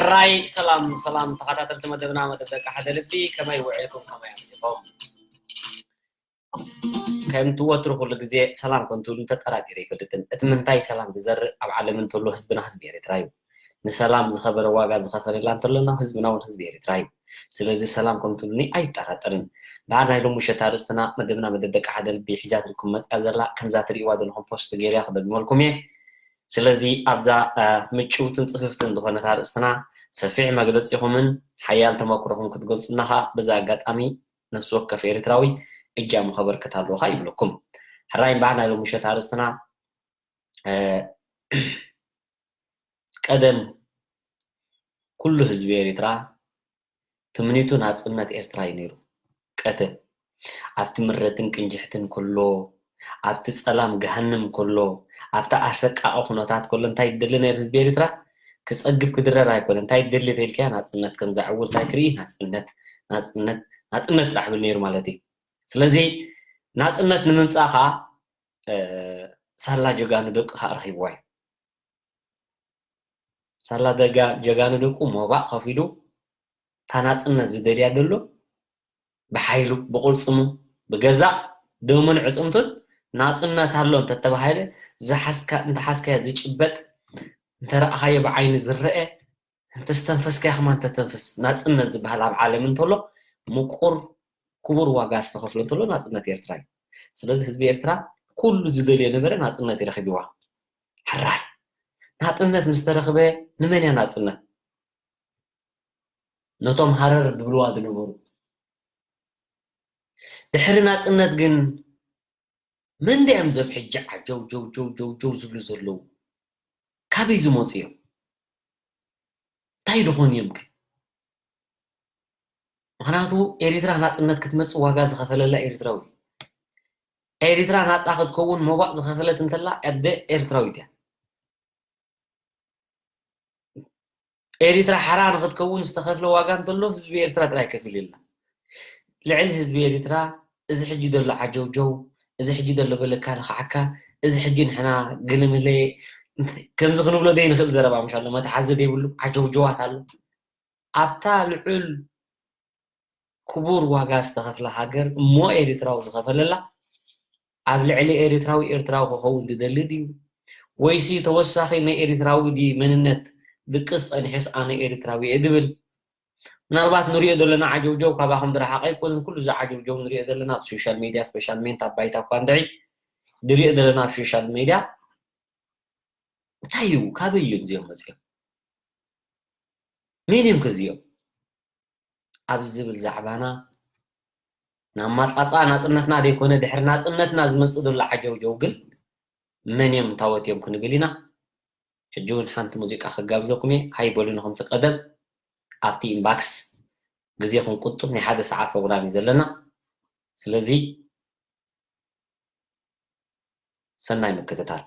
ሕራይ ሰላም ሰላም ተኸታተልቲ መደብና፣ መደብ ደቂ ሓደ ልቢ፣ ከመይ ውዒልኩም፣ ከመይ ኣምሲኹም? ከምቲ ወትሩ ኩሉ ግዜ ሰላም ከም ትብሉ ተጠራጢረ ኣይፈልጥን። እቲ ምንታይ ሰላም ዝዘርእ ኣብ ዓለም እንተሎ ህዝብና ህዝቢ ኤርትራ እዩ። ንሰላም ዝኸበረ ዋጋ ዝኸፈለላ እንተሎ ህዝብና እውን ህዝቢ ኤርትራ እዩ። ስለዚ ሰላም ከም ትብሉኒ ኣይጠራጠርን። ደሓር ናይ ሎሚ ምሸት ኣርእስትና መደብና መደብ ደቂ ሓደ ልቢ ሒዛትልኩም መጽያ ዘላ ከምዛ ትርእይዋ ዘለኹም ፖስት ገይረያ ክደግመልኩም እየ። ስለዚ ኣብዛ ምጭውትን ጽፍፍትን ዝኾነት ኣርእስትና ሰፊሕ መግለጺኹምን ሓያል ተመክሮኹም ክትገልጹና ኸኣ በዚ ኣጋጣሚ ነፍሲ ወከፍ ኤርትራዊ እጃሙ ከበርክት ኣለዎ ኸኣ ይብለኩም። ሕራይ እምበኣር ናይ ሎሚ ምሸት ኣርእስትና ቀደም ኩሉ ህዝቢ ኤርትራ ትምኒቱ ናጽነት ኤርትራ እዩ ነይሩ። ቀደም ኣብቲ ምረትን ቅንጅሕትን ከሎ፣ ኣብቲ ጸላም ገሃንም ከሎ፣ ኣብቲ ኣሰቃቂ ኩነታት ከሎ እንታይ ይደሊ ነይሩ ህዝቢ ኤርትራ? ክጸግብ ክድረር ኣይኮነ። እንታይ ይደሊ ተልካያ ናጽነት ከም ዘዕውር እንታይ ክርኢ ናጽነት ናጽነት ናጽነት ጥራሕ ብል ነይሩ ማለት እዩ። ስለዚ ናጽነት ንምምጻእ ኸኣ ሳላ ጀጋኑ ደቂ ኸኣ ረኺብዋ እዩ። ሳላ ደጋ ጀጋኑ ደቁ ሞባእ ከፊሉ እታ ናጽነት ዝደልያ ዘሎ ብሓይሉ ብቕልጽሙ ብገዛእ ደሙን ዕጽምቱን ናጽነት ኣሎ እንተተባሃለ ዝሓስካ እንተሓስካዮ ዝጭበጥ እንተረእኻዮ ብዓይኒ ዝረአ እንተስተንፈስካዮ ከማን ተተንፍስ ናጽነት ዝበሃል ኣብ ዓለም እንተሎ ምቁር ክቡር ዋጋ ዝተኸፍሎ እንተሎ ናጽነት ኤርትራ እዩ። ስለዚ ህዝቢ ኤርትራ ኩሉ ዝደልዮ ነበረ ናጽነት ይረክብዋ። ሕራይ ናጽነት ምስ ተረኽበ ንመን እያ ናጽነት? ነቶም ሃረር ድብልዋ ዝነበሩ። ድሕሪ ናጽነት ግን መን ድዮም እዞም ሕጂ ዓጀው ጀው ጀው ጀው ጀው ዝብሉ ዘለዉ? ካበይ ዝመጹ እዮም? እንታይ ድኾኑ እዮም ግን? ምኽንያቱ ኤሪትራ ናጽነት ክትመጽእ ዋጋ ዝኸፈለላ ኤሪትራዊ። ኤሪትራ ናጻ ክትከውን መባእ ዝኸፈለት እንተላ ኣደ ኤርትራዊት እያ። ኤሪትራ ሓራ ንኽትከውን ዝተኸፍለ ዋጋ እንተሎ ህዝቢ ኤርትራ ጥራይ ከፊሉ የላ። ልዕሊ ህዝቢ ኤሪትራ እዚ ሕጂ ዘሎ ዓጀውጀው፣ እዚ ሕጂ ዘሎ በለካ ልኽዓካ፣ እዚ ሕጂ ንሕና ግልምለ ከምዚ ክንብሎ ዘይንኽእል ዘረባ ምሽ ኣሎ፣ መተሓዚ ዘይብሉ ዓጀውጀዋት ኣሎ። ኣብታ ልዑል ክቡር ዋጋ ዝተኸፍላ ሃገር እሞ ኤሪትራዊ ዝኸፈለላ ኣብ ልዕሊ ኤሪትራዊ ኤርትራዊ ክኸውን ዝደሊ ድዩ? ወይሲ ተወሳኺ ናይ ኤሪትራዊ ድዩ መንነት ድቅስ ጸኒሑስ ኣነ ኤሪትራዊ እየ ድብል? ምናልባት ንሪኦ ዘለና ዓጀውጀው ካባኹም ዝረሓቐ ኣይኮነን። ኩሉ እዚ ዓጀውጀው ንሪኦ ዘለና ኣብ ሶሻል ሜድያ፣ ስፔሻል ሜንት ኣብ ባይታ እኳ እንድዒ ንሪኦ ዘለና ኣብ ሶሻል ሜድያ እንታይ እዩ? ካበይ እዮም እዚኦም መፂኦም? መን እዮም ከዚኦም? ኣብ ዝብል ዛዕባና ናብ ማጻጻ ናጽነትና ዘይኮነ ድሕሪ ናጽነትና ዝመጽእ ዘሎ ዓጀውጀው ግን መን እዮም ታወት እዮም ክንብል ኢና። ሕጂ እውን ሓንቲ ሙዚቃ ክጋብዘኩም እየ። ሃይ በሉኒ ከምቲ ቀደም ኣብቲ ኢንባክስ ግዜ ክንቁጥብ ናይ ሓደ ሰዓት ፕሮግራም እዩ ዘለና። ስለዚ ሰናይ ምክትታል።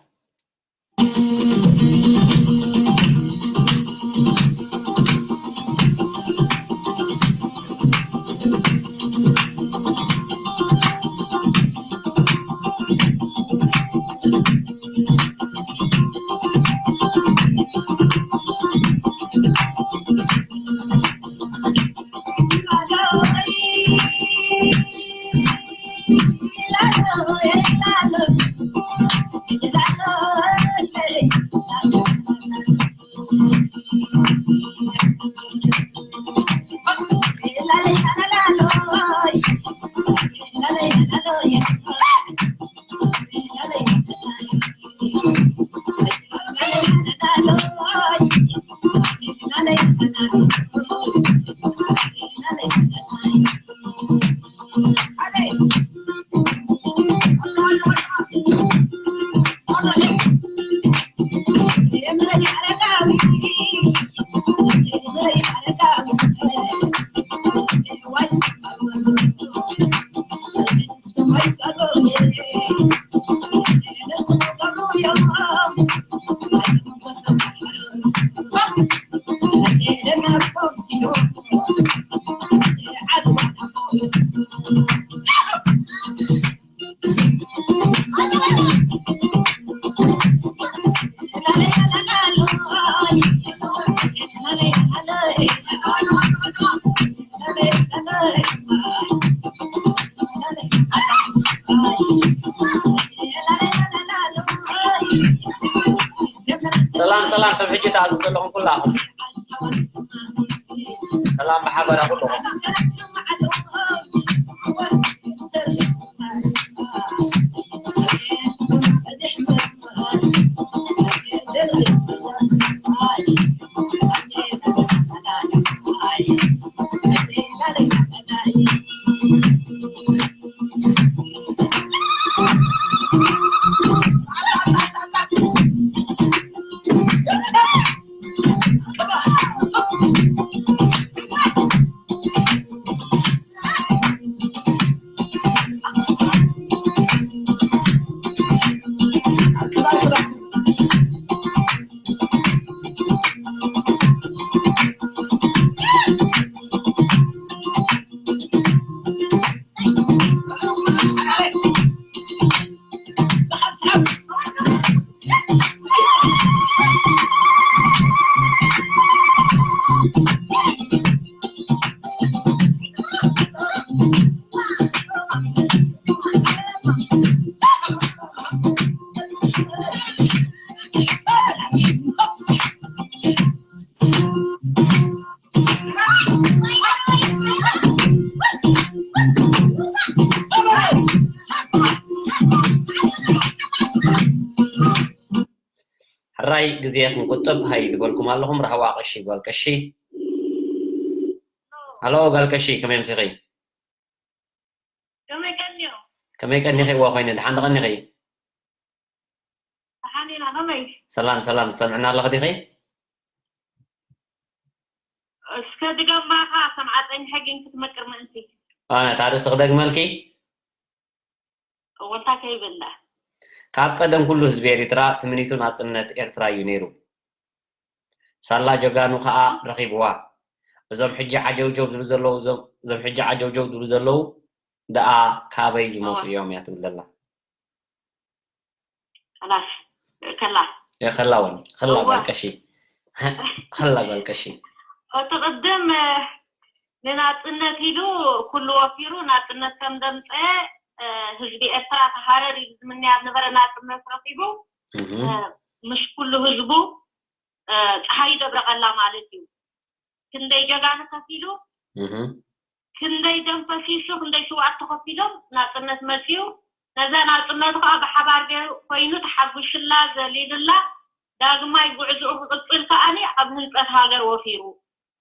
ሰላም ሰላም፣ ከም ሕጂ ትኣዝዙ ዘለኹም ኩላኹም ሰላም ብሓበራ ኩልኹም። ሕራይ ግዜ ክንቁጥብ ሃይ ዝበልኩም ኣለኹም። ራህዋ ቀሺ ጓል ቀሺ። ሃሎ ጓል ቀሺ፣ ከመይ ኣምሲኺ? ከመይ ቀኒኹም? ከመይ ቀኒኺ? እዋ ኮይነ፣ ደሓን ዶ ቀኒኺ? ደሓን ኢና፣ ከመይ? ሰላም ሰላም፣ ትሰምዕና ኣለኺ ዲኺ? እስከ ድገማ፣ ከኣ ሰምዓ ጸኒሐ ግን ክትመቅር ምእንቲ። ኣነ እታ ኣርእስቲ ክደግመልኪ? እወ፣ እንታይ ከይብል ደኣ? ካብ ቀደም ኩሉ ህዝቢ ኤሪትራ ትምኒቱ ናጽነት ኤርትራ እዩ ነይሩ። ሳላ ጀጋኑ ከኣ ረኺብዋ። እዞም ሕጂ ዓጀውጀው ዝብሉ ዘለዉ፣ እዞም፣ እዞም ሕጂ ዓጀውጀው ዝብሉ ዘለዉ ደኣ ካበይ ዝመጹ እዮም እያ ትብል ዘላ። ከላስ፣ ከላ። እ፣ ከላ ወኒ፣ ከላ እወ። ጓል ቀሺ። ከላ ጓል ቀሺ። እቲ ቅድም፣ እ፣ ንናጽነት ኢሉ ኩሉ ወፊሩ ናጽነት ከም ዘምጸ፣ እ፣ ህዝቢ ኤርትራ ተሃረር ኢሉ ዝምንያ ዝነበረ ናጽነት ረኺቡ፣ እህ። እ፣ ምስ ኩሉ ህዝቡ፣ እ፣ ጸሓይ ደብረቐላ ማለት እዩ። ክንደይ ጀጋኑ ከፊሉ፣ እህ። ክንደይ ደም ፈሲሱ፣ ክንደይ ስውኣት ተኸፊሎም ናጽነት መጺኡ። ነዛ ናጽነቱ ከኣ ብሓባር ገይሩ ኮይኑ ተሓጒስላ፣ ዘሊሉላ፣ ዳግማይ ጉዕዞኡ ክቕጽል ከኣኒ ኣብ ህንጸት ሃገር ወፊሩ።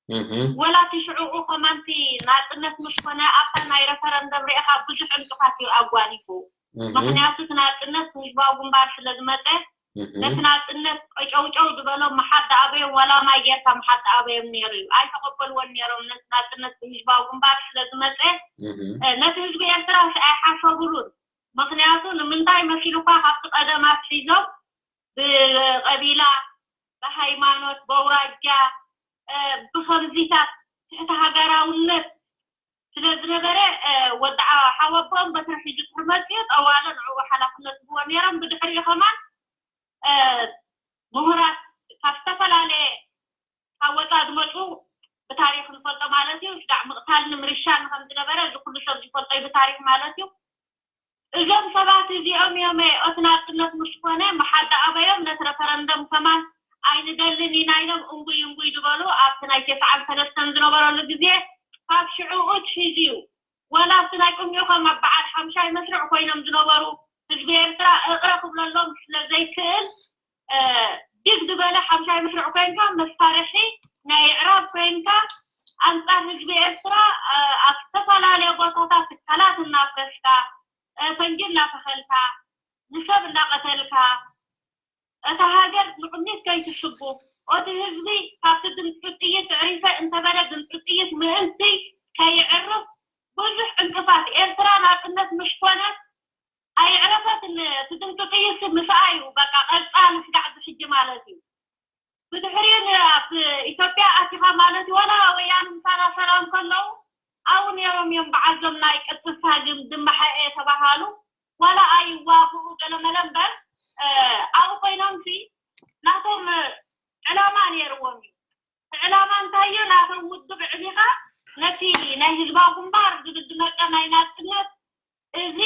እህ። ወላ እቲ ሽዑኡ ከማንቲ ናጽነት ምስ ኮነ ኣብታ ናይ ረፈረንደም ርኢኻ ብዙሕ ዕንቅፋት እዩ ኣጓኒፉ። እህ። ምኽንያቱ እቲ ናጽነት ህዝባዊ ግንባር ስለ ዝመጸ እህ። ነቲ ናጽነት ቀጨውጨው ዝበሎም መሓዳ ኣበዮም ዋላ ማይ ጌርካ መሓዳ ኣበዮም ነይሩ እዩ። ኣይተቐበልዎን ነይሮም ነቲ ናጽነት ብህዝባዊ ግንባር ስለ ዝመጸ፣ እህ። እ፣ ነቲ ህዝቢ ኤርትራ ስ-፣ ኣይሓሰቡሉን። ምኽንያቱ ንምንታይ መሲሉካ ካብቲ ቀደም ኣትሒዞም ብቐቢላ፣ ብሃይማኖት፣ በውራጃ፣ እ፣ ብኸምዚታት ትሕቲ ሃገራውነት ስለ ዝነበረ፣ እ፣ ወዲ ዓ-፣ ሓወቦኦም በትሪ ሒዙ ድሕሪ መጺኡ ጠዋለ ንዕኡ ሓላፍነት ዝህብዎ ነይሮም። ብድሕሪኡ ከማን፣ እ፣ ምሁራት ካብ ዝተፈላለየ ካብ ወጻኢ ዝመጹ ብታሪኽ ንፈልጦ ማለት እዩ። ስጋዕ ምቕታል ንምርሻን ከም ዝነበረ እዚ ኩሉ ሰብ ዝፈልጦ እዩ ብታሪኽ ማለት እዩ። እዞም ሰባት እዚኦም እዮም እቲ ናጽነት ምስ ኮነ መሓዳ ኣበዮም ነቲ ረፈረንደም ከማን ኣይንደልን ኢና ኢሎም እንጉይ እንጉይ ዝበሉ ኣብቲ ናይ ተስዓን ሰለስተን ዝነበረሉ ግዜ ካብ ሽዑኡ ትሒዙ እዩ። ዋላ ኣብቲ ናይ ቅድሚኡ ከም ኣብ በዓል ሓምሻይ መስርዕ ኮይኖም ዝነበሩ ህዝቢ ኤርትራ እቕረ ክብለሎም ስለ ዘይክእል፣ እ፣ ዲግ ዝበለ ሓምሻይ መስርዕ ኮይንካ መሳርሒ ናይ ኣዕራብ ኮይንካ ኣንጻር ህዝቢ ኤርትራ፣ እ፣ ኣብ ዝተፈላለየ ቦታታት ትካላት እናፍረስካ፣ እ፣ ፈንጂ እናተኸልካ፣ ንሰብ እናቐተልካ፣ እታ ሃገር ንቕድሚት ከይትስጉም፣ እቲ ህዝቢ ካብቲ ድምፂ ጥይት ኣዕሪፈ እንተበለ ድምፂ ጥይት ምእንቲ ከይዕርፍ ብዙሕ ዕንቅፋት። ኤርትራ ናፅነት ምሽ ኮነ ኣይዕረፈትን፣ እቲ ድምፂ ጥይት ምስኣ እዩ። በቃ ቀፃሊ ስጋዕ እዚ ሕጂ ማለት እዩ። ብድሕሪኡ ን-፣ ኣብ ኢትዮጵያ ኣቲኻ ማለት እዩ። ዋላ ወያነ ምሳና ሰላም ከለዉ ኣብኡ ነይሮም እዮም። በዓዞም ናይ ቅጥሳ ግን ድመሐኤ ተባሃሉ። ዋላ ኣይዋግኡ ገለመለ እምበር፣ እ፣ ኣብኡ ኮይኖምሲ ናቶም ዕላማ ነይርዎም እዩ። እቲ ዕላማ እንታይ እዩ? ናቶም ውድብ ኣዕቢኻ ነቲ ናይ ህዝባዊ ግንባር ዝብል ዝመጸ ናይ ናጽነት እዚ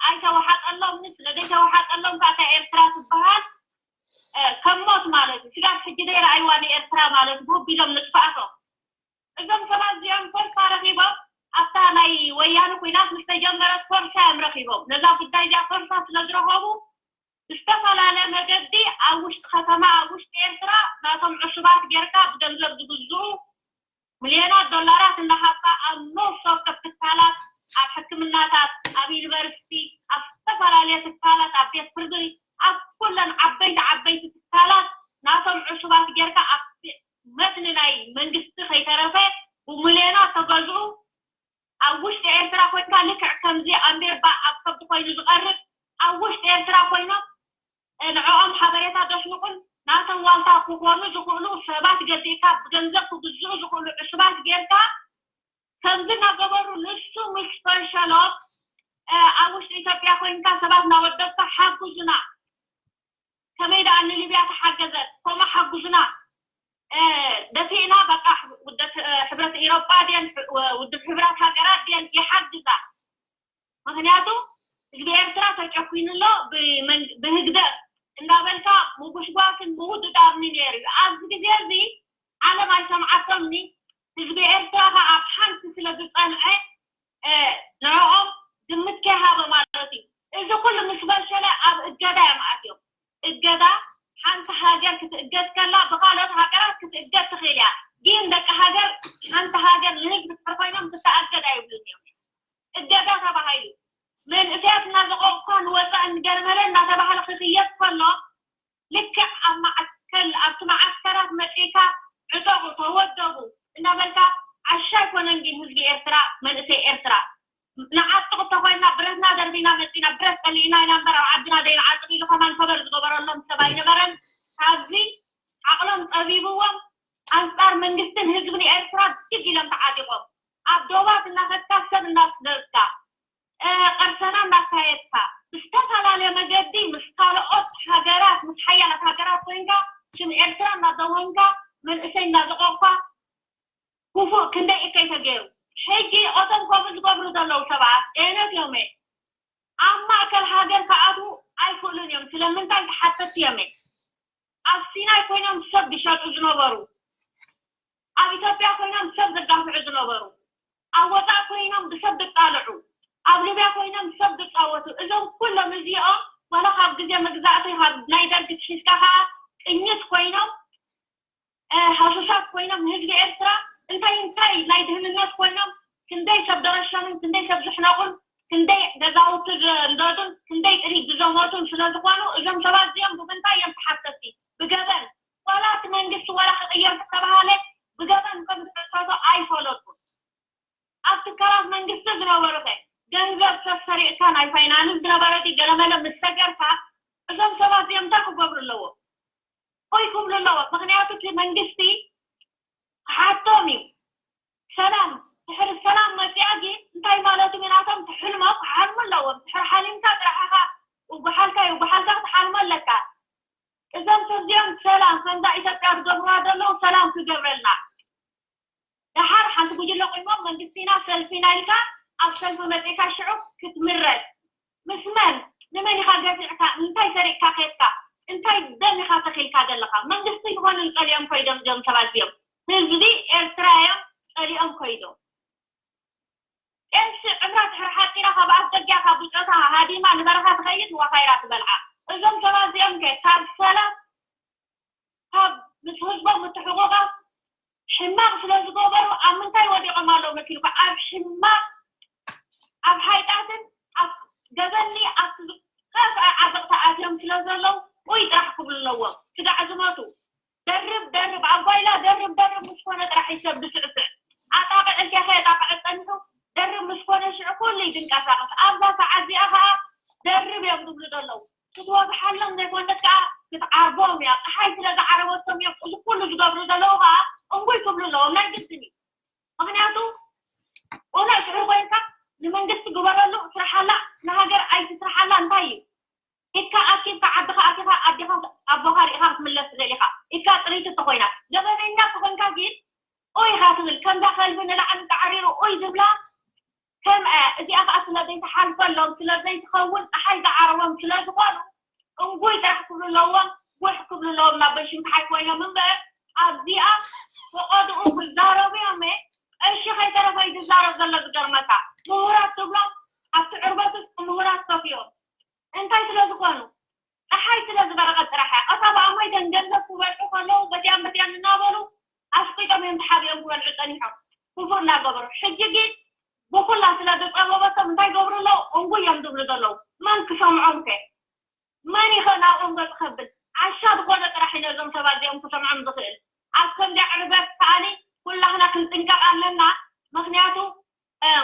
ኣይተወሓጠሉ። ስለ ዘይተዋሓጠሎም ከዓ እታ ኤርትራ ትበሃል ከም ሞት ማለት እዩ። ስጋብ ሕጂ ዘይረኣይዋ ንኤርትራ ማለት ብውቢሎም ንጥፋኣቶም። እዞም ሰባት እዚኦም ፎርሳ ረኺቦም ኣብታ ናይ ወያነ ኩናት ምስ ተጀመረት ፎርሳ እዮም ረኺቦም። ነዛ ጉዳይ እዚኣ ፎርሳ ስለ ዝረኸቡ ብዝተፈላለየ መገዲ ኣብ ውሽጢ ከተማ ኣብ ውሽጢ ኤርትራ ናቶም ዕሱባት ጌርካ ብገንዘብ ዝግዝኡ ሚልዮናት ዶላራት እናሃብካ ኣብ ነፍሲ ወከፍ ትካላት ኣብ ሕክምናታት ኣብ ዩኒቨርሲቲ ኣብ ዝተፈላለየ ትካላት ኣብ ቤት ፍርዲ ኣብ ኩለን ዓበይቲ ዓበይቲ ትካላት ናቶም ዕሱባት ጌርካ ኣብ መትኒ ናይ መንግስቲ ከይተረፈ ብሚልዮናት ተገዝኡ ኣብ ውሽጢ ኤርትራ ኮይንካ ልክዕ ከምዚ ኣንቤባ ኣብ ከብዲ ኮይኑ ዝቐርብ ኣብ ውሽጢ ኤርትራ ኮይኖም ንዕኦም ሓበሬታ ዘስንቑን ናቶም ዋልታ ክኾኑ ዝኽእሉ ሰባት ገዚእካ ብገንዘብ ክግዝኡ ዝኽእሉ ዕሱባት ጌርካ ከምዚ እናገበሩ ንሱ ምስ ፈሸሎም ኣብ ውሽጢ ኢትዮጵያ ኮይንካ ሰባት እናወደብካ ሓግዙና ከመይ ደኣ ንሊብያ ተሓገዘት ከምኡ ሓግዙና ደፊእና በቃ ውደት ሕብረት ኢሮጳ ድን ውድብ ሕብራት ሃገራት ድን ይሓግዛ ምክንያቱ ህዝቢ ኤርትራ ተጨኩኑ ኣሎ ብህግደፍ እንዳበልካ ምጉሽጓስን ምውድዳርኒ ነይሩ እዩ ኣብዚ ግዜ እዚ ዓለም ኣይሰምዓቶምኒ ህዝቢ ኤርትራ ከ ኣብ ሓንቲ ስለ ዝፀንዐ ንዕኦም ግምት ከይሃበ ማለት እዩ እዚ ኩሉ ምስ በልሸለ ኣብ እገዳ እዮም ኣትዮም እገዳ ሓንቲ ሃገር ክትእገድ ከላ ብካልኦት ሃገራት ክትእገድ ትኽእል እያ ግን ደቂ ሃገር ሓንቲ ሃገር ንህዝቢ ድሕር ኮይኖም ክትኣገድ ኣይብሉን እዮም እገዳ ተባሂሉ መንእሰያት እናዘቆቕኳ ንወፃእ እንገለመለ እናተባህለ ክኽየድ ከሎ ልክዕ ኣብ ማዓስከል ኣብቲ ማዓስከራት መፂእካ ዕጠቑ ተወደቡ እናበልካ ዓሻ ኣይኮነን ግን ህዝቢ ኤርትራ መንእሰይ ኤርትራ ንዓጥቕ ተኾይና ብረትና ደርቢና መፂና ብረት ቀሊዕና ኢና እምበር ኣብ ዓድና ዘይንዓጥቕ ኢሉ ከማን ከበር ዝገበረሎም ሰብ ኣይነበረን ካብዚ ዓቕሎም ጠቢብዎም ኣንፃር መንግስትን ህዝብን ኤርትራ ድግ ኢሎም ተዓጢቖም ኣብ ዶባት እናኸድካ ሰብ እናስደድካ ቀርሰና እናካየድካ ብዝተፈላለየ መገዲ ምስ ካልኦት ሃገራት ምስ ሓያላት ሃገራት ኮይንካ ሽም ኤርትራ እናደወንካ መንእሰይ እናዘቆቕካ ክፉእ ክንደይ እከይ ተገይሩ ሕጂ እቶም ከምኡ ዝገብሩ ዘለዉ ሰባት ጤነት እዮም ኣብ ማእከል ሃገር ክኣትዉ ኣይክእሉን እዮም ስለምንታይ ተሓተቲ እዮም ኣብ ሲናይ ኮይኖም ሰብ ዝሸጡ ዝነበሩ ኣብ ኢትዮጵያ ኮይኖም ሰብ ዘጋፍዑ ዝነበሩ ኣብ ወፃእ ኮይኖም ብሰብ ዝጣልዑ ኣብ ሊብያ ኮይኖም ሰብ ዝፃወቱ እዞም ኩሎም እዚኦም ዋላ ካብ ግዜ መግዛእቲ ካብ ናይ ደርጊ ትሒዝካ ከዓ ቅኝት ኮይኖም ሃሱሳት ኮይኖም ንህዝቢ ኤርትራ እንታይ እንታይ ናይ ድህንነት ኮይኖም ክንደይ ሰብ ደረሸኑን ክንደይ ሰብ ዝሕነቁን ክንደይ ገዛውቲ ዝንደዱን ክንደይ ጥሪት ዝዘሞቱን ስለ ዝኾኑ እዞም ሰባት እዚኦም ብምንታይ እዮም ተሓተቲ ብገበን ዋላ እቲ መንግስቲ ዋላ ክቕየር ዝተባሃለ ብገበን ከም ዝሕተቱ ኣይፈለጡን ኣብ ትካላት መንግስቲ ዝነበሩ ከ ገንዘብ ሰብ ሰሪቕካ ናይ ፋይናንስ ዝነበረ ገለመለ ምስ ተገርካ እዞም ሰባት እዚኦም እንታይ ክገብሩ ኣለዎም ወይ ክብሉ ኣለዎም ምክንያቱ እቲ መንግስቲ ክሓቶም እዩ ሰላም ድሕሪ ሰላም መፂኣ ግን እንታይ ማለት እዩ ናቶም ትሕልሞ ክሓልሙ ኣለዎም ድሕሪ ሓሊምካ ጥራሕ ኢኻ ይጓሓልካ ይጓሓልካ ክትሓልሞ ኣለካ እዞም ሰብዚኦም ሰላም ከምዛ ኢትዮጵያ ዝገብርዋ ዘለዉ ሰላም ክገብረልና ደሓር ሓንቲ ጉጅለ ቆይሞም መንግስቲና ሰልፊና ኢልካ ኣብ ሰልፊ መፂእካ ሽዑ ክትምረድ ምስ መን ንመን ኢኻ ገዚዕካ እንታይ ሰሪቕካ ከድካ እንታይ ደም ኢኻ ተኺልካ ዘለኻ መንግስቲ ይኾኑ ጸሊኦም ኮይዶም እዚኦም ሰባት እዚኦም ህዝቢ ኤርትራ እዮም ጸሊኦም ኮይዶም ጤንሲ ዕምራ ድሕሪ ሓፂራ ካብ ኣፍ ደጊያ ካብ ብጮታ ሃዲማ ንበረኻ ትኸይድ ንዋኻይራ ትበልዓ እዞም ሰባት እዚኦም ከ ካብ ሰላም ካብ ምስ ህዝቦም ምትሕቑቓፍ ሕማቕ ስለ ዝገበሩ ኣብ ምንታይ ወዲቖም ኣለዉ መሲልካ ኣብ ሕማቕ ኣብ ሓይጣትን ኣብ ገበኒ ኣብቲ ዝኸፍአ ዓዘቕቲ ኣትዮም ስለ ዘለዉ ኡይ ጥራሕ ክብሉ ኣለዎም ስጋዕ ዝመቱ ደርብ ደርብ ኣብ ጓይላ ደርብ ደርብ ምስ ኮነ ጥራሕ ይሰብ ብስዕስዕ ኣጣቕዕ እንዲያ ከየጣቕዐ ጸኒሑ ደርብ ምስ ኮነ ሽዑ ኩሉ ይድንቀሳቐስ ኣብዛ ሰዓት እዚኣ ኸዓ ደርብ እዮም ዝብሉ ዘለዉ ክትወግሓሎም ዘይኮነት ከዓ ክትዓርቦም እያ ፀሓይ ስለ ዝዓረበቶም እዮም እዚ ኩሉ ዝገብሩ ዘለዉ ከዓ እንጉይ ክብሉ ኣለዎም ናይ ግድን እዩ ምክንያቱ ቁኑዕ ሽዑ ኮይንካ ንመንግስቲ ግበረሉ ስርሓላ ንሃገር ኣይትስርሓላ እንታይ እዩ ኢድካ ኣኪብካ ዓድኻ ኣቲኻ ኣዴኻ ኣቦኻ ርኢኻ ክትምለስ ትደሊኻ ኢድካ ጥሪት እንተኮይና ገበነኛ ተኮንካ ግን ኡይ ኢኻ ትብል ከምዛ ከልቢ ንላዕሊ ተዓሪሩ ኡይ ዝብላ ከም እዚኣ ከዓ ስለ ዘይትሓልፈሎም፣ ስለ ዘይትኸውን፣ ፀሓይ ዝዓረቦም ስለ ዝኾኑ፣ እንጉይ ጥራሕ ክብሉ ኣለዎም፣ ጉሕ ክብሉ ኣለዎም ናብ በሽምትሓይ ኮይኖም እምበር፣ ኣብዚኣ ፈቐድኡ ክዛረቡ እዮም። ቀሺ ከይተረፈ እዩ ዝዛረብ ዘሎ። ዝገርመካ፣ ምሁራት ትብሎም፣ ኣብቲ ዕርበት ውስጥ ምሁራት ከፍዮም። እንታይ ስለ ዝኾኑ? ፀሓይ ስለ ዝበረቐት ጥራሕ እያ። ቀሳብ ኣሞይ ደን ገንዘብ ክበልዑ ከለዉ በቲያን በቲያን እናበሉ ኣስቂጦም እዮም ተሓቢኦም ክበልዑ ፀኒሖም። ክፉእ እናገበሩ። ሕጂ ግን ብኹላ ስለ ዝፀበበቶም እንታይ ገብሩ ኣለዉ? እንጉ እዮም ዝብሉ ዘለዉ። መን ክሰምዖም ከ? መን ይኸ ናብኦም ገፅ ከብል? ዓሻ ዝኾነ ጥራሕ እዩ ነዞም ሰባት እዚኦም ክሰምዖም ዝኽእል። ኣብ ከምዚ ዕርበት ከኣኒ ኩላህና ክንጥንቀቕ ኣለና። ምኽንያቱ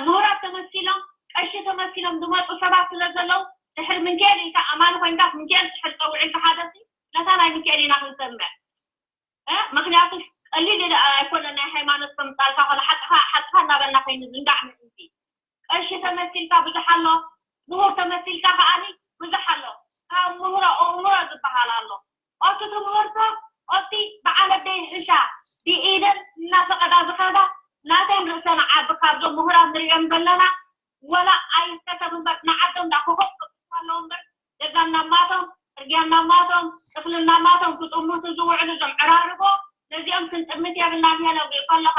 ምሁራት ተመሲሎም ቀሺ ተመሲሎም ዝመፁ ሰባት ስለ ዘለዉ ድሕሪ ምንኬል ኢልካ ኣማኒ ኮይንካ ምንኬል ድሕሪ ፀውዒልካ ሓደ ሲ ነታ ናይ ምንኬል ኢና ክንሰምዕ። ምክንያቱ ቀሊል ኣይኮነ ናይ ሃይማኖት ከምፃልካ ከሎ ሓጥኻ ሓጥኻ እናበልና ከይንዝንጋዕ ምእንቲ ቀሺ ተመሲልካ ብዙሕ ኣሎ፣ ምሁር ተመሲልካ ከኣኒ ብዙሕ ኣሎ። ካብ ምሁሮ ኣእምሮ ዝበሃል ኣሎ። ኦቲ ትምህርቶ ኦቲ በዓል ኣደይ ሕሻ ብኢደን እናፈቐዳ ዝኸዳ ናተን ርእሰን ዓቢ ካብዞም ምሁራት ንሪኦም ዘለና ወላ ኣይከተብ እምበር ንዓዶም ዳ ክኸዱ ኣለዉ እምበር ገዛ እናማቶም እርግያ እናማቶም እኽሊ እናማቶም ክጥምቱ ዝውዕሉ እዞም ዕራርቦ ነዚኦም ክንጥምት የብልናን እየ ነብሪ ከለኻ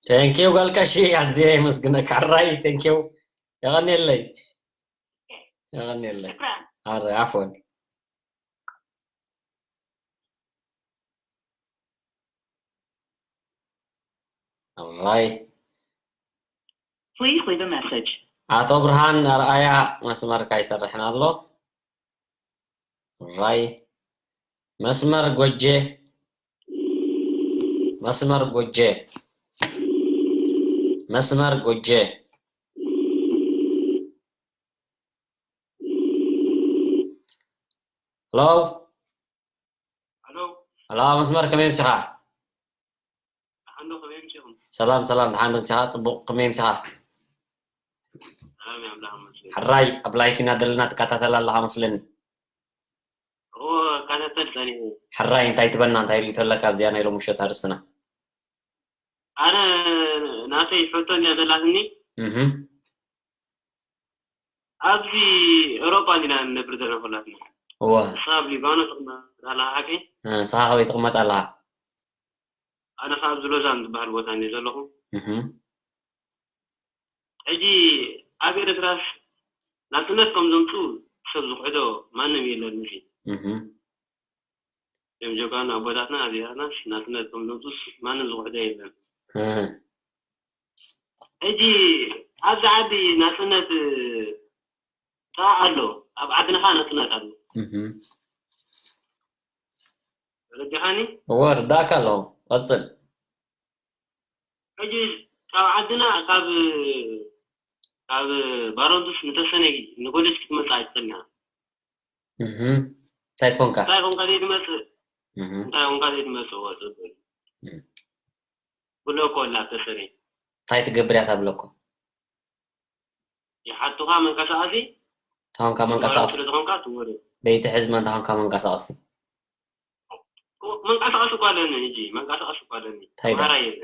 ቴንኪው ጓል ቀሺ ኣዝየ የመስግነካ። ሕራይ ቴንኪው የቐንየለይ የቐንየለይ። ሕራይ ዓፎን ሕራይ Please leave a message. ኣቶ ብርሃን ኣርኣያ መስመርካ ይሰርሕን ኣሎ። ሕራይ መስመር ጎጄ መስመር ጎጄ መስመር ጎጄ ሄሎ ሄሎ ሄሎ መስመር ከመይ ምሲኻ ኣንዶ ከመይ ምሲኹም ሰላም ሰላም ደሓን ዶ ምሲኻ ጽቡቕ ከመይ ምሲኻ ሰላም ያምላኽ መስለኝ ሕራይ ኣብ ላይፍ ኢና ዘለና ትከታተል ኣለኻ መስለኒ እዎ እከታተል ጸኒሑ ሕራይ እንታይ ትበና እንታይ ርእቶ ኣለካ ኣብዚኣ ናይ ሎሚ ምሸት ኣርእስትና ኣነ ናተይ ሕቶ እንድያ ዘላትኒ እህ ኣብዚ ኤውሮጳ እንዲና ንነብር ዘለና ኩላትና እወ ንስኻ ኣብ ሊባኖ ትቕመጥ ኣላ ሓቂ ንስኻ ከበይ ትቕመጥ ኣለኻ ኣነ ከዓ ኣብዚ ሎዛን ዝበሃል ቦታ እንድየ ዘለኹ እህ ሕጂ ኣብ ኤርትራስ ናጽነት ከም ዘምፁ ሰብ ዝኽሕዶ ማንም የለን እዚ እህ እዮም ጀጋኑ ኣቦታትና ኣዴታትናስ ናጽነት ከም ዘምፁስ ማንም ዝኽሕዶ የለን እህ ሕጂ ኣብዚ ዓዲ ናጽነት ታ ኣሎ ኣብ ዓድና ከዓ ናጽነት ኣሎ እህ ተረዲኻኒ እወ ርዳእካ ኣለኹ ቀጽል ሕጂ ካብ ዓድና ካብ ካብ ባሮንቱስ ንተሰነ ንኮሌጅ ክትመፅእ ኣይትኽእልና እህ እንታይ ኮንካ እንታይ ኮንካ ዘይትመፅእ እህ እንታይ ኮንካ ዘይትመፅእ ወፅእ እም። ብለኮ ኣላ ተሰነ እንታይ ትገብር እያ ታብለኮ ይሓቱኻ መንቀሳቐሲ ታኾንካ መንቀሳቐሲ ስለ ዝኾንካ ትወደ በይቲ ሕዝመ እንታኾንካ መንቀሳቐሲ መንቀሳቐሲ እኳ ኣለኒ ሕጂ መንቀሳቐሲ እኳ ኣለኒ እንታይ ዳ? ተምሃራይ የለ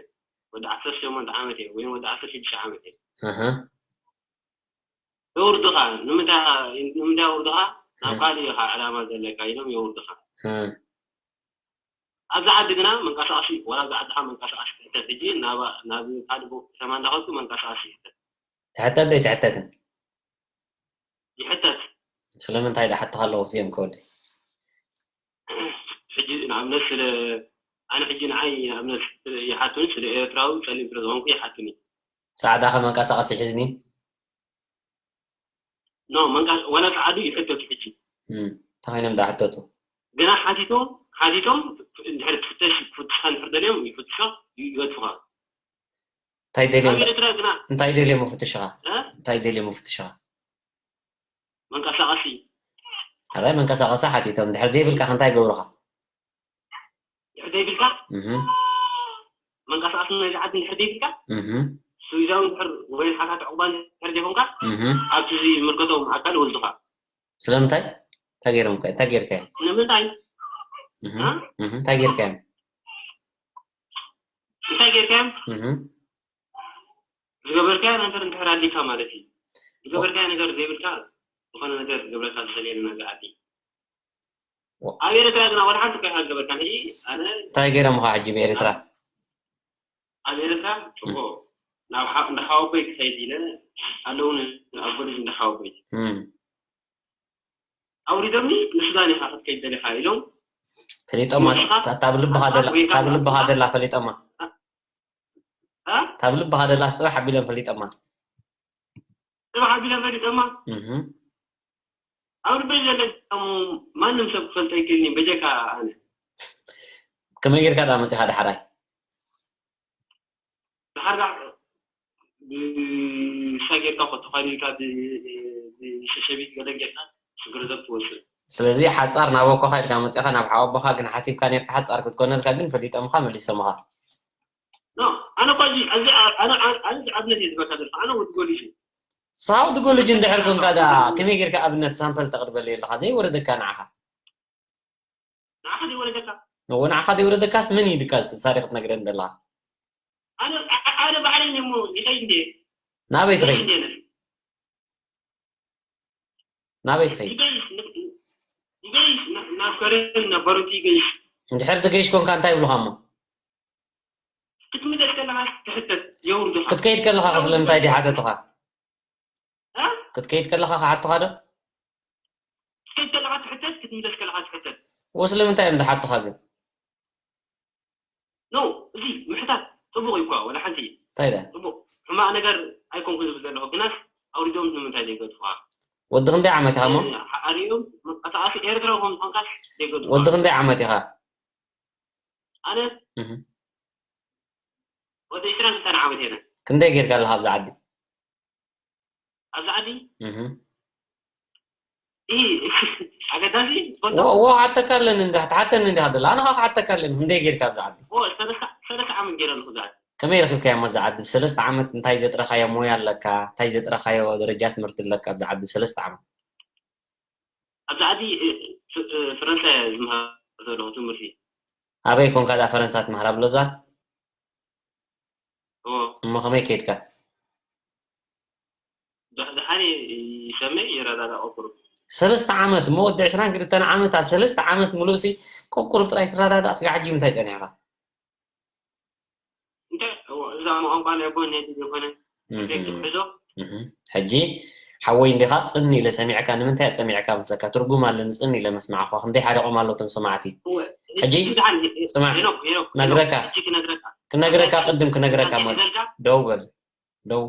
ወዲ ዓሰርተ ሸሞንተ ዓመት እየ ወይ ወዲ ዓሰርተ ሽዱሽተ ዓመት እየ እህ የውርድኻ ንምንታይ ንምንታይ የውርድኻ ናብ ካልእ ኢኻ ዕላማ ዘለካ ኢሎም የውርድኻ እህ ኣብዚ ዓዲ ግና መንቀሳቐሲ ዋላ ኣብዚ ዓድኻ መንቀሳቐሲ ትሕተት ሕጂ ናብ ናብ ካልእ ቦታ ከተማ እንዳኸድኩ መንቀሳቐሲ ይሕተት ትሕተት ዶ ኣይትሕተትን ይሕተት ስለምንታይ ዳሓትኻ ኣለኹ እዚኦም ከወዲ ሕጂ ንኣብነት ስለ ኣነ ሕጂ ንዓይ ንኣብነት ይሓቱኒ ስለ ኤርትራዊ ፀሊም ስለ ዝኾንኩ ይሓቱኒ ፃዕዳ ከ መንቀሳቐሲ ሒዝኒ ኖ መንቀስ ወላ ፃዕዱ ይሕተቱ ሕጂ እም፣ እንታይ ኮይኖም ዳሕተቱ ግና ሓቲቶም ሓቲቶም እንድሕር ትፍተሽ ክትፍትሽካ እንድሕር ደልዮም ይፍትሾ ይገድፉኻ እንታይ ደልዮም ኣብ ኤርትራ ግና እንታይ ደልዮም ፍትሽኻ እ? እንታይ ደልዮም ፍትሽኻ መንቀሳቐሲ ሕራይ መንቀሳቐሲ ሓቲቶም ድሕር ዘይብልካ እንታይ ገብሩኻ ድሕር ዘይብልካ እህ መንቀሳቐሲ ናይዚ ዓዲ ድሕር ዘይብልካ እህ ስዊዛዊ ድሕር ወይ ሓታት ዕቑባ ድሕር ዘይኮንካ እህ ኣብቲ ዝምልከቶም ኣካል ይወስዱኻ ስለምንታይ እንታይ ገይሮም እንታይ ጌርካዮም ንምንታይ እህ እህ እንታይ ጌርካዮም እንታይ ጌርካዮም እህ ዝገበርካዮ ነገር እንድሕር ኣሊካ ማለት እዩ። ዝገበርካዮ ነገር ዘይብልካ ዝኾነ ነገር ክገብረካ ዝኽእል የለን ኣብዚ ዓዲ። ኣብ ኤርትራ ግና ወላ ሓንቲ እኳ ኣይገበርካን። ሕጂ ኣነ እንታይ ገይሮምኻ ሕጂ ብኤርትራ? ኣብ ኤርትራ ጽቡቕ ናብ ሓ- እንዳ ሓወቦይ ክኸይድ ኢለ ኣለውን ኣብ ኮሌጅ እንዳ ሓወቦይ እም። ኣውሪዶምኒ ንሱዳን ኢኻ ክትከይድ ደሊኻ ኢሎም ፈሊጦማ። ንስኻ እታ ኣብ ልብኻ ደላ ወይ እታ ኣብ ልብኻ ደላ ፈሊጦማ። እ? እታ ኣብ ልብኻ ደላ ስጥራሕ ኣቢሎም ፈሊጦማ። ስጥራሕ ኣቢሎም ፈሊጦማ። እህ። ኣብ ልበይ ዘለቶም ማንም ሰብ ክፈልጦ ኣይክእልን እዩ በጀካ ኣነ። ከመይ ጌርካ ዳ መጺኻ ዳሕራይ? ድሓር ዳር ብሳ ጌርካ እኮ ተዃሊልካ ብሸሸቢት ገለ ጌርካ ሽግር ሰብ ትወስድ። ስለዚ ሓጻር ናብ ኣቦኻ ኢልካ መጺኻ ናብ ሓወቦኻ ግን ሓሲብካ ኔርካ ሓጻር ክትኮነልካ ግን ፈሊጦምኻ መሊሶምኻ። ኖ ኣነ እኳ እዚ እዚ ኣነ ኣነ እዚ ኣብነት እየ ዝበካ ዘለካ ኣነ ወዲ ጎሊጅ። ሳውት ጎልጅ እንድሕር ኮንካ ዳ ከመይ ጌርካ ኣብነት ሳምፐል ተቕርበለይ ኣለኻ ዘይወረደካ ንዓኻ? ንዓኻ ዘይወረደካ? እዎ ንዓኻ ዘይወረደካስ መን እዩ ድካ ዝተሳሪ ክትነግረኒ ዘለኻ? ኣነ ኣነ ባዕለይ እሞ ይኸይድ እንዴ? ናበይ ትኸይድ? ናበይ ትኸይድ? ይገይሽ ይገይሽ ናብ ከረን ናብ በሮቲ ይገይሽ። እንድሕር ትገይሽ ኮንካ እንታይ ይብሉኻ እሞ? ክትምለስ ከለኻ ትሕተት የውርዱኻ። ክትከይድ ከለኻ ስለምንታይ ድዩ ሓተቱኻ? እ? ክትከይድ ከለኻ ክሓቱኻ ዶ? ክትከይድ ከለኻ ትሕተት ክትምለስ ከለኻ ትሕተት። ወ ስለምንታይ እዮም ዝሓቱኻ ግን? ኖ እዚ ምሕታት ጽቡቕ እዩ እኳ ወላ ሓንቲ እንታይ ዳ? ጽቡቕ ሕማቕ ነገር ኣይኮንኩ ዝብል ዘለኹ ግናስ ኣውሪዶም ንምንታይ ዘይገድፉኻ? ወዲ ክንደይ ዓመት ኢኻ እሞ? ኣሪኦም መንቀሳቐሲ ኤርትራዊ ከም ዝኾንካስ ዘይገድፉኻ? ወዲ ክንደይ ዓመት ኢኻ? ኣነ እህ። ወዲ ዕስራን ክልተን ዓመት እየ። ክንደይ ጌርካ ኣለኻ ኣብዚ ዓዲ? ኣብዚ ዓዲ እህ። ኢ ኣገዳሲ ትፈልጦ? ወ ወ ሓተካ ኣለኒ እንዲ ሓተኒ እንዲ ሃደላ ኣነ ኻ ሓተካ ኣለኒ ክንደይ ጌርካ ኣብዚ ዓዲ? ወ ሰለስተ ሰለስተ ዓመት ጌረ ኣለኹ ኣብዚ ዓዲ። ከመይ ረኺብካዮ እሞ ኣብዚ ዓዲ ብሰለስተ ዓመት እንታይ ዘጥረኻዮ ሞያ ኣለካ እንታይ ዘጥረኻዮ ደረጃ ትምህርቲ ኣለካ ኣብዚ ዓዲ ብሰለስተ ዓመት? ኣብዚ ዓዲ እ፣ እ፣ ፈረንሳ እየ ዝምሃር ዘለኹ ትምህርቲ። ኣበይ ኮንካ እዛ ፈረንሳ ትምሃር ኣብ ሎዛን? እዎ። እሞ ከመይ ከይድካ? ዳሕዳሓኒ ይሰምዕ ይረዳዳእ ቁሩብ። ሰለስተ ዓመት እሞ ወዲ ዕስራን ክልተን ዓመት ኣብ ሰለስተ ዓመት ምሉእ ሲ ቁሩብ ጥራይ ትረዳዳእ ስጋ ሕጂ ምንታይ ጸኒሕካ? እንታይ እዛ ቋንቋ ናይ ኣቦ ናይ ኣደ ዘይኮነ እህ። ሕዞ እህ። ሕጂ ሓወይ እንዲኻ ጽን ኢለ ሰሚዕካ ንምንታይ ጸሚዕካ መስለካ ትርጉም ኣለኒ ጽን ኢለ መስማዕኳ ክንደይ ሓሪቖም ኣለዉ እቶም ሰማዕቲ እወ፣ ሕጂ ሕጂ ደሓን፣ ጽናሕ፣ ሄኖክ፣ ሄኖክ፣ ነግረካ። ሕጂ ክነግረካ። ክነግረካ ቅድም ክነግረካ እንታይ ማለት ዝበልካ? ደው በል ደው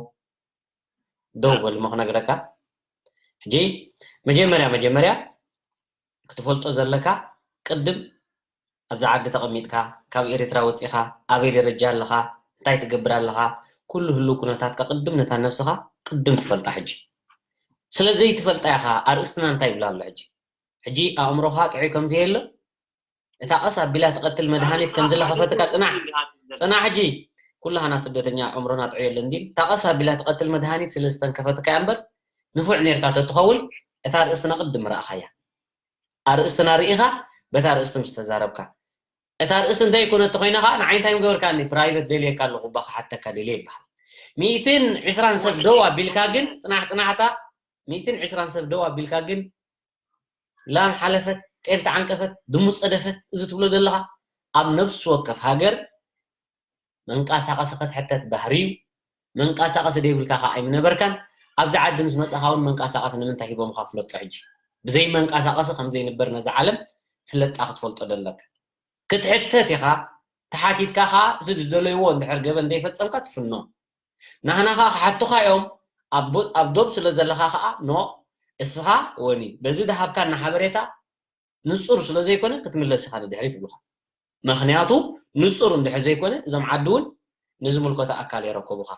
ደው በል እሞ ክነግረካ ሕጂ መጀመርያ መጀመርያ ክትፈልጦ ዘለካ ቅድም ኣብዚ ዓዲ ተቐሚጥካ፣ ካብ ኤርትራ ወጺኻ፣ ኣበይ ደረጃ ኣለኻ፣ እንታይ ትገብር ኣለኻ፣ ኩሉ ህሉው ኩነታትካ ቅድም ነታ ነብስኻ ቅድም ትፈልጣ ሕጂ። ስለ ዘይትፈልጣ ኢኻ ኣርእስትና እንታይ ይብላ ኣሎ ሕጂ። ሕጂ ኣእምሮኻ ጥዑይ ከም ዘየሎ፣ እታ ቀስ ኣቢላ ትቐትል መድሃኒት ከም ዝለኸፈትካ ጽናሕ፣ ጽናሕ ሕጂ። ኩላህና ስደተኛ ኣእምሮና ጥዑይ የለን ድዩ? እታ ቀስ ኣቢላ ትቐትል መድሃኒት ስለ ዝተንከፈትካ እያ እምበር፣ ንፉዕ ኔርካ ተትኸውን እታ ኣርእስትና ቅድም ምረኣኻያ። ኣርእስትና ርኢኻ በታ ኣርእስቲ ምስ ተዛረብካ እታ ኣርእስቲ እንታይ ኮነ ተኾይና ኸዓ ንዓይ እንታይ ምገበርካኒ ፕራይቨት ደልየካ ኣለኹ እባ ክሓተካ ደልየ ይበሃል። ሚእትን ዕስራን ሰብ ደው ኣቢልካ ግን ጽናሕ ጽናሕታ ሚእትን ዕስራን ሰብ ደው ኣቢልካ ግን ላም ሓለፈት ጤል ተዓንቀፈት ድሙ ጸደፈት እዚ ትብሎ ዘለኻ ኣብ ነብሲ ወከፍ ሃገር መንቀሳቐሲ ክትሕተት ባህሪ እዩ። መንቀሳቐሲ ደይብልካ ከዓ ኣይምነበርካን። ኣብዚ ዓዲ ምስ መጻኻ እውን መንቀሳቐሲ ንምንታይ ሂቦምኻ ፍለጦ ሕጂ። ብዘይ መንቀሳቐሲ ከም ዘይንበር ነዛ ዓለም ፍለጣ ክትፈልጦ ደለካ። ክትሕተት ኢኻ፣ ተሓቲትካ ከዓ እቲ ዝደለይዎ እንድሕር ገበን ዘይፈጸምካ ትፍኖ። ናህና ከዓ ክሓቱኻ እዮም፣ ኣብ ዶ- ኣብ ዶብ ስለ ዘለኻ ከዓ ኖ እስኻ ወኒ በዚ ዝሃብካና ሓበሬታ ንጹር ስለ ዘይኮነ ክትምለስ ኢኻ ንድሕሪት ይብሉኻ። ምኽንያቱ ንጹር እንድሕር ዘይኮነ እዞም ዓዲ እውን ንዝምልከቶ ኣካል የረከቡኻ።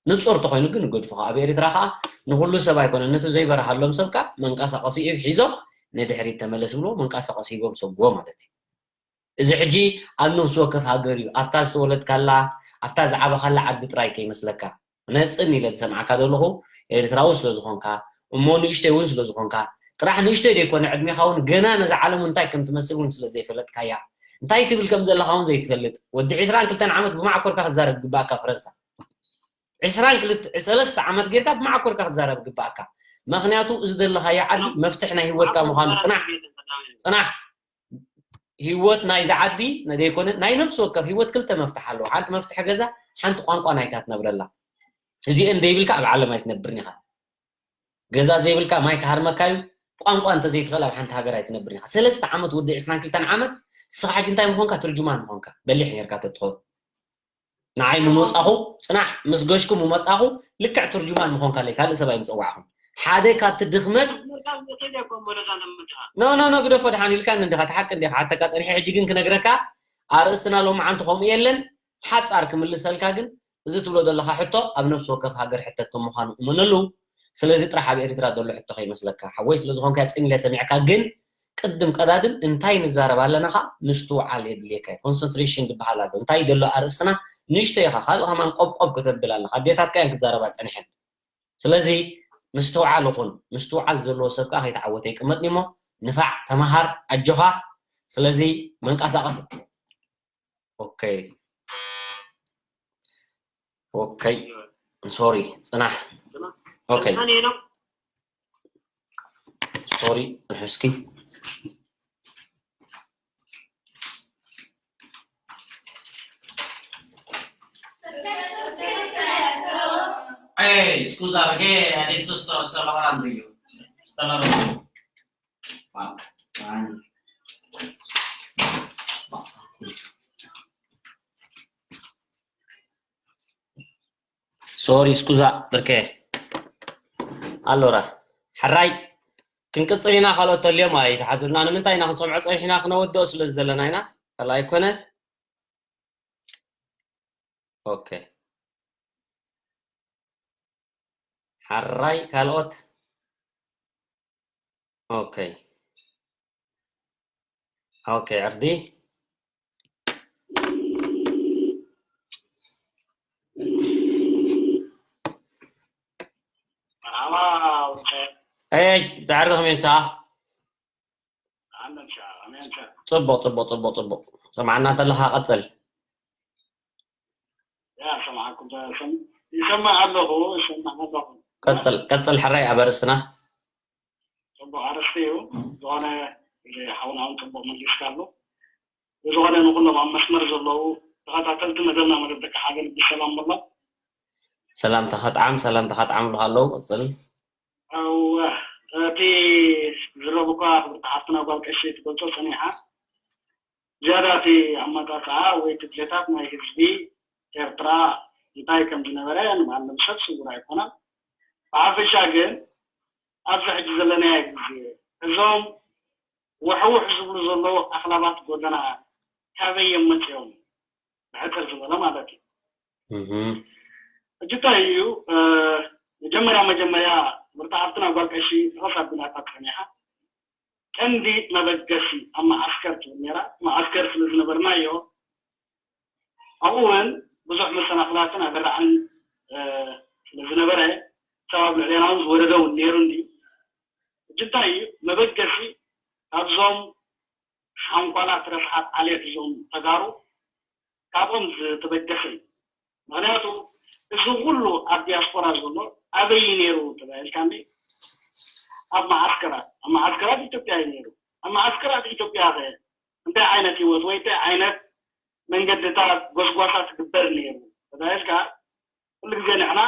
ንጹር ተኾይኑ ግን ይገድፉኻ። ኣብ ኤርትራ ኸዓ ንኹሉ ሰብ ኣይኮነን፣ ነቲ ዘይበርሃሎም ሰብ ከኣ መንቀሳቐሲኡ ሒዞም ንድሕሪት ተመለስ ይብልዎ፣ መንቀሳቐሲ ሂቦም ሰጉዎ ማለት እዩ። እዚ ሕጂ ኣብ ነብሲ ወከፍ ሃገር እዩ። ኣብታ ዝተወለድካላ፣ ኣብታ ዝዓበኻላ ዓዲ ጥራይ ከይመስለካ። ነጽን ኢለ ዝሰምዓካ ዘለኹ ኤርትራዊ ስለ ዝኾንካ፣ እሞ ንእሽተይ እውን ስለ ዝኾንካ፣ ጥራሕ ንእሽተይ ዘይኮነ ዕድሜኻ እውን ገና ነዛ ዓለም እንታይ ከም ትመስል እውን ስለ ዘይፈለጥካያ፣ እንታይ ትብል ከም ዘለኻ እውን ዘይትፈልጥ፣ ወዲ ዕስራን ክልተን ዓመት ብማዕኮርካ ክትዛረብ ዝግባኣካ ፈረንሳ። ዕስራን ክልተ ሰለስተ ዓመት ጌርካ ብመዓኮርካ ክዛረብ ግባኣካ። ምክንያቱ እዚ ዘለኻዮ ዓዲ መፍትሕ ናይ ህይወትካ ምዃኑ ጽናሕ ጽናሕ። ህይወት ናይዚ ዓዲ ዘይኮነ ናይ ነፍሲ ወከፍ ህይወት ክልተ መፍትሕ ኣለዎ። ሓንቲ መፍትሒ ገዛ፣ ሓንቲ ቋንቋ ናይካ ትነብረላ። እዚአን ዘይብልካ ኣብ ዓለም ኣይትነብርን ኢኻ። ገዛ ዘይብልካ ማይ ክሃርመካ እዩ። ቋንቋ እንተዘይትኽእል ኣብ ሓንቲ ሃገር ኣይትነብርን ኢኻ። ሰለስተ ዓመት ወዲ ዕስራን ክልተን ዓመት ንስኻ ሕጂ እንታይ ምኾንካ? ትርጅማን ምኾንካ በሊሕ ኔርካ ተትኸውን። ንዓይ ምመጻኹ ጽናሕ ምስ ገሽኩ ምመጻኹ ልክዕ ትርጅማን ምኾንካ ኣለይ ካልእ ሰብ ኣይምጸዋዕኹም። ሓደ ካብቲ ድኽመት ኖ ኖ ኖ ግደፎ ደሓን ኢልካ እንዲኻ ትሓቂ እንዲኻ ሓተካ ጸኒሐ ሕጂ ግን ክነግረካ ኣርእስትና ሎማዓንቲ ከምኡ የለን ሓጻር ክምልሰልካ ግን እዚ ትብሎ ዘለኻ ሕቶ ኣብ ነፍሲ ወከፍ ሃገር ሕተት ከም ምዃኑ እመነሉ። ስለዚ ጥራሕ ኣብ ኤርትራ ዘሎ ሕቶ ከይመስለካ። ሓወይ ስለ ዝኾንካ ጽን ኢለ ሰሚዕካ፣ ግን ቅድም ቀዳድም እንታይ ንዛረብ ኣለና ኸኣ ምስትውዓል የድልየካ እዩ። ኮንሰንትሬሽን ዝበሃል ኣሎ። እንታይ ዘሎ ኣርእስትና ንእሽቶ ኢኻ፣ ካልእ ከማን ቆብቆብ ከተብል ኣለኻ። ኣዴታትካ እየን ክዛረባ ጸኒሐን። ስለዚ ምስትውዓል ይኹን፣ ምስትውዓል ዘለዎ ሰብ ከኣ ከይተዓወተ ይቅመጥ እሞ ንፋዕ፣ ተመሃር፣ ኣጆኻ። ስለዚ መንቀሳቐስ ኦኬ ኦኬ ሶሪ ጽናሕ ኦኬ ሶሪ ጽንሑ እስኪ Ehi, scusa, perché adesso sto, sto lavorando io. Sto lavorando. Sorry, scusa, perché? Allora, ሕራይ ክንቅጽል ኢና ካልኦት ተልዮም ኣይትሓዙልና ንምንታይ ኢና ክንሰምዖ ጸኒሕና ክነወድኦ ስለ ዝደለና ኢና ካልእ ኣይኮነን ኦኬ ሓራይ ካልኦት ኦኬ ኦኬ ዕርዲ ዛዕሪ ከመይ ምሳኻ ፅቡቅ ፅቡቅ ፅቡቅ ፅቡቅ ሰምዓና እንተለካ ቀፅል ይሰማዕ ኣለኹ ይሰማዕ ኣለኹ ቀፅል ቀፅል ሕራይ ኣብ ኣርእስትና ፅቡቅ ኣርእስቲ እዩ ዝኾነ ሓውና እውን ፅቡቅ መሊስካ ኣሎ ብዝኾነ ንኩሎም ኣብ መስመር ዘለዉ ተኸታተልቲ መደብና መደብ ደቂ ሓገር ብሰላም ምሎም ሰላምታ ከጥዓም ሰላምታ ከጥዓምሉ ኣለዉ ቅፅል እቲ ዝረብኳ ክብርቲ ሓፍትና ጓል ቀሺ ትገልፆ ፀኒሓ ዝያዳ እቲ ኣመጣፅኣ ወይ ትድሌታት ናይ ህዝቢ ኤርትራ እንታይ ከም ዝነበረ ንማንም ሰብ ስውር ኣይኮነን ብሓፈሻ ግን ኣብዚ ሕጂ ዘለናዮ ግዜ እዞም ውሕውሕ ዝብሉ ዘለዉ ኣኽላባት ጎደና ካበይ እዮም መፅኦም ብሕፅር ዝበለ ማለት እዩ ሕጂ እንታይ እዩ መጀመርያ መጀመርያ ምርታ ሃብትና ጓል ቀሺ ርኸስ ኣቢላታ ፀኒሓ ቀንዲ መበገሲ ኣብ መዓስከር ትብል ነራ መዓስከር ስለ ዝነበርናዮ ኣብኡ እውን ብዙሕ መሰናክላትን ኣገራዕን ስለ ዝነበረ ሰብ ኣብ ልዕሌና እውን ዝወረደ እውን ነይሩ እንዲ ሕጂ እንታይ እዩ መበገሲ ካብዞም ሓንኳላት ረስሓት ዓሌት እዞም ተጋሩ ካብኦም ዝተበገሰ እዩ ምክንያቱ እዚ ኩሉ ኣብ ዲያስፖራ ዘሎ ኣበይ ነይሩ ተባሂልካ እንዲ ኣብ መዓስከራት ኣብ መዓስከራት ኢትዮጵያ እዩ ነይሩ ኣብ መዓስከራት ኢትዮጵያ ከ እንታይ ዓይነት ህይወት ወይ እንታይ ዓይነት መንገድታት ጎስጓሳ ትግበር ነይሩ ተባሂልካ ኩሉ ግዜ ንሕና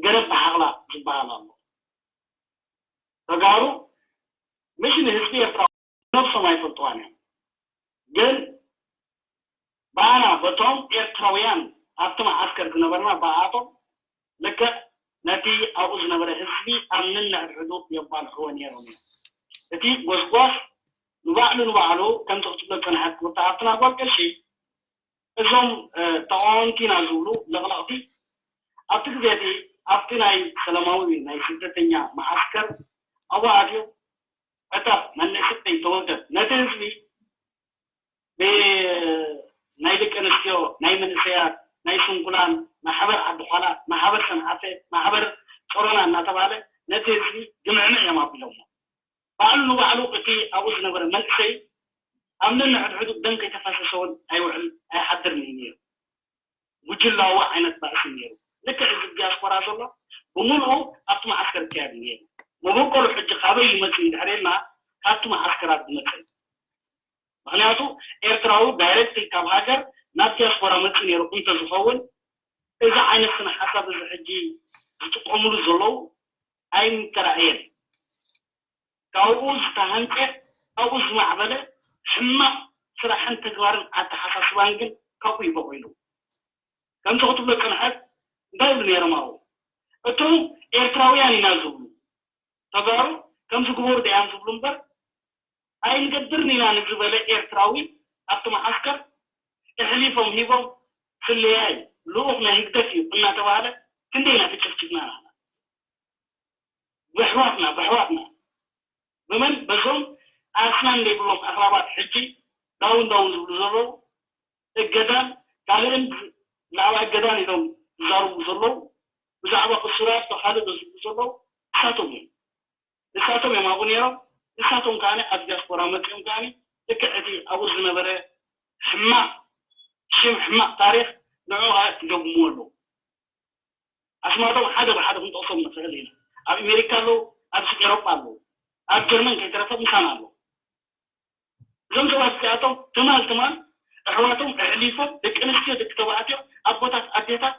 ገረብ ብሓቕላ ዝበሃል ኣሎ ተጋሩ ምሽ ንህዝቢ ኤርትራ ነብሶም ኣይፈልጥዋን እዮም ግን ብኣና በቶም ኤርትራውያን ኣብቲ መዓስከር ዝነበርና ብኣቶም ልክዕ ነቲ ኣብኡ ዝነበረ ህዝቢ ኣብ ነንሕድሕዱ የባልዕዎ ነይሮም እዮም እቲ ጎስጓስ ንባዕሉ ንባዕሉ ከምቲ ክትብሎ ዝፀንሐት ክብርቲ ሃብትና ጓል ቀሺ እዞም ተቃወምቲ ኢና ዝብሉ ለቕለቕቲ ኣብቲ ግዜ እቲ ኣብቲ ናይ ሰላማዊ ናይ ስደተኛ መዓስከር ኣብኡ ኣትዮም ዕጠቕ መንእሰይ ተወደብ ነቲ ህዝቢ ናይ ደቂ ኣንስትዮ ናይ መንእሰያት ናይ ስንኩላን ማሕበር ዓዲ ኳላ ማሕበር ሰንዓፈ ማሕበር ጾሮና እናተባህለ ነቲ ህዝቢ ግምዕምዕ እዮም ኣቢሎሞ ባዕሉ ንባዕሉ እቲ ኣብኡ ዝነበረ መንእሰይ ኣብ ነንሕድሕዱ ደም ከይተፋሰሰ እውን ኣይውዕል ኣይሓድርን እዩ ነይሩ ጉጅላዊ ዓይነት ባእሲ ነይሩ። ልክዕ እዚ ዲያስፖራ ዘሎ ብምሉኡ ኣብቲ መዓስከር ይካየድ ነይሩ። መበቆሉ ሕጂ ካበይ ይመጽእ እንድሕር ኢልና ካብቲ መዓስከራት ዝመጽእ። ምኽንያቱ ኤርትራዊ ዳይሬክት ካብ ሃገር ናብ ዲያስፖራ መጽእ ነይሩ እንተዝኸውን እዚ ዓይነት ስነ ሓሳብ እዚ ሕጂ ዝጥቀምሉ ዘለዉ ኣይምተራእየን። ካብኡ ዝተሃንጸ፣ ካብኡ ዝማዕበለ ሕማቕ ስራሕን ተግባርን ኣተሓሳስባን ግን ካብኡ ይበቑሉ። ከምዚ ክትብሎ ጸንሐት እንታይ ይብሉ ነይሮም ኣብኡ? እቶም ኤርትራውያን ኢና ዝብሉ ተጋሩ ከምዚ ግበሩ ደያም ዝብሉ እምበር ኣይንገብርን ኢና ንዝበለ ኤርትራዊ ኣብቲ መዓስከር እሕሊፎም ሂቦም ስለያይ ልኡኽ ናይ ህግደፍ እዩ እናተባህለ ክንደይ ኢና ተጨፍጭፍና ንሕና ብሕዋትና ብሕዋትና ብመን በዞም ኣስናን ዘይብሎም ኣኽላባት ሕጂ ዳውን ዳውን ዝብሉ ዘለዉ እገዳን ካልእን ብዛዕባ እገዳን ኢሎም ዝዛረቡ ዘለዉ ብዛዕባ እሱራት ካልእ ዝብሉ ዘለዉ ንሳቶም እዮም ንሳቶም እዮም ኣብኡ ነይሮም ንሳቶም ከዓ ኣብ ዲያስፖራ መፅኦም ከዓ ልክዕ እቲ ኣብኡ ዝነበረ ሕማቕ ሽም ሕማቕ ታሪኽ ንዑ ከዓ ይደግምዎ ኣለዉ ኣስማቶም ሓደ ብሓደ ክንጠቕሶም ንኽእል ኢና ኣብ ኣሜሪካ ኣለዉ ኣብ ኤሮጳ ኣለዉ ኣብ ጀርመን ከይተረፈ ምሳና ኣለዉ እዞም ሰባት እዚኣቶም ትማል ትማል ኣሕዋቶም ኣሕሊፎም ደቂ ኣንስትዮ ደቂ ተባዕትዮ ኣቦታት ኣዴታት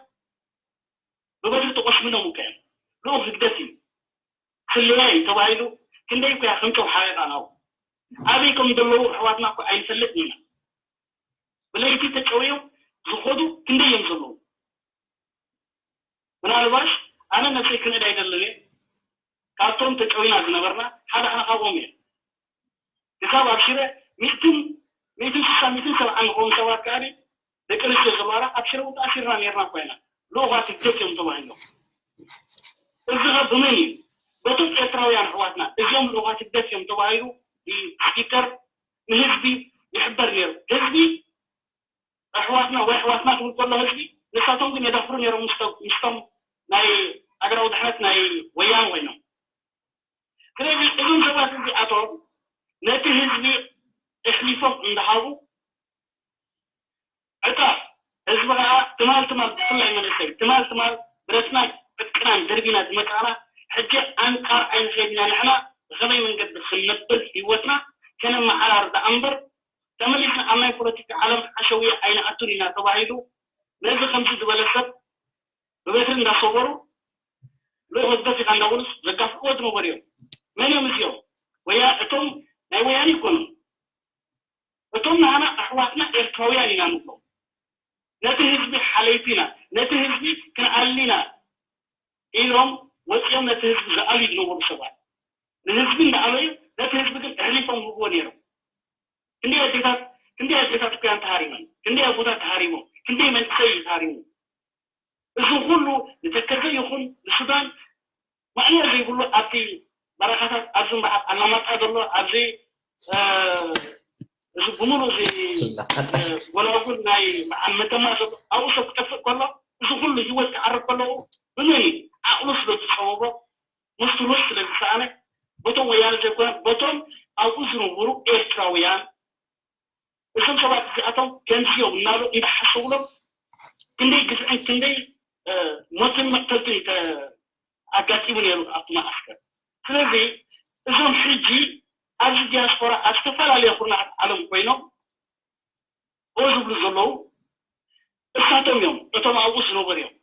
ብበትሪ ተቆስምኖም እኮ እዮም ልኡኽ ህግደፍ እዩ ስለያ እዩ ተባሂሉ ክንደይ እኮ ከምቶም ሓቂቓ ናው ኣበይ ከም ዘለዉ ኣሕዋትና እኮ ኣይንፈልጥን ኢና ብለይቲ ተጨውዮም ዝኸዱ ክንደይ እዮም ዘለዉ ምናልባሽ ኣነ ነብሰይ ክንእድ ኣይደልን እየ ካብቶም ተጨዊና ዝነበርና ሓደ ኣነ ካብኦም እየ ክሳብ ኣብ ሽረ ሚእትን ሚእትን ስሳ ሚእትን ሰብዓ ንኸውን ሰባት ከኣኒ ደቂ ኣንስትዮ ዘለዋና ኣብ ሽረ እውን ተኣሲርና ነርና ኮይና ልኡኻት ህግደፍ እዮም ተባሂሎም እዚ ኸ ብመን እዩ በቶም ኤርትራውያን ኣሕዋትና እዚኦም ልኡኻት ህግደፍ እዮም ተባሂሉ ብስፒከር ንህዝቢ ይሕበር ነይሩ ህዝቢ ኣሕዋትና ወይ ኣሕዋትና ክብል ከሎ ህዝቢ ንሳቶም ግን የዳፍሩ ነይሮም ምስቶም ናይ ሃገራዊ ድሕነት ናይ ወያነ ኮይኖም ስለዚ እዞም ሰባት እዚኣቶም ነቲ ህዝቢ ኣሕሊፎም እንዳሃቡ ዕጣ ህዝቢ ከዓ ትማል ትማል ብፍላይ መንእሰይ ትማል ትማል ብረትናን ዕጥቅናን ደርቢና ዝመፃና ሕጂ ኣንፃር ኣይንኸይድና ንሕና ብኸመይ መንገዲ ክንነብር ህይወትና ከነመሓራርዳ እምበር ተመሊስና ኣብ ናይ ፖለቲካ ዓለም ሓሸውየ ኣይንኣቱን ኢና ተባሂሉ ነዚ ከምዚ ዝበለ ሰብ ብበትሪ እንዳሰወሩ ልኡኽ ህግደፍ ኢኻ እንዳበሉስ ዘጋፍዕዎ ዝነበሩ እዮም። መን እዮም እዚኦም? ወያ እቶም ናይ ወያነ ይኮኑ። እቶም ንዓና ኣሕዋትና ኤርትራውያን ኢና ንብሎም። ነቲ ህዝቢ ሓለይቲ ኢና፣ ነቲ ህዝቢ ክንኣሊ ኢና ኢሎም ወፂኦም ነቲ ህዝቢ ዝኣልዩ ዝነበሩ ሰባት ንህዝቢ እንዳኣለዩ ነቲ ህዝቢ ግን ኣሕሊፎም ይህብዎ ነይሮም። ክንደይ ኣዴታት ክንደይ ኣዴታት እኮ እያን ተሃሪመን፣ ክንደይ ኣቦታት ተሃሪሞም፣ ክንደይ መንእሰይ እዩ ተሃሪሙ። እዚ ኩሉ ንተከዘ ይኹን ንሱዳን ማእለያ ዘይብሉ ኣብቲ በረኻታት ኣብዚ እምበኣር ኣላማጣ ዘሎ ኣብዚ እዚ ብምሉ እዚ ጎላጉል ናይ በዓል መተማ ዘሎ ኣብኡ ሰብ ክጠፍእ ከሎ እዚ ኩሉ ህይወት ክዓርብ ከለዉ ብመን እዩ ዓቕሉ ስለ ዝፀበቦ ምስሉ ስለ ዝሰኣነ በቶም ወያነ ዘይኮነ በቶም ኣብኡ ዝነብሩ ኤርትራውያን እዞም ሰባት እዚኣቶም ከምዚ እዮም እናሉ እንዳሓሰብሎም ክንደይ ግፍዕን ክንደይ ሞትን መቅተልትን ኣጋጢሙ ነይሩ ኣብቲ መዓስከር። ስለዚ እዞም ሕጂ ኣብዚ ዲያስፖራ ኣብ ዝተፈላለየ ኩርናዓት ዓለም ኮይኖም ኦ ዝብሉ ዘለዉ እሳቶም እዮም፣ እቶም ኣብኡ ዝነበሩ እዮም።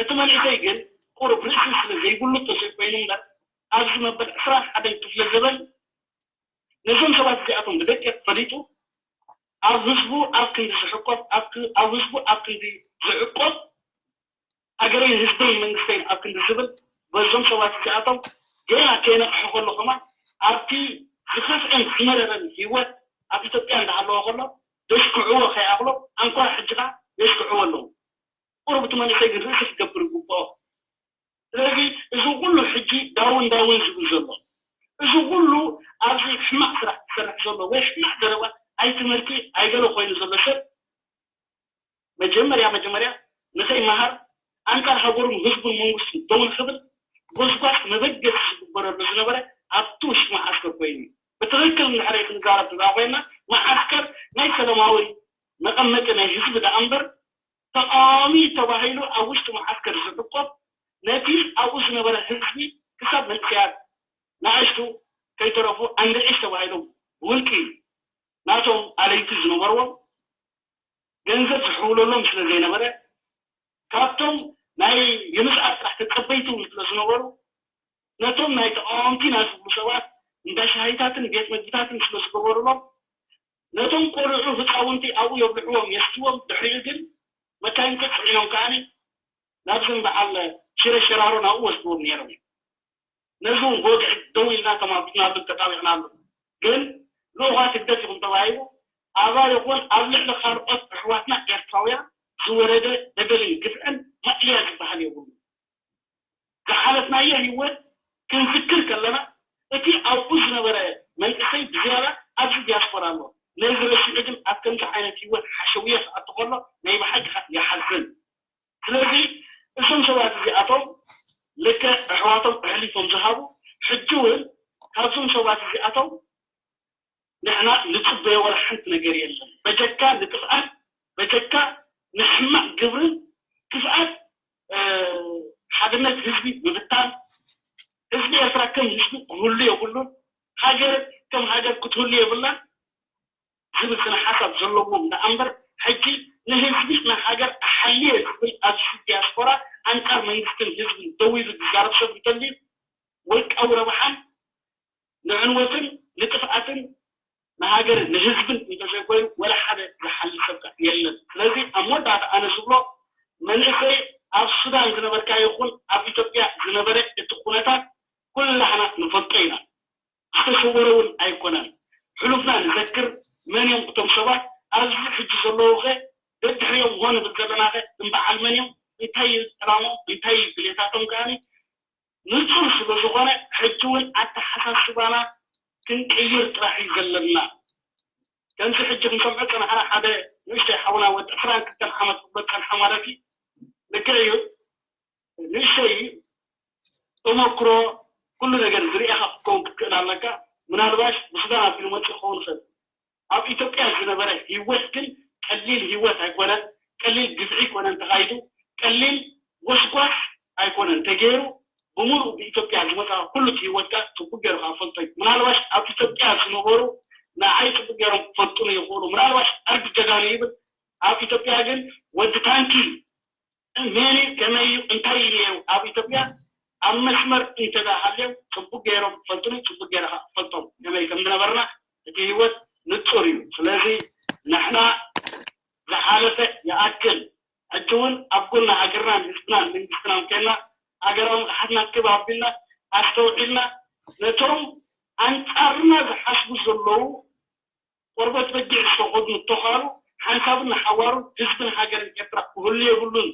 እቲ መንእሰይ ግን ቁሩብ ርእሲ ስለ ዘይብሉ ተዘይኮይኑ እምበር ኣብዚ መበል ዕስራን ሓደን ክፍለ ዘበን ነዞም ሰባት እዚኣቶም ብደቂቕ ፈሊጡ ኣብ ህዝቡ ኣብ ክንዲ ዝሕቆፍ ኣብ ህዝቡ ኣብ ክንዲ ዝዕቆብ ሃገረይን ህዝበይን መንግስተይን ኣብ ክንዲ ዝብል በዞም ሰባት እዚኣቶም ገና ከይነቕሐ ከሎ ከማን ኣብቲ ዝኸፍአን ዝመረረን ህይወት ኣብ ኢትዮጵያ እንዳሃለወ ከሎ ዘሽክዕዎ ከይኣኽሎ ኣንኮራ ሕጂ ከዓ የሽክዕዎ ኣለዉ። ቁሩብ እቲ መንእሰይ ግን ርእሲ ክገብር ይግብኦ። ስለዚ እዚ ኩሉ ሕጂ ዳውን ዳውን ዝብል ዘሎ እዚ ኩሉ ኣብዚ ሕማቕ ስራሕ ዝሰርሕ ዘሎ ወይ ሕማቕ ዘረባ ኣይትምህርቲ ኣይገለ ኮይኑ ዘሎ ሰብ መጀመርያ መጀመርያ ንኸይመሃር ኣንጻር ሃገሩን ህዝቡን መንግስቱን ደው ንኽብል ጎስጓስ መበገሲ ዝግበረሉ ዝነበረ ኣብቲ ውሽጢ መዓስከር ኮይኑ እዩ። ብትኽክል እንድሕር ክንዛረብ ዝኣ ኮይና መዓስከር ናይ ሰላማዊ መቐመጢ ናይ ህዝቢ ደኣ እምበር ተቃዋሚ ተባሂሉ ኣብ ውሽጢ መዓስከር ዝዕቆብ፣ ነቲ ኣብኡ ዝነበረ ህዝቢ ክሳብ መንእሰያት ንኣሽቱ ከይተረፉ ኣንድዒሽ ተባሂሎም ብውልቂ ናቶም ኣለይቲ ዝነበርዎም ገንዘብ ዝሕውለሎም ስለ ዘይነበረ፣ ካብቶም ናይ የምጽኣት ጥራሕ ተጸበይቲ እውን ስለ ዝነበሩ፣ ነቶም ናይ ተቃወምቲ ኢና ዝብሉ ሰባት እንዳ ሻሂታትን ቤት መግብታትን ስለ ዝገበሩሎም፣ ነቶም ቆልዑ ህፃውንቲ ኣብኡ የብልዕዎም የስትዎም። ድሕሪኡ ግን መካይን ተፅዒኖም ከዓኒ ናብዚ በዓል ሽረ ሸራሮ ናብኡ ወስድዎም ነይሮም እዮም። ነዚ እውን ብወግዒ ደው ኢልና ተማርኩናሉ ተጣቢቕናሉ። ግን ልኡኻት ህግደፍ ይኹን ተባሂሉ ኣባል ይኹን ኣብ ልዕሊ ካልኦት ኣሕዋትና ኤርትራውያን ዝወረደ በደልን ግፍዕን ማእለያ ዝበሃል የብሉ። ዝሓለፍናዮ ህይወት ክንዝክር ከለና እቲ ኣብኡ ዝነበረ መንእሰይ ብዝያዳ ኣብዚ ዲያስፖራ ኣሎ። ነዚ ረሲዑ ግን ኣብ ከምዚ ዓይነት ህይወት ሓሸውየ ክኣቱ ከሎ ናይ ብሓቂ ይሓዝን። ስለዚ እዞም ሰባት እዚኣቶም ልክዕ ኣሕዋቶም ኣሕሊፎም ዝሃቡ፣ ሕጂ እውን ካብዞም ሰባት እዚኣቶም ንሕና ንፅበዮ ዋላ ሓንቲ ነገር የለን። በጀካ ንጥፍኣት፣ በጀካ ንሕማቕ ግብርን ክፍኣት፣ ሓድነት ህዝቢ ምብታን፣ ህዝቢ ኤርትራ ከም ህዝቢ ክህሉ የብሉን፣ ሃገር ከም ሃገር ክትህሉ የብላን ዝብል ስነ ሓሳብ ዘለዎም ደኣ እምበር፣ ሕጂ ንህዝቢ ንሃገር ኣሓልየ ዝብል ኣብዚ ዲያስፖራ ኣንጻር መንግስትን ህዝብን ደው ኢሉ ዝዛረብ ሰብ እንተልዩ፣ ውልቃዊ ረብሓን ንዕንወትን ንጥፍኣትን ንሃገር ንህዝብን እንተዘይኮይኑ ወላ ሓደ ዝሓሊ ሰብ ከኣ የለን። ስለዚ ኣብ መወዳእታ ኣነ ዝብሎ መንእሰይ ኣብ ሱዳን ዝነበርካ ይኹን ኣብ ኢትዮጵያ ዝነበረ እቲ ኩነታት ኩላህና ንፈልጦ ኢና። ዝተሰወረ እውን ኣይኮነን። ሕሉፍና ንዘክር መን እዮም እቶም ሰባት ኣብዚ ሕጂ ዘለዉ ኸ ደድሕሪኦም ሆን ንብል ዘለና ኸ እምበዓል መን እዮም እንታይ እዩ ዕላምኦም እንታይ እዩ ድሌታቶም ከኣኒ ንጹር ስለ ዝኾነ ሕጂ እውን ኣተሓሳስባና ክንቅይር ጥራሕ እዩ ዘለና። ከምዚ ሕጂ ክንሰምዖ ጸናሕና ሓደ ንእሽተይ ሓውና ወዲ ዕስራን ክልተን ዓመት ክብሎ ጸንሐ ማለት እዩ። ልክዕ እዩ። ንእሽተይ ተመክሮ ኩሉ ነገር ዝርኤኻ ክትከውን ክትክእል ኣለካ። ምናልባሽ ብሱዳን ኣቢሉ መፅእ ክኸውን ይኽእል። ኣብ ኢትዮጵያ ዝነበረ ህይወት ግን ቀሊል ህይወት ኣይኮነን፣ ቀሊል ግፍዒ ኣይኮነን ተኻይዱ፣ ቀሊል ጎስጓስ ኣይኮነን ተገይሩ። ብምሉእ ብኢትዮጵያ ዝመፃ ኩሉ እቲ ህይወትካ ፅቡቅ ገይሩ ከዓ ፈልጦ እዩ። ምናልባሽ ኣብ ኢትዮጵያ ዝነበሩ ንዓይ ፅቡቅ ገይሮም ክፈልጡኒ ይኽእሉ። ምናልባሽ ኣርግ ጀጋኑ ይብል። ኣብ ኢትዮጵያ ግን ወዲ ታንኪ መን እዩ ከመይ እዩ እንታይ እዩ ነይሩ ኣብ ኢትዮጵያ ኣብ መስመር እንተዳ ሃልዮም ፅቡቅ ገይሮም ፈልጡኒ ፅቡቅ ገይረ ከዓ ፈልጦም ከመይ ከም ዝነበርና እቲ ህይወት ንፁር እዩ። ስለዚ ንሕና ዝሓለፈ ይኣክል ሕጂ እውን ኣብ ጎና ሃገርናን ህዝብናን መንግስትናን ኮይና ሃገራዊ ንቕሓትና ክብ ኣቢልና ኣስተውዒልና ነቶም ኣንፃርና ዝሓስቡ ዘለዉ ቆርበት በጊዕ ዝተኸድኑ ተዃሉ ሓንሳብን ንሓዋሩን ህዝብን ሃገርን ኤርትራ ክህሉ የብሉን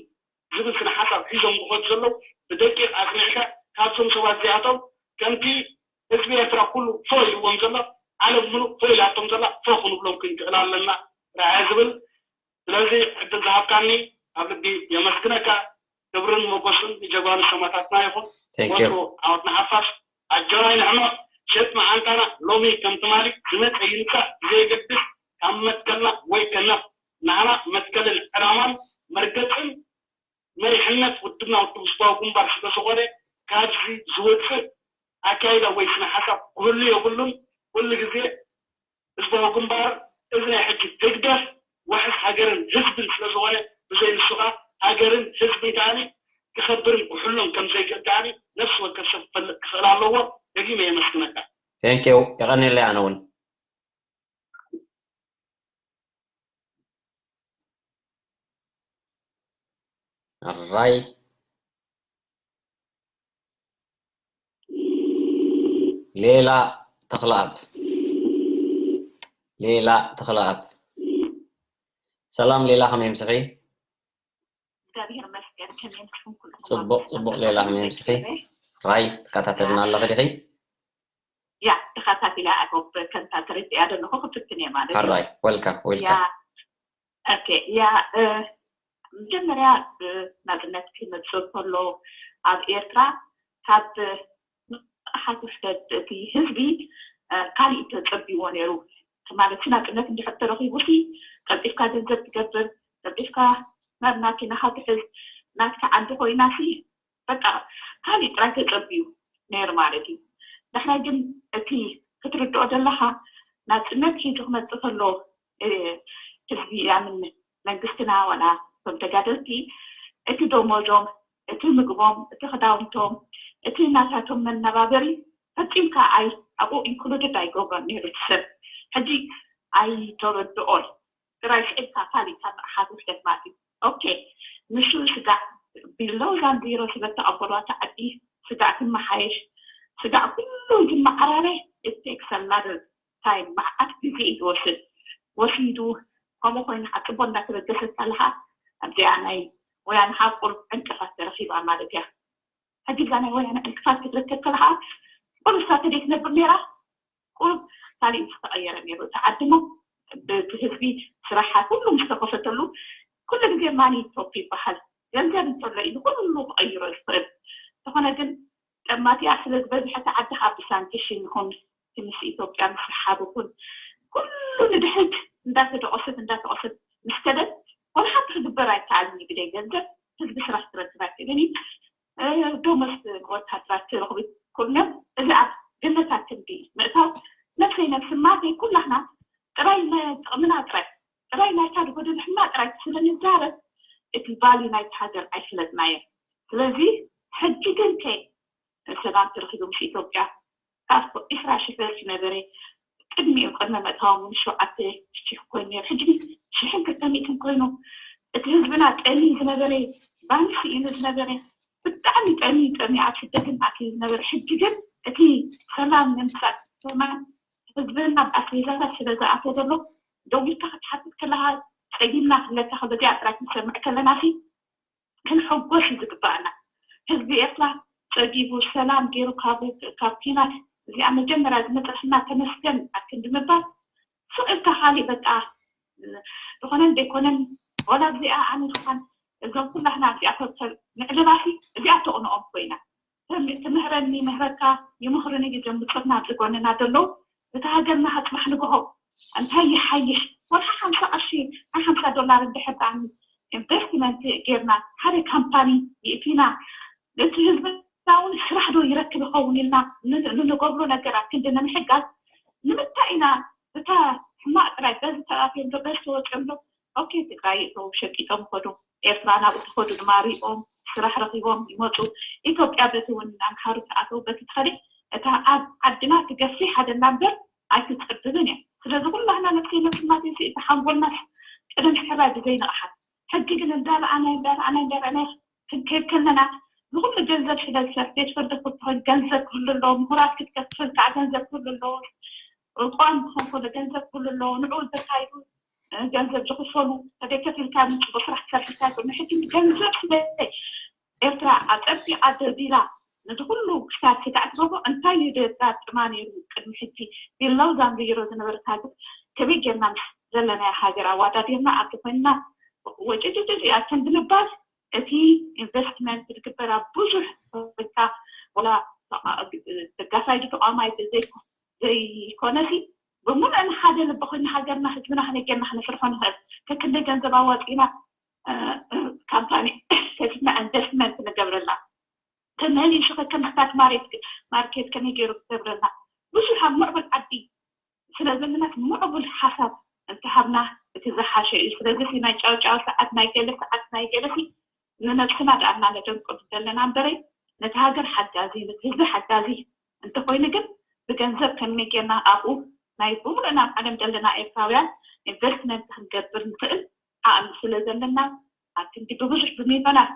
ዝብል ስነ ሓሳብ ሒዞም ዝኸዱ ዘለዉ ብደቂቕ ኣጽኒዕካ ካብዞም ሰባት እዚኣቶም ከምቲ ህዝቢ ኤርትራ ኩሉ ፎ ኢልዎም ዘሎ ዓለም ምሉእ ፎ ኢላቶም ዘላ ፎ ክንብሎም ክንክእል ኣለና ጥራይ ዝብል ስለዚ ዕድል ዝሃብካኒ ካብ ልቢ የመስግነካ። ክብርን ሞጎስን ንጀጋኑ ሰማእታትና ይኹን። Thank you። ወትሩ ዓወት ንሓፋሽ። ኣጆና ይንሕመቕ ሸጥ መዓንታና ሎሚ ከም ትማሊ ዝመፀ ይምፃእ ብዘየገድስ ካብ መትከልና ወይ ከነፍ ናህና መትከልን ዕላማን መርገፅን መሪሕነት ውድብና ውድብ ህዝባዊ ግንባር ስለ ዝኾነ ካብዚ ዝወፅእ ኣካይዳ ወይ ስነ ሓሳብ ክህሉ የብሉን። ኩሉ ግዜ ህዝባዊ ግንባር እዚ ናይ ሕጂ ህግደፍ ዋሕስ ሃገርን ህዝብን ስለ ዝኾነ ብዘይ ንሱ ከዓ ሃገርን ህዝብን ከዓኒ ክኸብርን ክሕሉን ከም ዘይክእል ከዓኒ ነፍሲ ወከፍ ሰብ ክፈልጥ ክኽእል ኣለዎ። ደጊመ የመስግነካ። Thank you። የቐንየለይ ኣነ እውን። ኣራይ ሌላ ተኽለኣብ ሌላ ተኽለኣብ ሰላም ሌላ ከመይ ምስኺ? እግዚኣብሔር ይመስገን ከመይ ንስኹም ኩልኩም ጽቡቅ ጽቡቅ ሌላ ከመይ ምስኺ? ራይ ተከታተልና ኣለኺ ዲኺ? ያ ተኸታቲላ ኣጎብ ከምታ ተረዲኣ ዘለኹ ክፍትን እየ ማለት እዩ። ሕራይ ወልካም ወልካም። ኦኬ ያ መጀመርያ ናጽነት ክመጽእ ከሎ ኣብ ኤርትራ ካብ ንቕሓት ውሕደት እቲ ህዝቢ ካሊእ ተጸቢዎ ነይሩ። ማለት ናጽነት እንድሕር ተረኺቡ ሲ ቀልጢፍካ ገንዘብ ትገብር፣ ቀልጢፍካ ናብ ናኪ ናኻ ትሕዝ ናትካ ዓዲ ኮይና ሲ በቃ ካሊእ ጥራይ ተጸብዩ ነይሩ ማለት እዩ። ድሕረ ግን እቲ ክትርድኦ ዘለኻ ናጽነት ሒዙ ክመጽእ ከሎ ህዝቢ ያምን መንግስትና ዋላ እቶም ተጋደልቲ እቲ ደሞዞም እቲ ምግቦም እቲ ክዳውንቶም እቲ ናታቶም መነባበሪ ፈጺምካ ኣይ ኣብኡ ኢንክሉድድ ኣይገብሮን ነይሩ እቲ ሰብ ሕጂ ኣይተረድኦን ጥራይ ስዒብካ ካሊእ ካብ መኣሓት ውሕደት ማለት እዩ ኦኬ ንሱ ስጋዕ ቢለው ዛንዚሮ ስለተቐበሏ ተዓዲ ስጋዕ ትመሓየሽ ስጋዕ ኩሉ ዝመዓራረ it takes a lot of time መዓት ግዜ እዩ ዝወስድ ወሲዱ ከምኡ ኮይኑ ሓፅቦ እንዳተበገሰት ኣለካ ኣብዚኣ ናይ ወያነ ሓቁር ዕንቅፋት ተረኪባ ማለት እያ ሕጂ እዛ ናይ ወያነ ዕንቅፋት ክትረከብ ከለካ ቁሩብ ሳተ ዘይትነብር ነይራ ቁሩብ ካሊእ ምስ ተቐየረ ነይሩ እቲ ዓዲ እሞ ብህዝቢ ስራሓት ኩሉ ምስ ተኸፈተሉ ኩሉ ግዜ ማኒ ቶፕ ይበሃል ገንዘብ እንተሎ እዩ ኩሉ ክቐይሮ ዝኽእል እንተኾነ ግን ጠማቲኣ ስለ ዝበዝሐ እቲ ዓዲ ካብ ብሳንቲሽን ይኹን ምስ ኢትዮጵያ ምስሓብ ይኹን ኩሉ ንድሕሪት እንዳተደቆሰት እንዳተቆሰት ምስ ከደት ወላ ሓንቲ ክግበር ኣይከኣልን እዩ ብደይ ገንዘብ ህዝቢ ስራሕ ክረክብ ኣይክእልን እዩ ደሞዝ ንወታደራት ክረኽቡ ይክእሉን እዮም። እዚ ኣብ ግምታት ክንዲ ምእታው ነብሰይ ነብሲ ማተይ ኩላህና ጥራይ ጥቕምና ጥራይ ጥራይ ናይታ ዝጎደለትና ጥራይ ስለ ንዛረብ እቲ ቫልዩ ናይቲ ሃገር ኣይፈለጥናዮ። ስለዚ ሕጂ ግን ከ ሰላም ተረኺቡ ምስ ኢትዮጵያ ካብ ዒስራ ሽሕ በልኪ ነበረ ቅድሚኡ ቅድሚ ምእታዎም እውን ሸውዓተ ሽሕ ኮይኑ ነይሩ ሕጂ ግን ሽሕን ክልተ ሚእትን ኮይኑ እቲ ህዝብና ጠሚ ዝነበረ ባንክ ስኢኑ ዝነበረ ብጣዕሚ ጠሚ ጠሚ ኣብ ስደትን ኣትዩ ዝነበረ ሕጂ ግን እቲ ሰላም ንምምፃእ ሰማን ህዝብና ብኣስቤዛታት ስለ ዝኣተ ዘሎ ደዊልካ ክትሓትት ከለካ ፀጊምና ክብለካ በዚኣ ጥራይ ክንሰምዕ ከለና ሲ ክንሕጎስ እዩ ዝግባኣና። ህዝቢ ኤርትራ ጸጊቡ ሰላም ገይሩ ካብ ካብ ኲናት እዚኣ መጀመርያ ዝመጸትና ተመስገን ኣክንዲ ምባል ሱቕ ኢልካ ካሊእ በቃ ዝኾነን ዘይኮነን ዋላ እዚኣ ኣነ ዝኾን እዞም ኩላህና እዚኣ ተብተብ ንዕልባሲ እዚኣ ተቕንኦም ኮይና ትምህረኒ ምህረካ ይምኽርኒ ግዜ ምጽርና ኣብዚ ጎንና ዘለዉ እቲ ሃገርና ከጽባሕ ንግሆ እንታይ ይሓይሽ ወላ ሓምሳ ቅርሺ ናይ ሓምሳ ዶላር እንድሕር ደኣ ኢንቨስትመንት ጌርና ሓደ ካምፓኒ ይእቲና እቲ ህዝብና እውን ስራሕ ዶ ይረክብ ይኸውን ኢልና ንገብሮ ነገራት ክንዲ ንምሕጋዝ ንምንታይ ኢና እታ ሕማቕ ጥራይ በዚ ተኣትዮም ዶ በዚ ተወፅኦም ዶ ኦኬ ትግራይ እተው ሸቂጦም ይኸዱ ኤርትራ ናብኡ ትኸዱ ድማ ሪኦም ስራሕ ረኺቦም ይመፁ ኢትዮጵያ በቲ እውን ኣምሓሩ ተኣተው በቲ ትኸደ እታ ኣብ ዓድና ትገፍሕ ሃደና እምበር ኣይትፀብብን እያ ስለዚ ኩላህና ነብሰይ ነብስና ዘይሲ እቲ ሓንጎልና ቅደም ሕራይ ብዘይንቕሓት ሕጂ ግን እንዳረኣና እንዳረኣና እንዳረኣና ክንከይድ ከለና ንኩሉ ገንዘብ ስለ ዝሰርሕ ቤት ፍርዲ ክትኾን ገንዘብ ክህሉ ኣለዎ ምሁራት ክትከፍል ከዓ ገንዘብ ክህሉ ኣለዎ እቋም ክኾን ከሎ ገንዘብ ክህሉ ኣለዎ ንዕኡ ዘካይዱ ገንዘብ ዝኽፈሉ ተደይ ከፊልካ ምንጭ ብስራሕ ትሰርሕ እንታይ ኮይኑ ሕጂ ገንዘብ ስለ ኤርትራ ኣጸቢቓ ደልዲላ ነዚ ኩሉ ክሳብ ስጋዕ ትገብሮ እንታይ እዩ ዘጋጥማ ነይሩ ቅድሚ ሕጂ ቢላው ዛንብይሮ ዝነበረት ሃገር ከመይ ጌርና ምስ ዘለናዮ ሃገር ኣዋዳዲርና ኣብቲ ኮይንና ወጭጭጭጭ እያ ከም ብምባል እቲ ኢንቨስትመንት ዝግበር ኣብ ብዙሕ ፋብሪካ ወላ ተጋሳይ ተቋማይ ዘይኮነሲ ብምሉእ ሓደ ልቢ ኮይና ሃገርና ህዝብና ከመይ ጌርና ክነስርሖ ንኽእል ከክንደይ ገንዘብ ኣዋፂና ካምፓኒ ከፊትና ኢንቨስትመንት ንገብረላ ተመሊሱ ከከም ስታክ ማርኬት ከመይ ገይሩ ክገብረና ብዙሕ ኣብ ምዕቡል ዓዲ ስለ ዘለና ምዕቡል ሓሳብ እንተሃብና እቲ ዝሓሸ እዩ ስለዚ ናይ ጫውጫው ሰዓት ናይ ገለ ሰዓት ናይ ገለ ንነብስና ደኣ እናነደንቆ ዘለና እምበረይ ነቲ ሃገር ሓጋዚ ነቲ ህዝቢ ሓጋዚ እንተኮይኑ ግን ብገንዘብ ከመይ ጌርና ኣብኡ ናይ ብምሉእና ኣብ ዓለም ዘለና ኤርትራውያን ኢንቨስትመንት ክንገብር ንኽእል ዓቕሚ ስለ ዘለና ኣብ ክንዲ ብብዙሕ ብሚልዮናት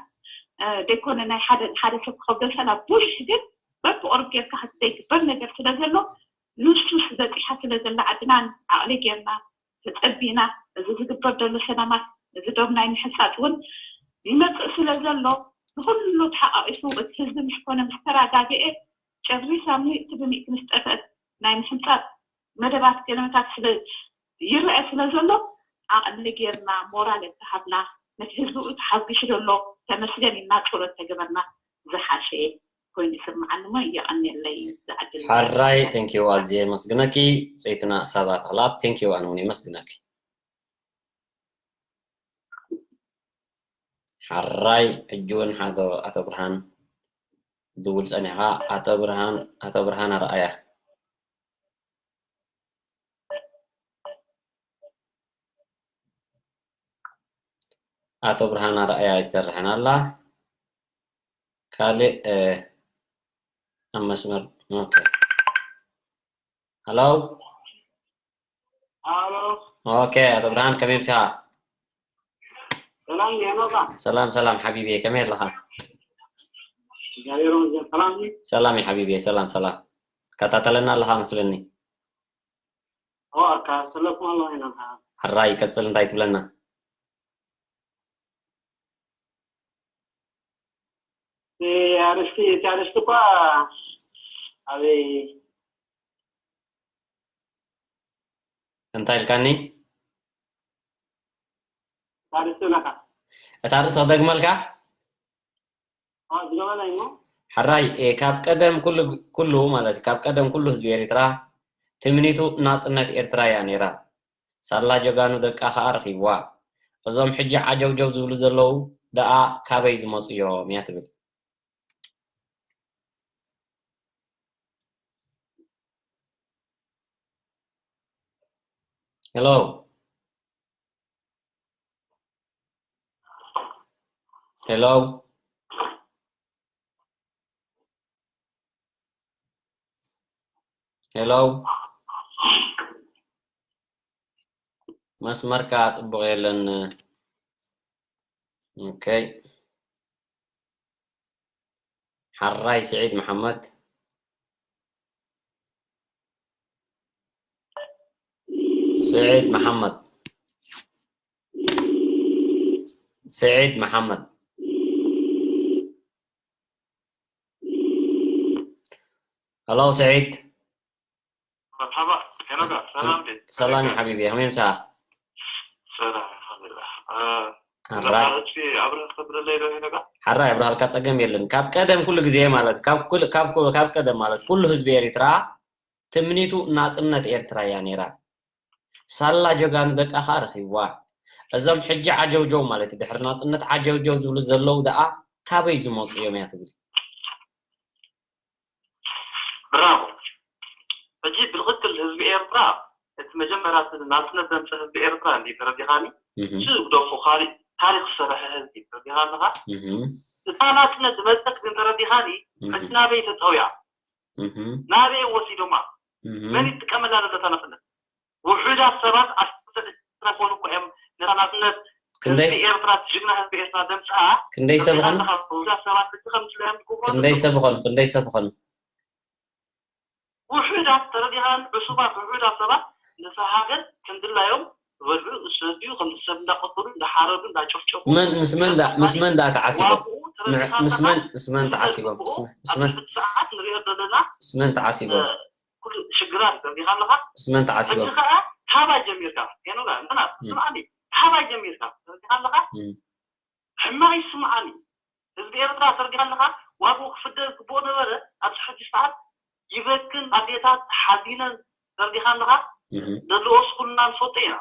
ደይኮነ ናይ ሓደ ሓደ ሰብ ክኸብዶ ይኽእል ኣብ ብዙሕ ግን በብቕሩብ ጌርካ ዘይግበር ነገር ስለ ዘሎ ንሱስ በፂሓ ስለ ዘላ ዓድና ዓቕሊ ጌርና ተፀቢና እዚ ዝግበር ዘሎ ሰላማት እዚ ዶብ ናይ ምሕንፃፅ እውን ይመፅእ ስለ ዘሎ ንኩሉ ተሓቃቂፉ እቲ ህዝቢ ምስ ኮነ ምስ ተረጋግኤ ጨሪሳ ሚእቲ ብሚእቲ ምስ ጠፍአት ናይ ምሕንፃፅ መደባት ገለመታት ስለ ይረአ ስለ ዘሎ ዓቕሊ ጌርና ሞራል እንተሃብና ነቲ ህዝቢ ተሓጒሱ ዘሎ ተመስገን ኢልና ጸሎት ተገበርና ዝሓሸ ኮይኑ ይስምዓኒ እሞ የቐንየለይ ዝዓድል ሓራይ thank you ኣዝየ የመስግነኪ። ሰይትና ሳባ ተኽላብ thank you ኣነ እውን የመስግነኪ። ሓራይ ሕጂ እውን ሓደ ኣቶ ብርሃን ድውል ጸኒሕኻ። ኣቶ ብርሃን ኣቶ ብርሃን ኣርኣያ ኣቶ ብርሃን ኣርኣያ ኣይትሰርሕን ኣላ። ካልእ ኣብ መስመር። ኦኬ። ሃሎ። ሃሎ። ኦኬ ኣቶ ብርሃን ከመይ ምሳኻ? ሰላም ዲያ ኖባ? ሰላም ሰላም ሓቢቢ ከመይ ኣለኻ? ሰላም ሰላም ሓቢቢ ሰላም ሰላም። ከታተለና ኣለኻ መስለኒ። ሕራይ ቀጽል እንታይ ትብለና? ኣርእስቲ እቲ ኣርእስቲ እኳ ኣበይ እንታይ ኢልካኒ? ኣርእስቲ ናኻ እታ ኣርእስቲ ክደግመልካ? ሕራይ ካብ ቀደም ኩሉ ማለት ካብ ቀደም ኩሉ ህዝቢ ኤርትራ ትምኒቱ ናጽነት ኤርትራ እያ ነይራ። ሳላ ጀጋኑ ደቃ ከኣ ረኺብዋ። እዞም ሕጂ ዓጀውጀው ዝብሉ ዘለዉ ደኣ ካበይ ዝመጹ እዮም እያ ትብል። ሄሎ ሄሎ ሄሎ መስመርካ ጽቡቕ የለን። ኦኬ ሓራይ ስዒድ መሓመድ ስዒድ መሓመድ ስዒድ መሓመድ ሄሎ ስዒድ مرحبا ሄኖጋ ሰላም ድዩ? ሰላም እዩ ሓቢቢ ከመይ ምሳኻ? ሰላም ኣልሓምዱሊላህ። ኣራይ ኣረቲ ኣብረ ክብለለይ ዶ ሄኖጋ? ሓራይ ኣብረሃልካ ጸገም የለን። ካብ ቀደም ኩሉ ግዜ ማለት ካብ ኩል ካብ ኩ- ካብ ቀደም ማለት ኩሉ ህዝቢ ኤርትራ ትምኒቱ ናጽነት ኤርትራ እያ ነይራ። ሳላ ጀጋኑ ደቃ ከኣ ረኺብዋ። እዞም ሕጂ ዓጀውጀው ማለት እዩ ድሕሪ ናጽነት ዓጀውጀው ዝብሉ ዘለዉ ደኣ ካበይ ዝመጹ እዮም እያ ትብል? ብራቮ። ሕጂ ብትኽክል ህዝቢ ኤርትራ እቲ መጀመርያ እቲ ናጽነት ዘምፀ ህዝቢ ኤርትራ እንዲ ተረዲኻኒ እሱ ግደፎ ካሊእ ታሪክ ዝሰረሐ ህዝቢ ተረዲኻ ኣለኻ። እታ ናጽነት ዝመፀት ግን ተረዲኻኒ ሕጂ ናበይ ተጠውያ ናበይ ወሲዶማ መን ይጥቀመላ ዘሎ እታ ናጽነት? ውሑዳት ሰባት ኣስተ ዝኾኑ እኮ እዮም ነታ ናጽነት ህዝቢ ኤርትራ ጅግና ህዝቢ ኤርትራ ዘምፅኣ ክንደይ ሰብ ኾኑ? ውሑዳት ሰባት ሕጂ ከም ዝለዮም ዝገብሮ ክንደይ ሰብ ኾኑ? ክንደይ ሰብ ኾኑ? ውሑዳት ተረዲኻን ዕሱባት ውሑዳት ሰባት ነዛ ሃገር ክንድላዮም ዝበልዑ ዝሰትዩ ከምዚ ሰብ እንዳቆተሉ እንዳሓረዱ እንዳጨፍጨፉ መን ምስ መን ዳ- ምስ መን ዳ ተዓሲቦም? ዋግኡ ተረዲኻ ምስ ኣለኻ? መን ምስ መን ተዓሲቦም? ምስ መን- ምስ መን- ኣብዚ ሰዓት ንሪኦ ዘለና ምስ መን ተዓሲቦም? ኩሉ ሽግራት ተረዲኻ ኣለኻ? ምስ መን ተዓሲቦም? ሕጂ ኸዓ ካባይ ጀሚርካ ሄኖጋ እንትና ስምዓኒ ካባይ ጀሚርካ ተረዲኻ ኣለኻ? ሕማቕ ይስምዓኒ። ህዝቢ ኤርትራ ተረዲኻ ኣለኻ? ዋግኡ ክፍደ ዝግብኦ ነበረ ኣብዚ ሕጂ ሰዓት ይበክን ኣዴታት ሓዚነን ተረዲኻ ኣለኻ? ደልኦስ ኩልና ንፈልጦ ኢና።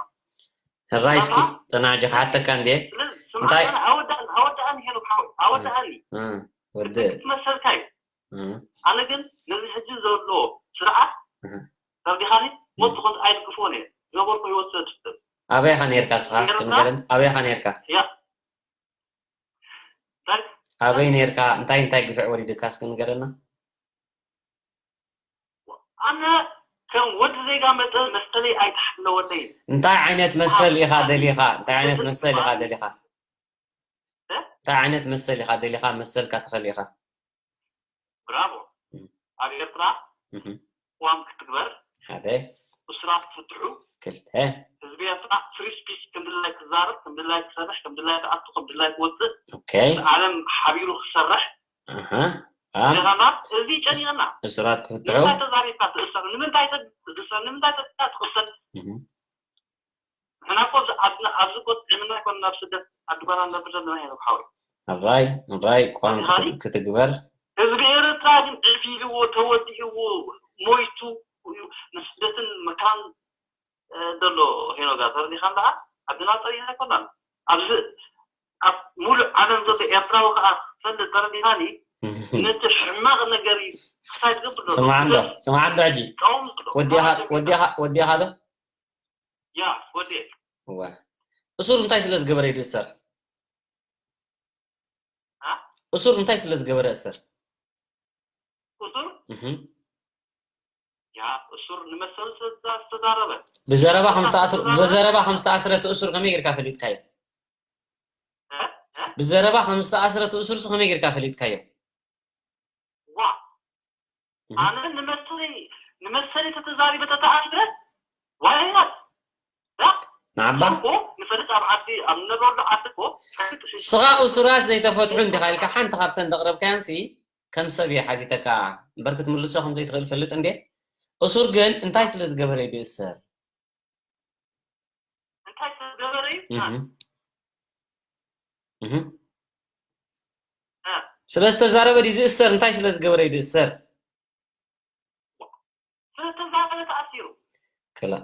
ሕራይ እስኪ ተናጀ ክሓተካ እንዴ? ስለዚ ስምዓኒ እንታይ? ኣወዳእኒ ኣወዳእኒ ሄኖክ ሓወይ ኣወዳእኒ። ወዲ ክትመሰልካ እዩ። ኣነ ግን ነዚ ሕጂ ዘሎ ስርዓት ተረዲኻኒ ሞት ዝኾን ኣይድግፎን እየ ዝገበርኩ ህይወት ስለ ትፍትን ኣበይ ኢኻ ነይርካ እስኻ እስኪ ንገረኒ ኣበይ ኢኻ ነይርካ ያ እንታይ ኣበይ ነይርካ እንታይ እንታይ ግፍዕ ወሪድካ እስኪ ንገረና ኣነ ከም ወዲ ዜጋ መጠን መሰለይ ኣይተሓለወለይን እንታይ ዓይነት መሰል ኢኻ ደሊኻ እንታይ ዓይነት መሰል ኢኻ ደሊኻ እንታይ ዓይነት መሰል ኢኻ ደሊኻ መሰልካ ተኸሊእኻ ብራቮ ኣብ ኤርትራ ቅዋም ክትግበር ሓደ እሱራት ክትፍትሑ ክልተ ህዝቢ ኤርትራ ፍሪ ስፒች ከምድላይ ክዛረብ ከምድላይ ክሰርሕ ከምድላይ ክኣቱ ከምድላይ ክወፅእ ኦኬ ዓለም ሓቢሩ ክሰርሕ ኣሃ ዜጋና እዚ ጨኒቕና እሱራት ክፍትሑ ንምንታይ ተዛሪብካ ትእሰር ንምንታይ ትእሰር ንምንታይ ትእሰር ንሕና እኮ ኣብዚ ዓድና ኣብዚ እኮ ጥዕምና ኣይኮንና ኣብ ስደት ዓዲ ጓና ንነብር ዘለና ኢና ብሓወይ። ሕራይ ሕራይ ቋም ክትግበር። ህዝቢ ኤርትራ ግን ዕፊልዎ ተወዲእዎ ሞይቱ እዩ ንስደትን መከራን ዘሎ ሄኖጋ ተረዲኻ ኣለኻ ዓድና ፀኒሕና ኣይኮናን ኣብዚ ኣብ ሙሉእ ዓለም ዘሎ ኤርትራዊ ከዓ ክፈልጥ ተረዲኻኒ። ነቲ ሕማቕ ነገር እዩ ክሳይ ዝገብር ዘሎ። ስማዕ እንዶ፣ ስማዕ እንዶ ሕጂ። ቀውም ዝብሎ ወዲኻ፣ ማለት ወዲኻ፣ ወዲኻ ዶ? ያ፣ ወዲኤ። እዋ። እሱር እንታይ ስለ ዝገበረ እዩ ዝእሰር? አ? እሱር እንታይ ስለ ዝገበረ እሰር? እሱር? እህ። ያ፣ እሱር ንመሰሉ ስለ ዝተዛረበ። ብዘረባ ከም ዝተኣስሩ፣ ብዘረባ ከም ዝተኣስረ እቲ እሱር ከመይ ጌርካ ፈሊጥካዮ? እ? እ? ብዘረባ ከም ዝተኣስረ እቲ እሱርስ ከመይ ጌርካ ፈሊጥካዮ? ዋ። እህ። ኣነ ንመሰለይ፣ ንመሰለይ ተተዛሪበ ተተኣስረ፣ ዋይ ናት። ያ? ንዓባ? እኮ ንፈልጥ ኣብ ዓዲ፣ ኣብ ንነብረሉ ዓዲ እኮ፣ ፈልጥ ሲ- ስኻ እሱራት ዘይተፈትሑ እንዲኻ ኢልካ ሓንቲ ካብተን ዘቕረብካየንሲ ከም ሰብ እየ ሓቲተካ። እምበር ክትምልሶ ከም ዘይትኽእል ፈልጥ እንዴ? እሱር ግን እንታይ ስለ ዝገበረ እዩ ዝእሰር? እንታይ ስለ ዝገበረ እዩ? እህ። እህ። እ። ስለ ዝተዛረበ ድዩ ዝእሰር? እንታይ ስለ ዝገበረ እዩ ዝእሰር? ስለ ዝተዛረበ ተኣሲሩ። ክላ-፣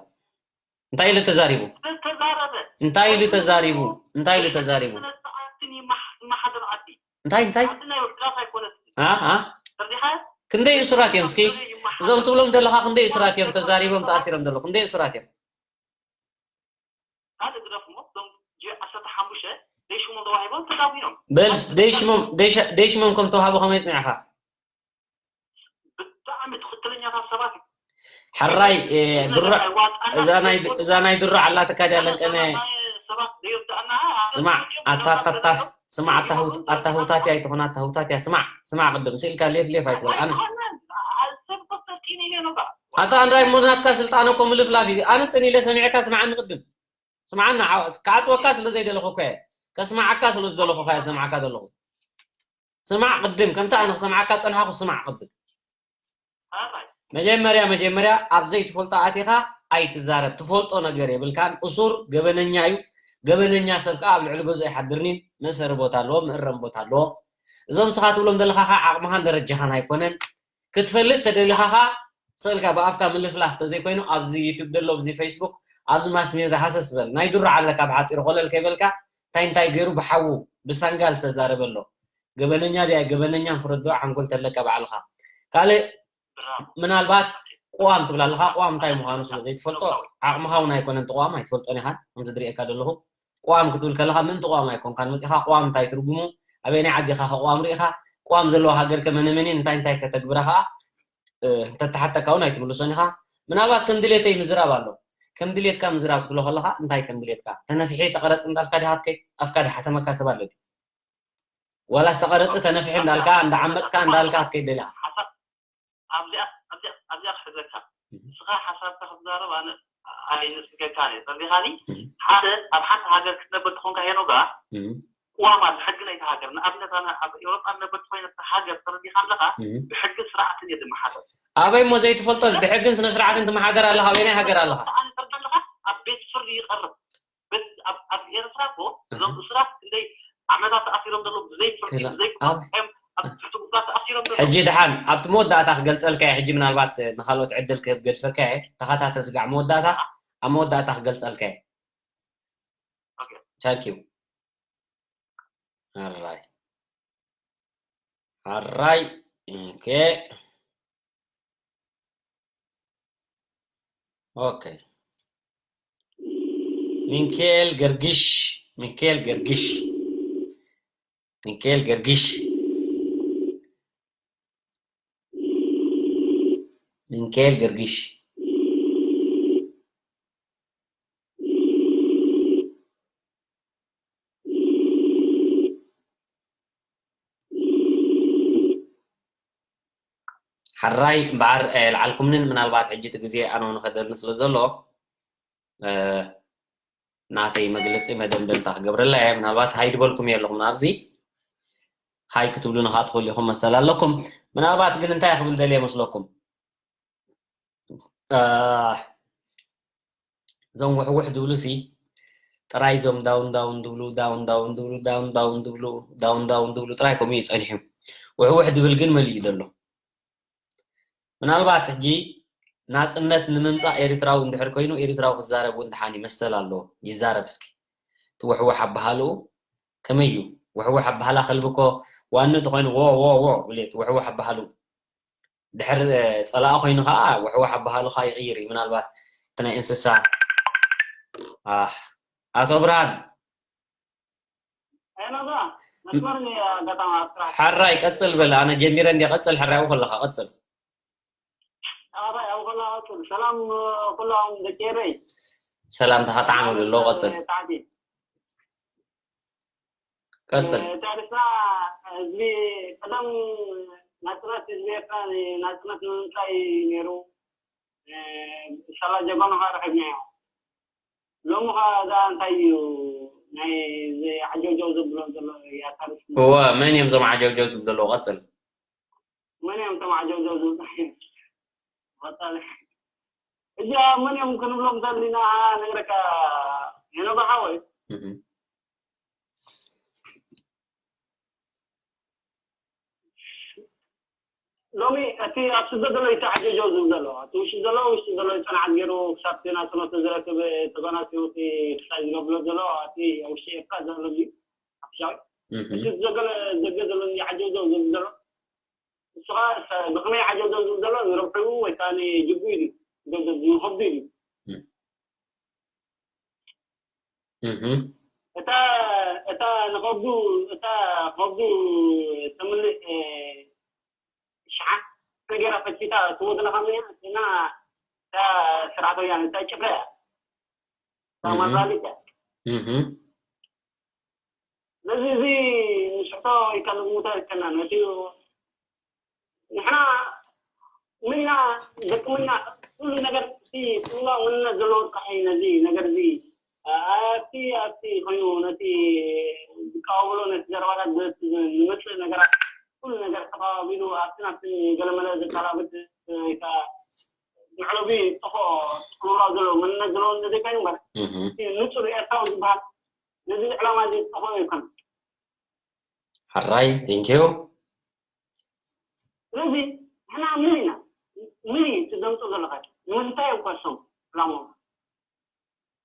እንታይ ኢሉ ተዛሪቡ? ስለ ዝተዛረበ። እንታይ ኢሉ ተዛሪቡ? እንታይ ኢሉ ተዛሪቡ? ስነ ስርዓትን ይመሓ-፣ ይመሓደር ዓዲ። እንታይ፣ እንታይ? ዓዲ ናይ ውሑዳት ኣይኮነትን። አ፣ አ? ተረዲኻ? ክንደይ እሱራት እዮም እስኪ? ይመሓደር። እዞም ትብሎም ዘለኻ ክንደይ እሱራት እዮም ተዛሪቦም ተኣሲሮም ዘለዉ? ክንደይ እሱራት እዮም? ካልእ ግደፍ እሞ፣ እዞም ጂ ዓሰርተ ሓሙሽተ ደይሽሞም ተዋሂቦም ተዳጒኖም። በል፣ ደይሽሞም፣ ደይሸ-፣ ደይሽሞም ከም ተዋህቦ ከመይ ጽኒዕኻ? ብጣዕሚ ትኽክለኛታት ሰባት እዮም። ሕራይ፣ እ፣ እዛ ድሮ፣ ናይ ዋጣና እዛ ናይ፣ እዛ ናይ ድሮ ዓላትካ ድያ ለንቀነ። ሰባት ዘይርድኣና፣ ስማዕ፣ ኣታ፣ ኣታ፣ ኣታ፣ ስማዕ፣ ኣታ፣ ኣታ፣ ህውት-፣ ኣታ፣ ህውታት እያ ኣይትኾን፣ ኣታ፣ ህውታት እያ። ስማዕ፣ ስማዕ፣ ቅድም ስኢልካ ሌፍ፣ ሌፍ ኣይትበል። ኣነ ኣይኮነን፣ ሰብ እኮ ተርኪን ኢለ ነው በቃ። ኣታ፣ እንታይ እሞ ናትካ ስልጣን እኮ ምልፍላፍ እዩ። ኣነ ጽን ኢለ ሰሚዕካ፣ ስማዕኒ ቅድም። ስማዕና፣ ዓው-፣ ክዓጽወካ ስለ ዘይደለኹ እኮ እየ። ከስማዓካ ስለ ዝደለኹ እኮ እየ ዝሰምዓካ ዘለኹ። ስማዕ ቅድም፣ ከምቲ ኣነ ክሰምዓካ ዝጸንሓኹ ስማዕ ቅድም። ኣራይ። መጀመርያ፣ መጀመርያ ኣብ ዘይትፈልጦ ኣቲኻ ኣይትዛረብ። ትፈልጦ ነገር የብልካን። እሱር ገበነኛ እዩ። ገበነኛ ሰብ ከኣ ኣብ ልዕሊ ገዝኡ ኣይሓድርን እዩ። መእሰሪ ቦታ ኣለዎ፣ መእረሚ ቦታ ኣለዎ። እዞም ንስኻ ትብሎም ዘለኻ ከኣ ዓቕምኻን ደረጃኻን ኣይኮነን። ክትፈልጥ ተደሊኻ ኸኣ ስእልካ ብኣፍካ ምልፍላፍ ተዘይኮይኑ ኣብዚ ዩቱብ ዘሎ፣ ኣብዚ ፌስቡክ፣ ኣብዚ ማስ ሜድያ ሃሰስ በል። ናይ ድሮ ዓለካ ብሓጺሩ ኮለል ከይበልካ እንታይ እንታይ ገይሩ ብሓዉ ብሳንጋል ተዛረበ ኣሎ። ገበነኛ ድያ ገበነኛን ፍረዶ ሓንጎል ተለካ ባዕልኻ። ካልእ ምናልባት ቅዋም ትብል ኣለኻ። ቅዋም እንታይ ምዃኑ ስለ ዘይትፈልጦ ዓቕምኻ እውን ኣይኮነን። እቲ ቅዋም ኣይትፈልጦን ኢኻ ከምቲ ዝርእየካ ዘለኹ። ቅዋም ክትብል ከለኻ ምእንቲ ቅዋም ኣይኮንካን መጺኻ። ቅዋም እንታይ ትርጉሙ? ኣበየናይ ዓዲ ኢኻ ከ ቅዋም ርኢኻ? ቅዋም ዘለዎ ሃገር ከ መነ መን እየን? እንታይ እንታይ ከተግብራ ኸኣ፣ እ፣ እንተተሓተካ እውን ኣይትምልሶን ኢኻ። ምናልባት ከም ድሌተይ ምዝራብ ኣሎ። ከም ድሌትካ ምዝራብ ክትብሎ ከለኻ እንታይ ከም ድሌትካ? ተነፊሐ ተቐረጽ እንዳልካ ዲኻ ትከይድ? ኣፍካ ድሓተመካ ሰብ ኣሎ ድዩ? ዋላስ ተቐረጽ ተነፊሐ እንዳልካ፣ እንዳዓመጽካ እንዳልካ ክትከይድ ደሊኻ? ሓሳብ ኣብዚኣ፣ ኣብዚኣ፣ ኣብዚኣ ክሕዘካ። እህ። ንስኻ ሓሳብካ ክትዛረብ ኣነ ኣይንስገካን እየ። ተረዲኻኒ? እህ። ሓደ ኣብ ሓንቲ ሃገር ክትነብር ተኾንካ ሄኖጋ፣ እህ። ቅዋም ኣሎ፣ ሕጊ ናይቲ ሃገር። ንኣብነት ኣነ ኣብ ኤውሮጳ ንነብር ተኾይነ እታ ሃገር ተረዲኻ ኣለኻ፣ እህ። ብሕግን ስርዓትን እየ ዝመሓደር። ኣበይ እሞ ዘይትፈልጦ ብሕግን ስነ ስርዓትን ትመሓደር ኣለኻ? ኣበየናይ ሃገር ኣለኻ? ኣነ ተረዲ ኣለኻ፣ ኣብ ቤት ፍርዲ ይቐርብ። በቲ ኣብ፣ ኣብ ኤርትራ እኮ እዞም እህ። እሱራት ክንደይ ዓመታት ተኣሲሮም ዘለዉ ብዘይ ፍርዲ፣ ክላ-፣ ብዘይ ክፍርዱ ኣብ እዮም ኣብ ትሕቲ ጉድጓድ ተኣሲሮም ዘለዉ። ሕጂ ደሓን ኣብቲ መወዳእታ ክገልጸልካ እየ። ሕጂ ምናልባት ንኻልኦት ዕድል ክህብ ገድፈካ እየ። ተኸታተል ስጋዕ መወዳእታ፣ ኣብ መወዳእታ ክገልጸልካ እየ። ኦኬ። Thank you። ኣራይ። ኣራይ። ኦኬ። ኦኬ። ሚካኤል ገርግሽ፣ ሚካኤል ገርግሽ፣ ሚካኤል ገርግሽ፣ ሚካኤል ገርግሽ። ሓራይ እምበኣር ኣየልዓልኩምንን፣ ምናልባት ሕጂ እቲ ግዜ ኣነ እውን ከደልን ስለ ዘሎ፣ እ፣ ናተይ መግለጺ መደምደምታ ክገብረላ እየ። ምናልባት ሃይ ድበልኩም እየ ኣለኹም ናብዚ። ሃይ ክትብሉኒ ከኣ ትኽእሉ ኢኹም መሰል ኣለኩም። ምናልባት ግን እንታይ ክብል ደልየ መስለኩም? እ፣ እዞም ውሕውሕ ዝብሉ ሲ ጥራይ እዞም ዳውን ዳውን ዝብሉ፣ ዳውን ዳውን ዝብሉ፣ ዳውን ዳውን ዝብሉ፣ ዳውን ዳውን ዝብሉ ጥራይ ከምኡ እዩ ጸኒሑ። ውሕውሕ ዝብል ግን መሊኡ ዘሎ። ምናልባት ሕጂ ናጽነት ንምምጻእ ኤርትራዊ እንድሕር ኮይኑ፣ ኤርትራዊ ክዛረብ እውን ደሓን ይመሰል ኣሎ። ይዛረብ እስኪ። እቲ ውሕውሕ ኣበሃልኡ ከመይ እዩ? ውሕውሕ ኣበሃላ ከልቢ እኮ ዋኒ እንተኾይኑ ዎ ዎ ዎ ብሌት ውሕውሕ ኣበሃሉ። ድሕር ጸላኣ ኮይኑ ከዓ ውሕውሕ ኣበሃሉ ከዓ ይቕይር እዩ። ምናልባት እቲ ናይ እንስሳ። ኣህ፣ ኣቶ ብርሃን። ኣይ፣ ናዛ፣ መስመር እየ ኣጋጣሚ ኣብ ስራሕ። ሕራይ ቀጽል በል። ኣነ ጀሚረ እንዲ ቀጽል፣ ሕራይ ኣብኡ ከለኻ ቀጽል። ኣባይ ኣብኡ ከለኻ ቀጽል። ሰላም፣ ኩሎም ደቂ ኤረይ። ሰላምታኻ ጣዕሚ ኣሎ፣ ቀጽል። ታዕቲ። ቀጽል። እ፣ ታሪኽና ህዝቢ ቀደም ናጽነት ህዝቢ ኤርትራ ናጽነት ንምምጻእ እዩ ነይሩ። እ፣ ኢንሻላህ ጀበናኻ ረኺብናዮ። ሎሚ ኸ እዛ እንታይ እዩ ናይ እዚ ዓጀውጀው ዘብሎ ዘሎ እያ ታሪኽ? እወ፣ መን እዮም እዞም ዓጀውጀው ዝብሉ ዘለዉ? ቀጽል። መን እዮም እቶም ዓጀውጀው ዝብሉ? ቀጻሊ። እዚኣ መን እዮም ክንብሎም ዘለና ነግረካ ሄኖክ ሓወይ። እህ። ሎሚ እቲ ኣብ ስደት ዘሎ ይተዓጀጀው ዝብል ዘሎ፣ እቲ ውሽጢ ዘሎ ውሽጢ ዘሎ ጽንዓት ገይሩ ክሳብ ዜና ጽኖት ዝረክብ ተጓናጺ ውጪ ክሳብ ዝገብሎ ዘሎ፣ እቲ ኣብ ውሽጢ ኤርትራ ዘሎ እዩ ሓፈሻዊ። እህ። እቲ ዘገለ ዘገ ዘሎ ይዓጀጀው ዝብል ዘሎ፣ ንሱ ኸኣ ብኸመይ ይዓጀጀው ዝብል ዘሎ፣ ንረብሕኡ ወይ ከኣ ንጅግኡ እዩ፣ ንኸብዱ እዩ። እህ። እህ። እታ፣ እታ ንኸብዱ፣ እታ ከብዱ ትምልእ፣ እ፣ ሸሓን ነገራ ፈቲታ ትወድና ኸምያ፣ እና እታ ስርዓት ወያነ፣ እታ ጭፍራ እያ። እታ እህ። ማራሊት እያ። እህ። ስለዚ እዚ ንስሕቶ ኢልካ ንግምቶ ኣይከናን። እቲ ንሕና ምና ደቂ ምና ኩሉ ነገር እቲ ጥንዋ መንነት ዘለዎ ጥራሕ እዩ ነዚ ነገር እዚ ኣብቲ ኣብቲ ኮይኑ ነቲ ዝቀባበሎ ነቲ ዘረባታት ዝመፅእ ነገራት ኩሉ ነገር ተቐባቢሉ ኣብቲ ናብቲ ገለመለ ዘተላብጥ ወይ ከዓ መዕለቢ ጥፎ ጥቅልላ ዘለዎ መንነት ዘለዎ ነዚ ኮይኑ እምበር እህ። እቲ ንፁር ኤርትራዊ ዝበሃል ነዚ ዕላማ እዚ ጥፎ ይኮን። ሕራይ፣ thank you። ስለዚ ንሕና ምን ኢና? ምን እዩ እቲ ዘምፅኡ ዘለኻ? ንምንታይ እዮም ከሶም ዕላምኦም?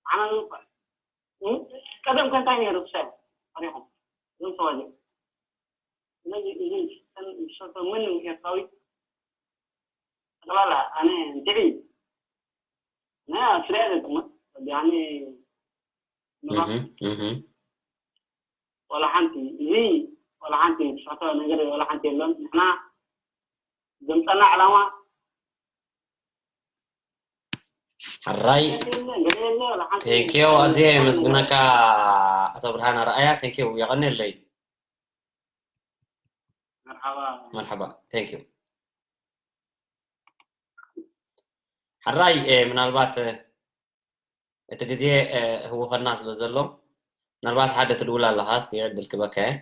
ዓማሚ እኮ እዩ። እ? ቀደም ከ እንታይ ነይሩ ክሳብ ታሪኹም? እዞም ሰባት እዚኦም። ስለዚ እዚ ሰልፈ ምን ኤርትራዊ ጠቕላላ ኣነ እንድዒ ናይ ኣውስትራልያ ዘጥምት ወዲኣኒ ምባ እህ፣ እህ። ወላ ሓንቲ እዚ ወላ ሓንቲ ትስሕቶ ነገር ወላ ሓንቲ የለን። ንሕና ዘምፀና ዕላማ ሕራይ። ገለ የለ፣ ገለ የለ፣ ወላ ሓንቲ። ቴንኪዮ፣ ኣዝየ የመስግነካ ኣቶ ብርሃን ኣርኣያ። ቴንኪዮ፣ የቐንየለይ። መርሓባ። መርሓባ፣ ቴንኪዩ። ሕራይ፣ እ፣ ምናልባት፣ እ፣ እቲ ግዜ፣ እ፣ ህውኸና ስለ ዘሎ፣ ምናልባት ሓደ ትድውል ኣለኻ፣ እስኪ ዕድል ክበካ እየ።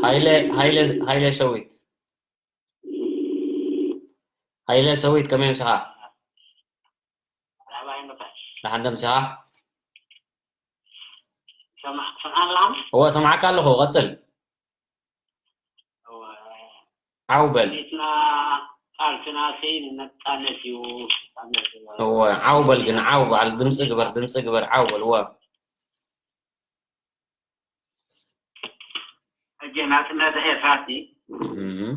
ሃይለ፣ ሃይለ፣ ሃይለ ሸዊት። ሃይለ ሸዊት፣ ከመይ ምሳኻ? ደሓን ዶ ምሳኻ? ሰማዕ-፣ ትሰምዓኒ ኣለኻ? እወ፣ ሰማዕካ ኣለኹ፣ ቀጽል። እወ። ዓው በል። ቤትና ቃልስና ሲ ንነጻነት እዩ። እወ፣ ዓው በል ግን፣ ዓው በል፣ ድምጺ ግበር፣ ድምጺ ግበር፣ ዓው በል፣ እወ። ሕጂ ናጽነት ኤርትራ ሲ እም።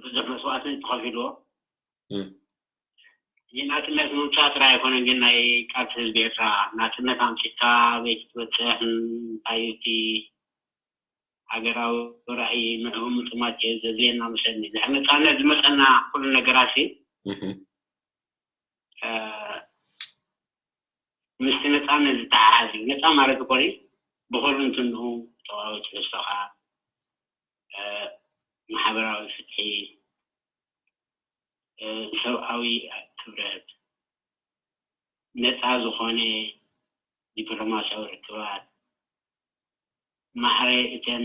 ብዙሕ መስዋእቲ ተኸፊልዎ። እም። እዚ ናጽነት ምምጻእ ጥራይ ኣይኮነን፣ ግን ናይ ቃልሲ ህዝቢ ኤርትራ ናጽነት ኣምጺእካ ኣበይ ክትበጽሕ፣ እንታይ እዩ እቲ ሃገራዊ ራእይ፣ ንዕኡ ምጥማት እዩ ዘድልየና መሰለኒ። ድሕሪ ነጻነት ዝመጸና ኩሉ ነገራት ሲ፣ እህ። እ፣ ምስቲ ነጻነት ዝተሓሓዝ እዩ። ነጻ ማለት እኮ ብኹሉ እንትንኡ፣ ሰብኣዊ ትሕዝቶኻ፣ እ፣ ማሕበራዊ ፍትሒ፣ እ፣ ሰብኣዊ ክብረት፣ ነጻ ዝኾነ ዲፕሎማስያዊ ርክባት፣ ማዕረ እተን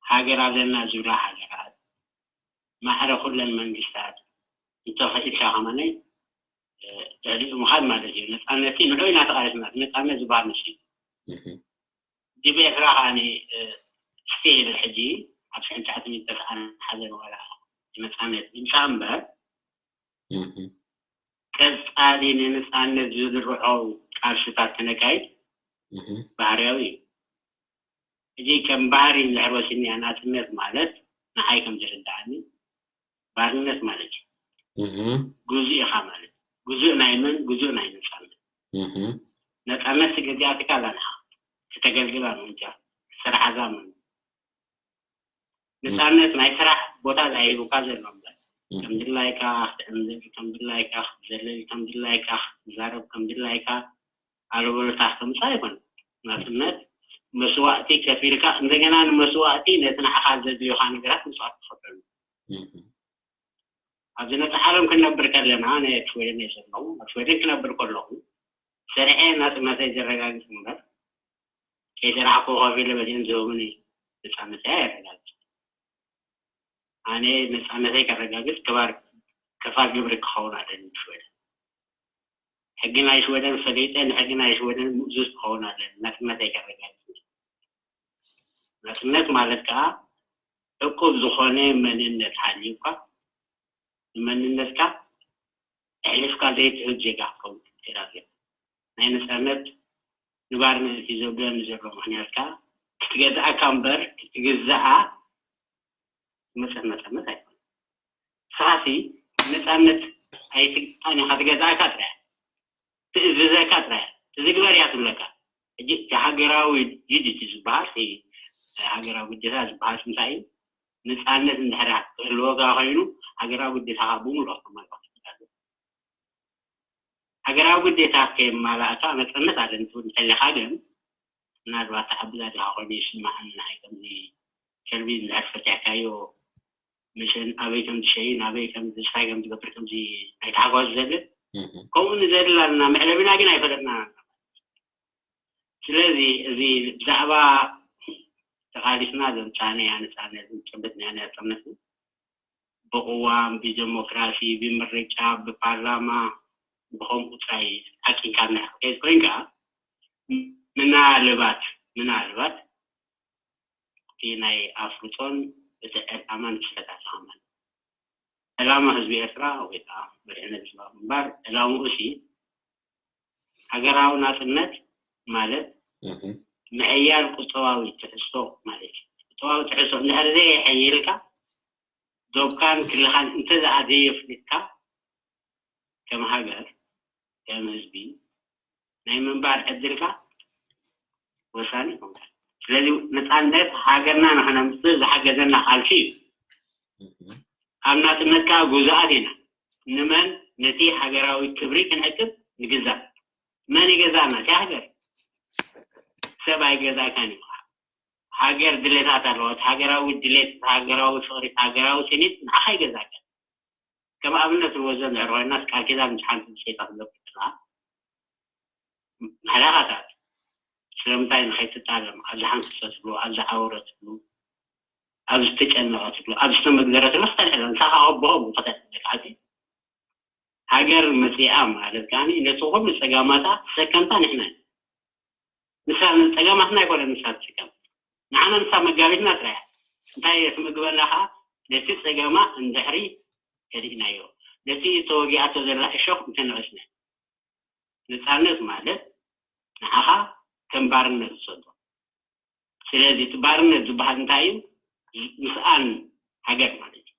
ሃገር ኣለና ዝብላ ሃገራት፣ ማዕረ ኩለን መንግስታት፣ እንተኽኢልካ ከማነይ፣ እ፣ ልዕሊኡ ምኻድ ማለት እዩ። ነጻነት ንዑ ኢና ተቓሊስና፣ ነጻነት ዝበሃል ንሱ እዩ። እህ። ዲብ ኤርትራ ከኣ፣ እ፣ እስቲ ይብል ሕጂ ኣብ ሽሕን ትሽዓተ ሚእትን ተስዓን ሓዘን ዋላ ነጻነት ይምጻእ እምበር፣ እህ። ቀጻሊ ንነጻነት ዝድርዖ ቃልስታት ክነካይድ ባህርያዊ እዩ። ሕጂ ከም ባህሪ እንድሕር ወሲድና ናጽነት ማለት ንዓይ ከም ዝርድኣኒ ባርነት ማለት እዩ። ግዙእ ኢኻ ማለት እዩ። ግዙእ ናይ መን? ግዙእ ናይ ነጻነት። ነጻነት ገዚኣትካ ኣላ ንዓ። ክተገልግላ ነው እንጂ ስራሕ ኣዛምን ነጻነት ናይ ስራሕ ቦታ ዛሂቡካ ዘሎ እምበር ከም ድላይካ ክትዕምር፣ ከም ድላይካ ክትዘልል፣ ከም ድላይካ ክትዛረብ፣ ከም ድላይካ ኣሉባልታ ከምጻእ ኣይኮነን። ናጽነት መስዋእቲ ከፊልካ፣ እንደገና ንመስዋእቲ ነቲ ንዓኻ ዘድልዮኻ ነገራት መስዋእቲ ትኸፍለሉ። ኣብዚ ነጻ ዓለም ክንነብር ከለና፣ ኣነ ኣብ ሽወደን እየ ዘለኹ፣ ኣብ ሽወደን ክነብር ከለኹ ሰሪሐ ናጽነተይ ዘረጋግጽ እምበር ከይሰራሕኩ ኮፍ ኢለ በዚኦም ዝህቡኒ ነጻነተይ ኣየረጋግጽ። ኣነ ነጻነተይ ከረጋግጽ ክባር ከፋል ግብሪ ክኸውን ኣለኒ። ሽወደን ሕጊ ናይ ሽወደን ፈሊጠ ንሕጊ ናይ ሽወደን ምእዙዝ ክኸውን ኣለኒ። ናጽነተይ ከረጋግጽ ናጽነት ማለት ከዓ ዕቁብ ዝኾነ መንነት ሃልዩካ ንመንነትካ ኣሕሊፍካ ዘይትህብ ዜጋ ክትከውን ትኽእል ኣለካ። ናይ ነጻነት ንባርነት እዩ ዘብለኒ ዘሎ ምኽንያት ከዓ ክትገዝኣካ እምበር ክትግዛኣ ዝመፀት ነጻነት ኣይኮነን። ንስኻሲ ነጻነት ኣይትግዛእን ኢኻ፣ ትገዝኣካ ጥራይ ትእዝዘካ ጥራይ ትዝግበር እያ ትብለካ። ሕጂ እቲ ሃገራዊ ዲዩቲ ዝበሃል ሃገራዊ ግዴታ ዝበሃል እንታይ እዩ? ነፃነት እንድሕር ክህልወካ ኮይኑ ሃገራዊ ግዴታኻ ብምሉእ ክትመልኦ ትኽእል ኣለካ። ሃገራዊ ግዴታ ከየማላእካ ነፃነት ኣለኒ ትብል እንተሊኻ ግን ምናልባት ተዓብዳ ዲኻ ኮይኑ ይስማዓኒ ንዓይ ከምዚ ከልቢ እንድሕር ፈቲሕካዮ መሸን ኣበይ ከም ዝሸይን ኣበይ ከም ዝስታይ ከም ዝገብር ከምዚ ናይ ተሓጓስ ዘለ ከምኡ ንዘድል ኣለና መዕለቢና ግን ኣይፈለጥና። ስለዚ እዚ ብዛዕባ ተቓሊስና ዘምጻእናያ ነጻነት፣ ዝጨበጥናያ ነጻነት ብቕዋም፣ ብደሞክራሲ፣ ብምርጫ፣ ብፓርላማ፣ ብኸምኡ ጥራይ ዓቂንካ ንሕክት ኮይንካ ምናልባት ምናልባት እቲ ናይ ኣፍልጦን እቲ ዕላማን ክፍለጣት ይኸውን። ዕላማ ህዝቢ ኤርትራ ወይ ከዓ መሪሕነት ህዝባዊ ግንባር ዕላምኡ ሲ ሃገራዊ ናጽነት ማለት ምሕያል ቁጠባዊ ትሕዝቶ ማለት እዩ። ቁጠባዊ ትሕዝቶ እንድሕር ዘየሐይልካ ዶብካን ክልኻን እንተዘኣ ዘየፍልጥካ ከም ሃገር ከም ህዝቢ ናይ ምንባር ዕድልካ ወሳኒ ይኸውን። ስለዚ ነፃነት ሃገርና ንክነምፅእ ዝሓገዘና ቃልሲ እዩ። ኣብ ናፅነት ከዓ ጉዙኣት ኢና። ንመን? ነቲ ሃገራዊ ክብሪ ክንዕቅብ ንግዛእ። መን ይገዛእና? እቲ ሃገር። ሰብ ኣይገዛእካን እዩ። ሃገር ድሌታት ኣለዋ። እቲ ሃገራዊ ድሌት፣ እቲ ሃገራዊ ፍቕሪ፣ እቲ ሃገራዊ ስኒት ንዓኻ ይገዛእካ። ከም ኣብነት ንወስዶ እንድሕር ኮይና ቃል ኪዳን ምስ ሓንቲ ብሰይታ ክገብር ከለካ ማሕላኻታት ስለምንታይ ንኸይትጣለም ኣብዚ ሓንክሰትሉ ኣብዚ ዓወረትሉ ኣብዚ ዝተጨነቐትሉ ኣብዚ ዝተመግደረትሉ ክተልዕለ ንሳኻ ከቦሆም ክተልዕለ ዓዲ ሃገር መፅኣ ማለት ከዓኒ ነቲ ኩሉ ፀጋማታ ተሰከምታ ንሕና ኢና። ንሳ ጸገማትና ኣይኮነን ንሳ ትስከም ንዓና ንሳ መጋቢትና ጥራይ እያ። እንታይ ትምግበና ከዓ ነቲ ጸገማ እንድሕሪ ከሊእናዮ ነቲ ተወጊኣቶ ዘላ እሾኽ እንተነቐስና ነፃነት ማለት ንዓኻ ከም ባርነት ዝሰዶ ስለዚ እቲ ባርነት ዝበሃል እንታይ እዩ ምስኣን ሃገር ማለት እዩ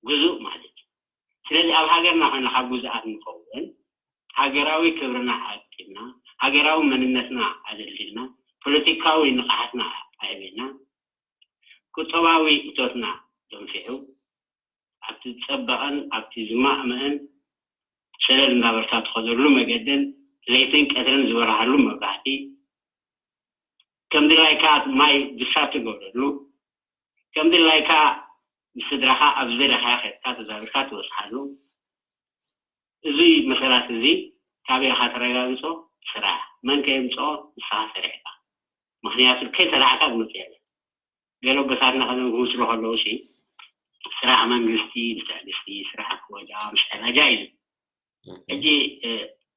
ግዙእ ማለት እዩ ስለዚ ኣብ ሃገርና ኮይና ካብ ግዙኣት ንኸውን ሃገራዊ ክብርና ዓቂብና ሃገራዊ መንነትና ኣደልዲልና ፖለቲካዊ ንቕሓትና ኣዕቢና ቁጠባዊ እቶትና ደንፊዑ ኣብቲ ዝፀበቐን ኣብቲ ዝማእመአን ሸለል እንዳበልካ ትኸደሉ መገድን ለይትን ቀትርን ዝበርሃሉ መብራህቲ ከም ድላይካ ማይ ብሳብ ትገብረሉ ከም ድላይካ ምስ ስድራኻ ኣብ ዝደለኻዮ ከድካ ተዛዊርካ ትበፅሓሉ እዙይ መሰላት እዙይ ካበይ ኢኻ ተረጋግፆ ስራሕ መን ከየምፅኦ ንስኻ ሰሪሕካ ምኽንያቱ ከይሰራሕካ ዝመፅእ የለን ገለ ኣቦታትና ቀደም ክምስሉ ከለዉ ሲ ስራሕ መንግስቲ ብትዕግስቲ ስራሕ ክወጃ ምስ ዕላጃ እዩ ሕጂ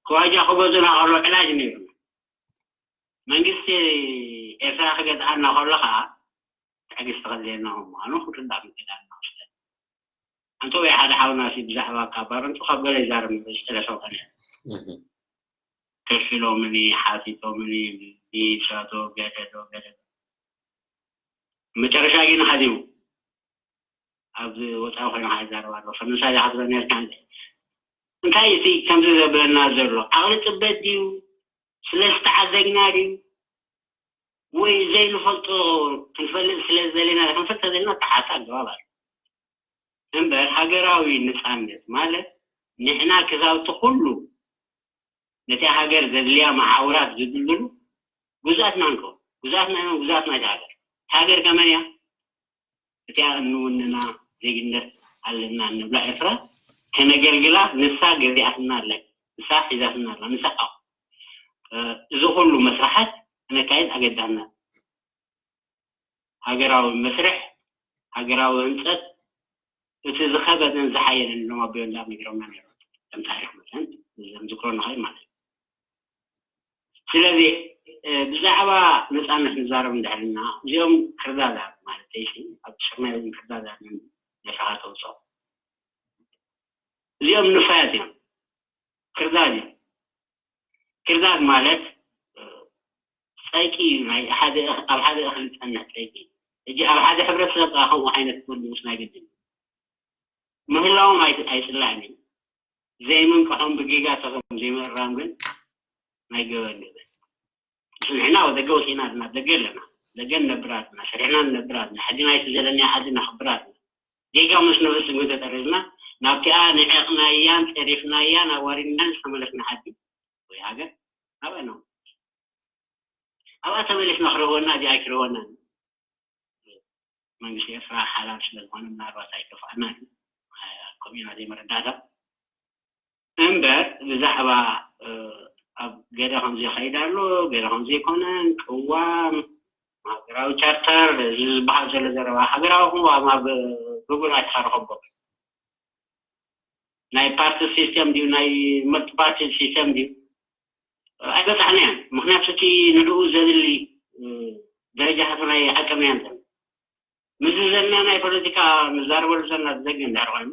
ክዋጃ ክገዙና ከሎ ዕላጅ ነይሩ መንግስቲ ኤርትራ ክገዝኣና ከሎ ከዓ ትዕግስቲ ከድልየና ከም ምዃኑ ክንርዳእ ምክእል ኣለና ውስጠ ኣንተ ወይ ሓደ ሓውና ሲ ብዛዕባ ካብ ባረንቱ ካብ ገለ ይዛረብ ነይሩ ዝጠለፈ ኮነ ከፊሎምኒ፣ ሓቲቶምኒ፣ ቪዛ ዶ ገለ ዶ ገለ ዶ። መጨረሻ ግን ሓዚሙ። ኣብዚ ወፃኢ ኮይኑ ከዓ ይዛረብ ኣሎ። ፈረንሳይ ዝሓስበ ነርካ እንተ። እንታይ እቲ ከምዚ ዘብለና ዘሎ? ዓቕሊ ፅበት ድዩ? ስለ ዝተዓደግና ድዩ? ወይ ዘይንፈልጦ ክንፈልጥ ስለ ዝደለና? ክንፈልጥ ተዘልና ተሓታ ኣገባብ ኣሎ። እምበር ሃገራዊ ነፃነት ማለት ንሕና ክሳብቲ ኩሉ ነቲ ሃገር ዘድልያ መሓውራት ዝድልድሉ ግዙኣትና እንከ ግዙኣትና እዮም፣ ግዙኣትና እታ ሃገር። እታ ሃገር ከመን እያ? እቲኣ እንውንና ዜግነት ኣለና እንብላ ኤርትራ ከነገልግላ ንሳ ገዚኣትና ኣላ፣ ንሳ ሒዛትና ኣላ፣ ንሳ ኣቑ-፣ እ፣ እዚ ኩሉ መስራሓት ክነካይድ ኣገዳና። ሃገራዊ መስርሕ፣ ሃገራዊ ህንፀት፣ እቲ ዝኸበደን ዝሓየለን ኢሎም ኣቦይ ወልደኣብ ነጊሮምና ነይሮም። ከም ታሪኽ መጠን ዘንዝክሮ ንኽእል ማለት እዩ። ስለዚ፣ እ፣ ብዛዕባ ነፃነት ንዛረብ እንድሕር እና፣ እዚኦም ክርዳዳት ማለት እዩ። ኣብ ሽርናይ እውን ክርዳዳት ነፃ ተውፅኦ። እዚኦም ንፋያት እዮም። ክርዳድ እዮም። ክርዳድ ማለት፣ እ፣ ፀይቂ እዩ። ናይ ሓደ እኽ-፣ ኣብ ሓደ እኽሊ ዝፀንሕ ፀይቂ እዩ። ሕጂ ኣብ ሓደ ሕብረተሰብ ከዓ ከምኡ ዓይነት ክህሉ ምስ ናይ ግድን እዩ። ምህላዎም ኣይ-፣ ኣይፅላእን እዩ። ዘይምንቅሖም ብጌጋ ተኸም ዘይምእራም ግን ናይ ገበን ንብል። ንሕና ኣብ ደገ ወፂእና፣ ኣብ ደገ ኣለና። ደገ ንነብር ኣለና። ሰሪሕና ንነብር ኣለና። ሕጂ ናይቲ ዘለናዮ ዓዲ ነኽብር ኣለና። ጌጋ ምስ ንፍፅም ግን ተጠሪዝና፣ ናብቲኣ ንዒቕናያን፣ ፀሪፍናያን፣ ኣዋሪድናን ዝተመለስና ዓዲ ወይ ሃገር፣ ናብኣ ኢና። ኣብኣ ተመሊስና ክረኽበና ድዩ ኣይክረኽበናን? መንግስቲ ኤርትራ ሓላል ስለ ዝኾነ ምናልባት ኣይከፍኣናን እዩ። ከምኡ ኢና ዘይመረዳእታ። እምበር ብዛዕባ፣ እ፣ ኣብ ገለ ከምዚ ይኸይድ ኣሎ፣ ገለ ከምዚ ኣይኮነን፣ ቅዋም፣ ሃገራዊ ቻርተር፣ እዚ ዝበሃል ዘሎ ዘረባ፣ ሃገራዊ ቅዋም ኣብ ጉግል ኣይትኻ ርኸቦ። ናይ ፓርቲ ሲስተም ድዩ፣ ናይ መልቲ ፓርቲ ሲስተም ድዩ? ኣይበጻሕናዮን። ምኽንያቱ እቲ ንዕኡ ዘድሊ፣ እ፣ ደረጃታት ናይ ዓቀብናዮ እንተን። ምስዚ ዘለና ናይ ፖለቲካ ንዛረበሉ ዘለና ብዘገ እንድሕር ኮይኑ፣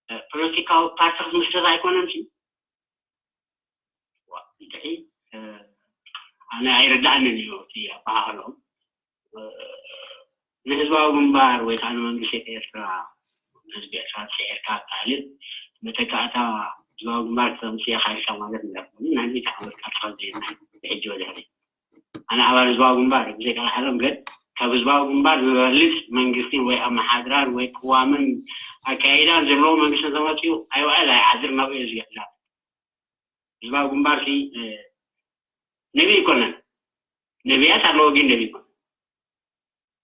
እ፣ ፖለቲካዊ ፓርቲ ክትምስርት ኣይኮነን ሲ? ዋ፣ እንድዒ፣ እ፣ ኣነ ኣይርድኣንን እዩ እቲ ኣበሃህልኦም። እ፣ ንህዝባዊ ግንባር ወይ ከዓ ንመንግስቲ ኤርትራ፣ ንህዝቢ ኤርትራ ስዒርካ ካልእ መተካእታ ህዝባዊ ግንባር ክተምፅእ ኢኻ ኢልካ ማለት እንዳትኮኑ፣ ናይ ሚእቲ ዓመት ቃልሲ ካብ ዘየድና ብሕጂ ወድሕሪ። ኣነ ኣባል ህዝባዊ ግንባር ብዘይ ቃል ዓለም፣ ግን ካብ ህዝባዊ ግንባር ዝበልፅ መንግስቲ ወይ ኣመሓድራን ወይ ቅዋምን ኣካይዳን ዘለዎ መንግስቲ ተመፅኡ ኣይውዕል ኣይሓድር ናብኡ እዩ ዝግዕዛት። ህዝባዊ ግንባር ሲ፣ እ፣ ነቢይ ኣይኮነን። ነቢያት ኣለዎ፣ ግን ነቢይ ኣይኮነን።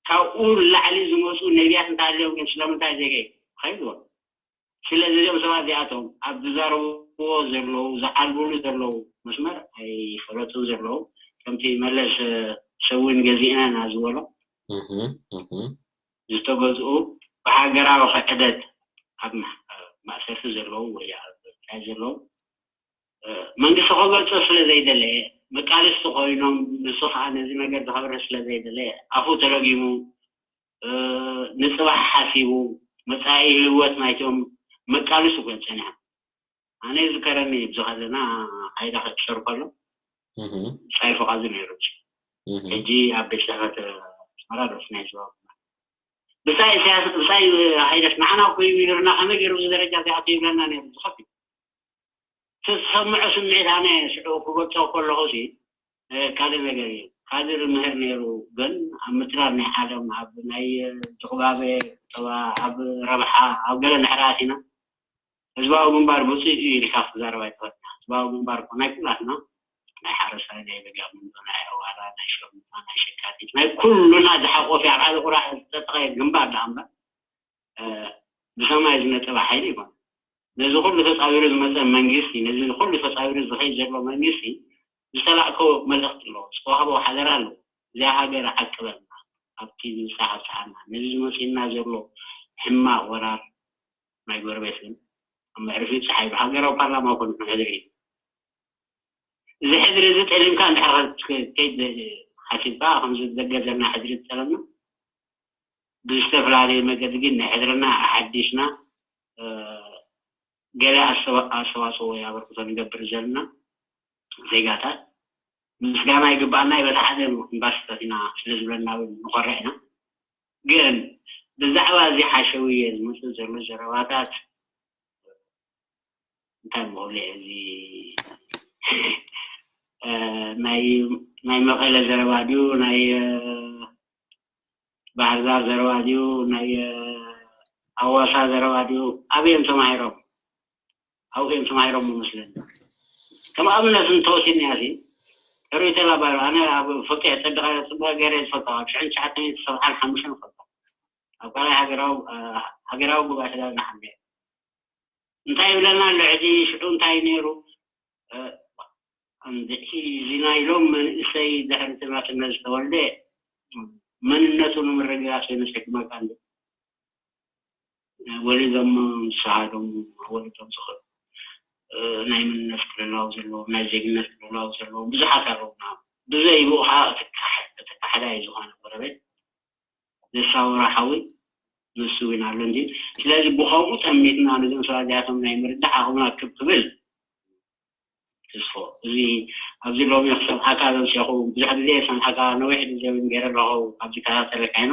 ካብኡ ላዕሊ ዝመፁ ነቢያት እንተሃልዮም ግን ስለምንታይ ዘይከይድ? ከይድዎ። ስለዚ እዚኦም ሰባት እዚኣቶም ኣብ ዝዛረብዎ ዘለዉ፣ ዝዓልብሉ ዘለዉ መስመር ኣይፈለጡን ዘለዉ። ከምቲ መለስ፣ እ፣ ሰዊን ገዚእና ኢና ዝበሎ፣ እህ፣ እህ። ዝተገዝኡ ብሃገራዊ ክሕደት ኣብ ማ-፣ ማእሰርቲ ዘለዉ ወይ ኣብ እንታይ ዘለዉ፣ እ፣ መንግስቲ ከገልጾ ስለ ዘይደለየ፣ መቃልስቲ ኮይኖም፣ ንሱ ከኣ ነዚ ነገር ዝኸብረ ስለ ዘይደለየ፣ ኣፉ ተረጊሙ፣ እ፣ ንጽባሕ ሓሲቡ፣ መጻኢ ህይወት ናይቶም መቃልስቲ ኮይኖም ጸኒሖም። ኣነ ይዝከረኒ፣ ብዝኸ ዘለና ሓይዳ ክጭር ከሎ፣ እህ፣ ጻይ ፍቓዱ ነይሩ። እህ። ሕጂ ኣብ ቤት ጽሕፈት ኣስመራ ዶ ናይ ዞባ። ብጻይ ኢሳያስ፣ ብጻይ ሃይለስ ንዓና እኮ እዩ ነይሩና፣ ከመይ ገይሩ እዚ ደረጃ እዚ ኣትዩ ይብለና ነይሩ፣ ዝኸፍእ። እቲ ዝሰምዖ ስምዒት ኣነ ሽዑ ክገልጾ ከለኹ ሲ፣ እ፣ ካልእ ነገር እዩ። ካድር ምህር ነይሩ፣ ግን ኣብ ምትራር ናይ ዓለም፣ ኣብ ናይ፣ እ፣ ዝቕባበ ቁጠባ፣ ኣብ ረብሓ፣ ኣብ ገለ እንድሕር ኣቲና፣ ህዝባዊ ግንባር ብፁዕ እዩ ኢልካ ክትዛረብ ኣይትኽእልን። ህዝባዊ ግንባር እኮ ናይ ኩላትና፣ ናይ ሓረስታይ፣ ናይ በጋምንዶ፣ ናይ ኣዋላ፣ ናይ ሸርሙጣ፣ ናይ ሸካቲት፣ ናይ ኩሉና ዝሓቆፈ ኣብ ሓደ ቁራዕ ዝተጠቐየ ግንባር ደኣ እምበር፣ እ፣ ብሰማይ ዝነጠበ ሓይሊ ይኮነ። ነዚ ኩሉ ተጻዊሩ ዝመጸ መንግስቲ፣ ነዚ ኩሉ ተጻዊሩ ዝኸይድ ዘሎ መንግስቲ ዝተላእኮ መልእኽቲ ኣሎ፣ ዝተዋህቦ ሓደራ ኣሎ። እዚኣ ሃገር ዓቅበልና፣ ኣብቲ ምብጻሕ ኣብጽሓና። ነዚ ዝመጽእና ዘሎ ሕማቕ ወራር ናይ ጎረቤት ግን ኣብ መዕርፊ ጸሓይ ብሃገራዊ ፓርላማ ኮን ሕድሪ እዩ። እዚ ሕድሪ እዚ ጠሊምካ እንድሕር ከይድ ሓሲብካ፣ ከምዚ ደገ ዘለና ሕድሪ ዝጠለምና፣ ብዝተፈላለየ መገዲ ግን ናይ ሕድርና ኣሓዲስና፣ እ፣ ገለ ኣስተዋ-፣ ኣስተዋፅኦ ወይ ኣበርክቶ ንገብር ዘለና፣ ዜጋታት ምስጋና ይግባኣና እዩ። በቲ ሓደ ኤምባሲታት ኢና ስለ ዝብለና እውን ንኾርዕ ኢና። ግን ብዛዕባ እዚ ሓሸውየ ዝመፅእ ዘሎ ዘረባታት እንታይ ምኽብሎ እየ፣ እዚ እ፣ ናይ ናይ መቐለ ዘረባ ድዩ፣ ናይ እ፣ ባህርዳር ዘረባ ድዩ፣ ናይ እ፣ ኣዋሳ ዘረባ ድዩ፣ ኣበይ እዮም ተማሂሮም? ኣብኡ እዮም ተማሂሮም መስለኒ። ከም ኣብነት እንተወሲድናያ ሲ ሕሩይ ተላባሪ ኣነ ኣብ ፎቶ የጸድቐ ጽቡቕ ገይረ ዝፈልጦ ኣብ ሽሕን ትሽዓተ ሚእቲ ሰብዓን ሓሙሽተን ፈልጦ ኣብ ካልኣይ ሃገራዊ እ፣ ሃገራዊ ጉባኤ ተጋሩ ንሓምለ እንታይ ይብለና ኣሎ ሕጂ ሽዑ እንታይ ነይሩ እ፣ እንድዒ እዚ ናይ ሎም መንእሰይ ድሕሪ ትማትነት ዝተወልደ መንነቱ ንምርግጋጽ ይመስለኩም ኣቃንዲ ወሊዶም ዝሰሃዶም ወሊዶም ዝኽእሉ እ፣ ናይ መንነት ክልላው ዘለዎም ናይ ዜግነት ክልላው ዘለዎም ብዙሓት ኣለውና። ብዘይ ብኡ ከዓ እቲ ካሕ- እቲ ካሕዳይ ዝኾነ ጎረቤት ዘሳወራ ሓዊ ንሱ እውን ኣሎ እንጂ ስለዚ ብኸምኡ ጠሚትና ነዞም ሰባት እዚኣቶም ናይ ምርዳእ ዓቕምና ክብ ክብል ትስፎ እዚ ኣብዚ ሎሚ ክሰምዓካ ዘምሸኹ ብዙሕ ግዜ ሰምዓካ ነዊሕ ግዜ እውን ገይረ ኣለኹ ኣብዚ ከታተለካ ይኖ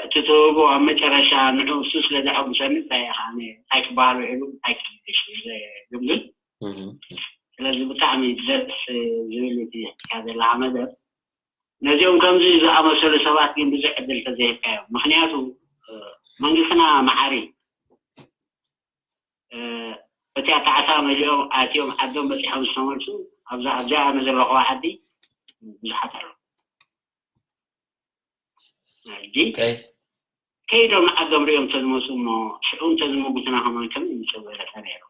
እቲ ትህቦ ኣብ መጨረሻ ንዑ እሱ ስለ ዘሐጉሰኒ እንታይ እየ ከዓኒ እንታይ ክበሃል ውዒሉ እንታይ ክልሽ ዝግምግም ስለዚ ብጣዕሚ ደስ ዝብል እቲ ሒዝካ ዘለካ መደብ ነዚኦም ከምዚ ዝኣመሰሉ ሰባት ግን ብዙሕ ዕድል ተዘይህብካዮም ምክንያቱ መንግስትና መዓሪ እቲ ኣተዓሳ መሊኦም ኣትዮም ዓዶም በፂሖም ዝተመልሱ ኣብዛ ኣብዚኣ ኣነ ዘለኹዋ ዓዲ ብዙሓት ኣለዉ ሕጂ ከይዶም ንዓዶም ሪኦም ተዝመፁ እሞ ሽዑ እንተዝመጉትና ከማን ከመይ ምፅእ በለተ ነይሩ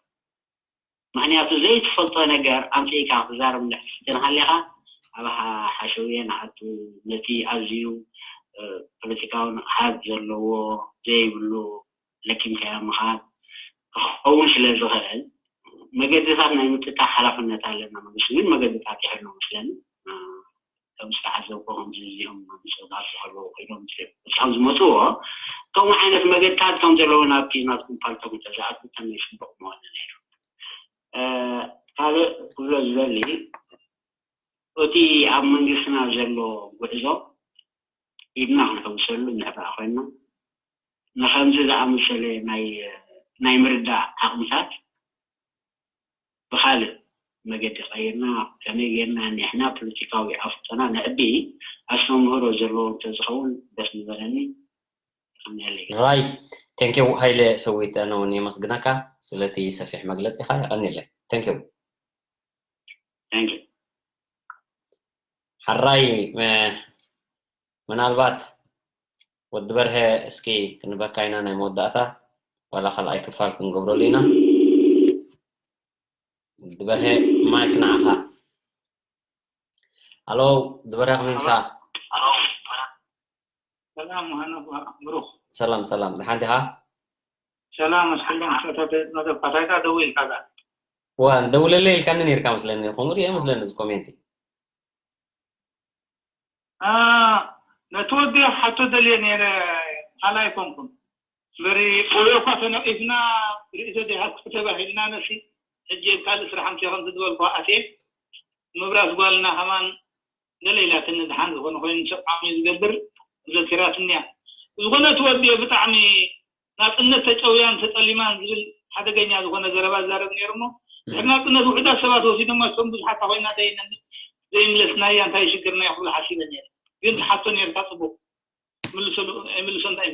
ምክንያቱ ዘይትፈልጦ ነገር ኣምፂእካ ክዛረብ እንድሕር ትፍትን ሃሊኻ ኣብ ሓሸውየ ንዓቱ ነቲ ኣዝዩ ፖለቲካዊ ንቕሓት ዘለዎ ዘይብሉ ለኪምካዮ ምኻድ ክኸውን ስለ ዝኽእል መገድታት ናይ ምጥጣሕ ሓላፍነት ኣለና መንግስቲ ግን መገድታት ይሕሉ መስለኒ ከም ዝተዓዘብኩ ከምዚ እዚኦም ምፅባት ከለዉ ኮይኖም እስካብ ዝመፅዎ ከምኡ ዓይነት መገድታት ከም ዘለዎ ናብቲ ናትኩም ፓልቶም ተዝኣቱ ከመይ ፅቡቅ ምኾነ ነይሩ ካልእ ክብሎ ዝደሊ እቲ ኣብ መንግስትና ዘሎ ጉዕዞ ኢድና ክንሕውሰሉ እንሕበኣ ኮይንና ንከምዚ ዝኣመሰለ ናይ ናይ ምርዳእ ዓቕምታት ብኻልእ መገዲ ቀይርና ከመይ ጌርና ኒሕና ፖለቲካዊ ኣፍልጦና ነዕቢ ኣስተምህሮ ዘለዎ እንተዝኸውን ደስ ምበለኒ። ራይ ቴንኪው ሃይለ ሰዊት ኣነ እውን የመስግነካ ስለቲ ሰፊሕ መግለፂኻ የቐኒለ ቴንኪው ሓራይ ምናልባት ወዲ በርሀ እስኪ ክንበካ ኢና ናይ መወዳእታ ዋላ ካልኣይ ክፋል ክንገብረሉ ኢና ወዲ በርሀ ማይክ ንዓኻ ኣሎ ወዲ በርሀ ከመይ ምሳ ሰላም ሃኖ ብሩክ ሰላም ሰላም ዝሓን ዲኻ ሰላም እስክሎም ተተተተተካታይታ ደው ኢልካ ዛ ዋ ደውለለ ኢልካኒ ነርካ መስለኒ ከምኡ ድየ መስለኒ እዚ ኮሜንቲ ነቲ ወዲ ሓቶ ደልየ ነይረ ካልኣይ ኮንኩም እምበሪ ቆልዑ እኳ ተነቒፍና ርእቶ ዘይሃብኩ ተባሂልና ነሲ ሕጂ ካልእ ስራሕ ኣምፅኦ ከምዚ ዝበልኩ ኣትየ ምብራስ ጓልና ከማን ገለ ኢላትኒ ድሓን ዝኾነ ኮይኑ ሰብ ዓቕሚ ዝገብር ዘኪራትኒ እያ ዝኾነ እቲ ወዲ ብጣዕሚ ናፅነት ተጨውያን ተጠሊማን ዝብል ሓደገኛ ዝኾነ ዘረባ ዝዛረብ ነይሩ እሞ ድሕሪ ናፅነት ውሑዳት ሰባት ወሲዶማ እቶም ብዙሓት ኮይና ዘይምለስናያ እንታይ ሽግርና እዩ ክብል ሓሲበ ነይረ ግን ትሓቶ ነይርካ ፅቡቅ ኣይምልሶ እንታይ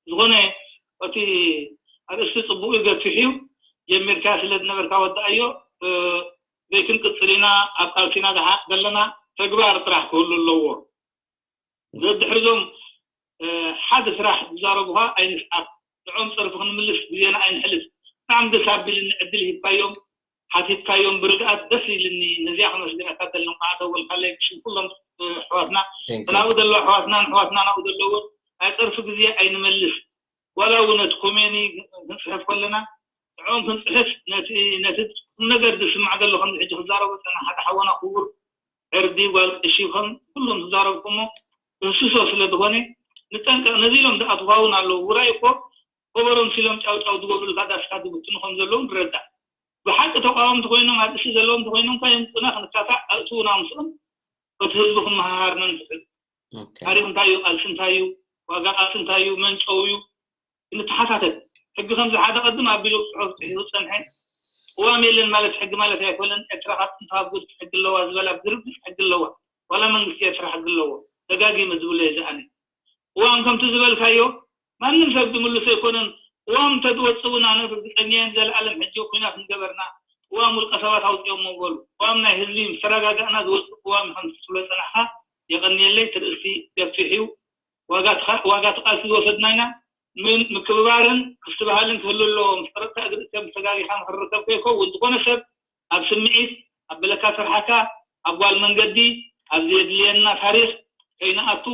ዝኾነ እቲ ኣርእስቲ ፅቡቅ ገፊሕ እዩ ጀሚርካ ስለ ዝነበርካ ወዳኣዮ ዘይክንቅፅል ኢና ኣብ ቃልሲና ዘለና ተግባር ጥራሕ ክህሉ ኣለዎ ዘድሕርዞም ሓደ ስራሕ ዝዛረቡኻ ኣይንስዓብ ንዖም ፀርፊ ክንምልስ ግዜና ኣይንሕልፍ ብጣዕሚ ደስ ኣቢልኒ ዕድል ሂብካዮም ሓቲትካዮም ብርግኣት ደስ ኢልኒ ነዚኣ ከመስግነካ ደሊ እንኳዓ ደወልካለይ ብሽም ኩሎም ኣሕዋትና ናብኡ ዘለዉ ኣሕዋትና ንኣሕዋትና ናብኡ ዘለዉ ናይ ፀርፊ ግዜ ኣይንመልስ ዋላ እውን ነቲ ኮሜኒ ክንፅሕፍ ከለና ንዕኦም ክንፅሕፍ ነቲ ነቲ ቁምነገር ዝስማዕ ዘሎ ከምዚ ሕጂ ክዛረቦ ዝፀንሐ ሓደ ሓወና ክቡር ዕርዲ ጓል ቀሺ ከም ኩሎም ዝዛረብኩሞ ክህስሶ ስለ ዝኾነ ንጠንቀቕ ነዚ ኢሎም ዝኣትዋ እውን ኣለዉ ውራይ እኮ ኮበሮ ምሲሎም ጫውጫው ዝገብሩልካ ዳስካ ዝብትኑ ከም ዘለዉ ንረዳእ ብሓቂ ተቃወምቲ ኮይኖም ኣብ እሲ ዘለዎም እንተኮይኖም እኳ የምፅኡና ክንካታዕ ኣእትውና ምስኦም እቲ ህዝቢ ክመሃሃርና ንፍቅድ። ታሪክ እንታይ እዩ? ቃልሲ እንታይ እዩ? ዋጋ ቃልሲ እንታይ እዩ? መን ጨው እዩ? ክንተሓታተት። ሕጊ ከምዚ ሓደ ቅድም ኣቢሉ ብፅሑፍ ፅሒፉ ዝፀንሐ ቅዋም የለን ማለት ሕጊ ማለት ኣይኮነን። ኤርትራ ካብ ጥንቲ ካብ ጉድፍ ሕጊ ኣለዋ ዝበላ ብግርግፍ ሕጊ ኣለዋ። ዋላ መንግስቲ ኤርትራ ሕጊ ኣለዎ። ደጋጊመ ዝብሎ እየ ዝኣነ። ቅዋም ከምቲ ዝበልካዮ ማንም ሰብ ዝምልሶ ኣይኮነን። ቅዋም እንተዝወፅእ እውን ኣነ ርግፀኛ እየ ንዘለኣለም ሕጂ ኩናት ንገበርና። ቅዋም ውልቀ ሰባት ኣውፂኦሞ በሉ። ቅዋም ናይ ህዝቢ ምስ ተረጋጋእና ዝወፅእ ቅዋም እዩ ከምቲ ትብሎ ዝፀናሕካ። የቐንየለይ። ትርእስቲ ገፊሕ እዩ። ዋጋ እቲ ቃልሲ ዝወሰድና ኢና። ምክብባርን ክስትብሃልን ክህሉ ኣለዎ። ምስ ጠረጥካ እግሪ እከ ምስ ተጋጊኻ ምክርርከብ ከይከውን ዝኾነ ሰብ ኣብ ስምዒት ኣብ በለካ ስርሓካ ኣብ ጓል መንገዲ ኣብ ዘየድልየና ታሪኽ ከይንኣቱ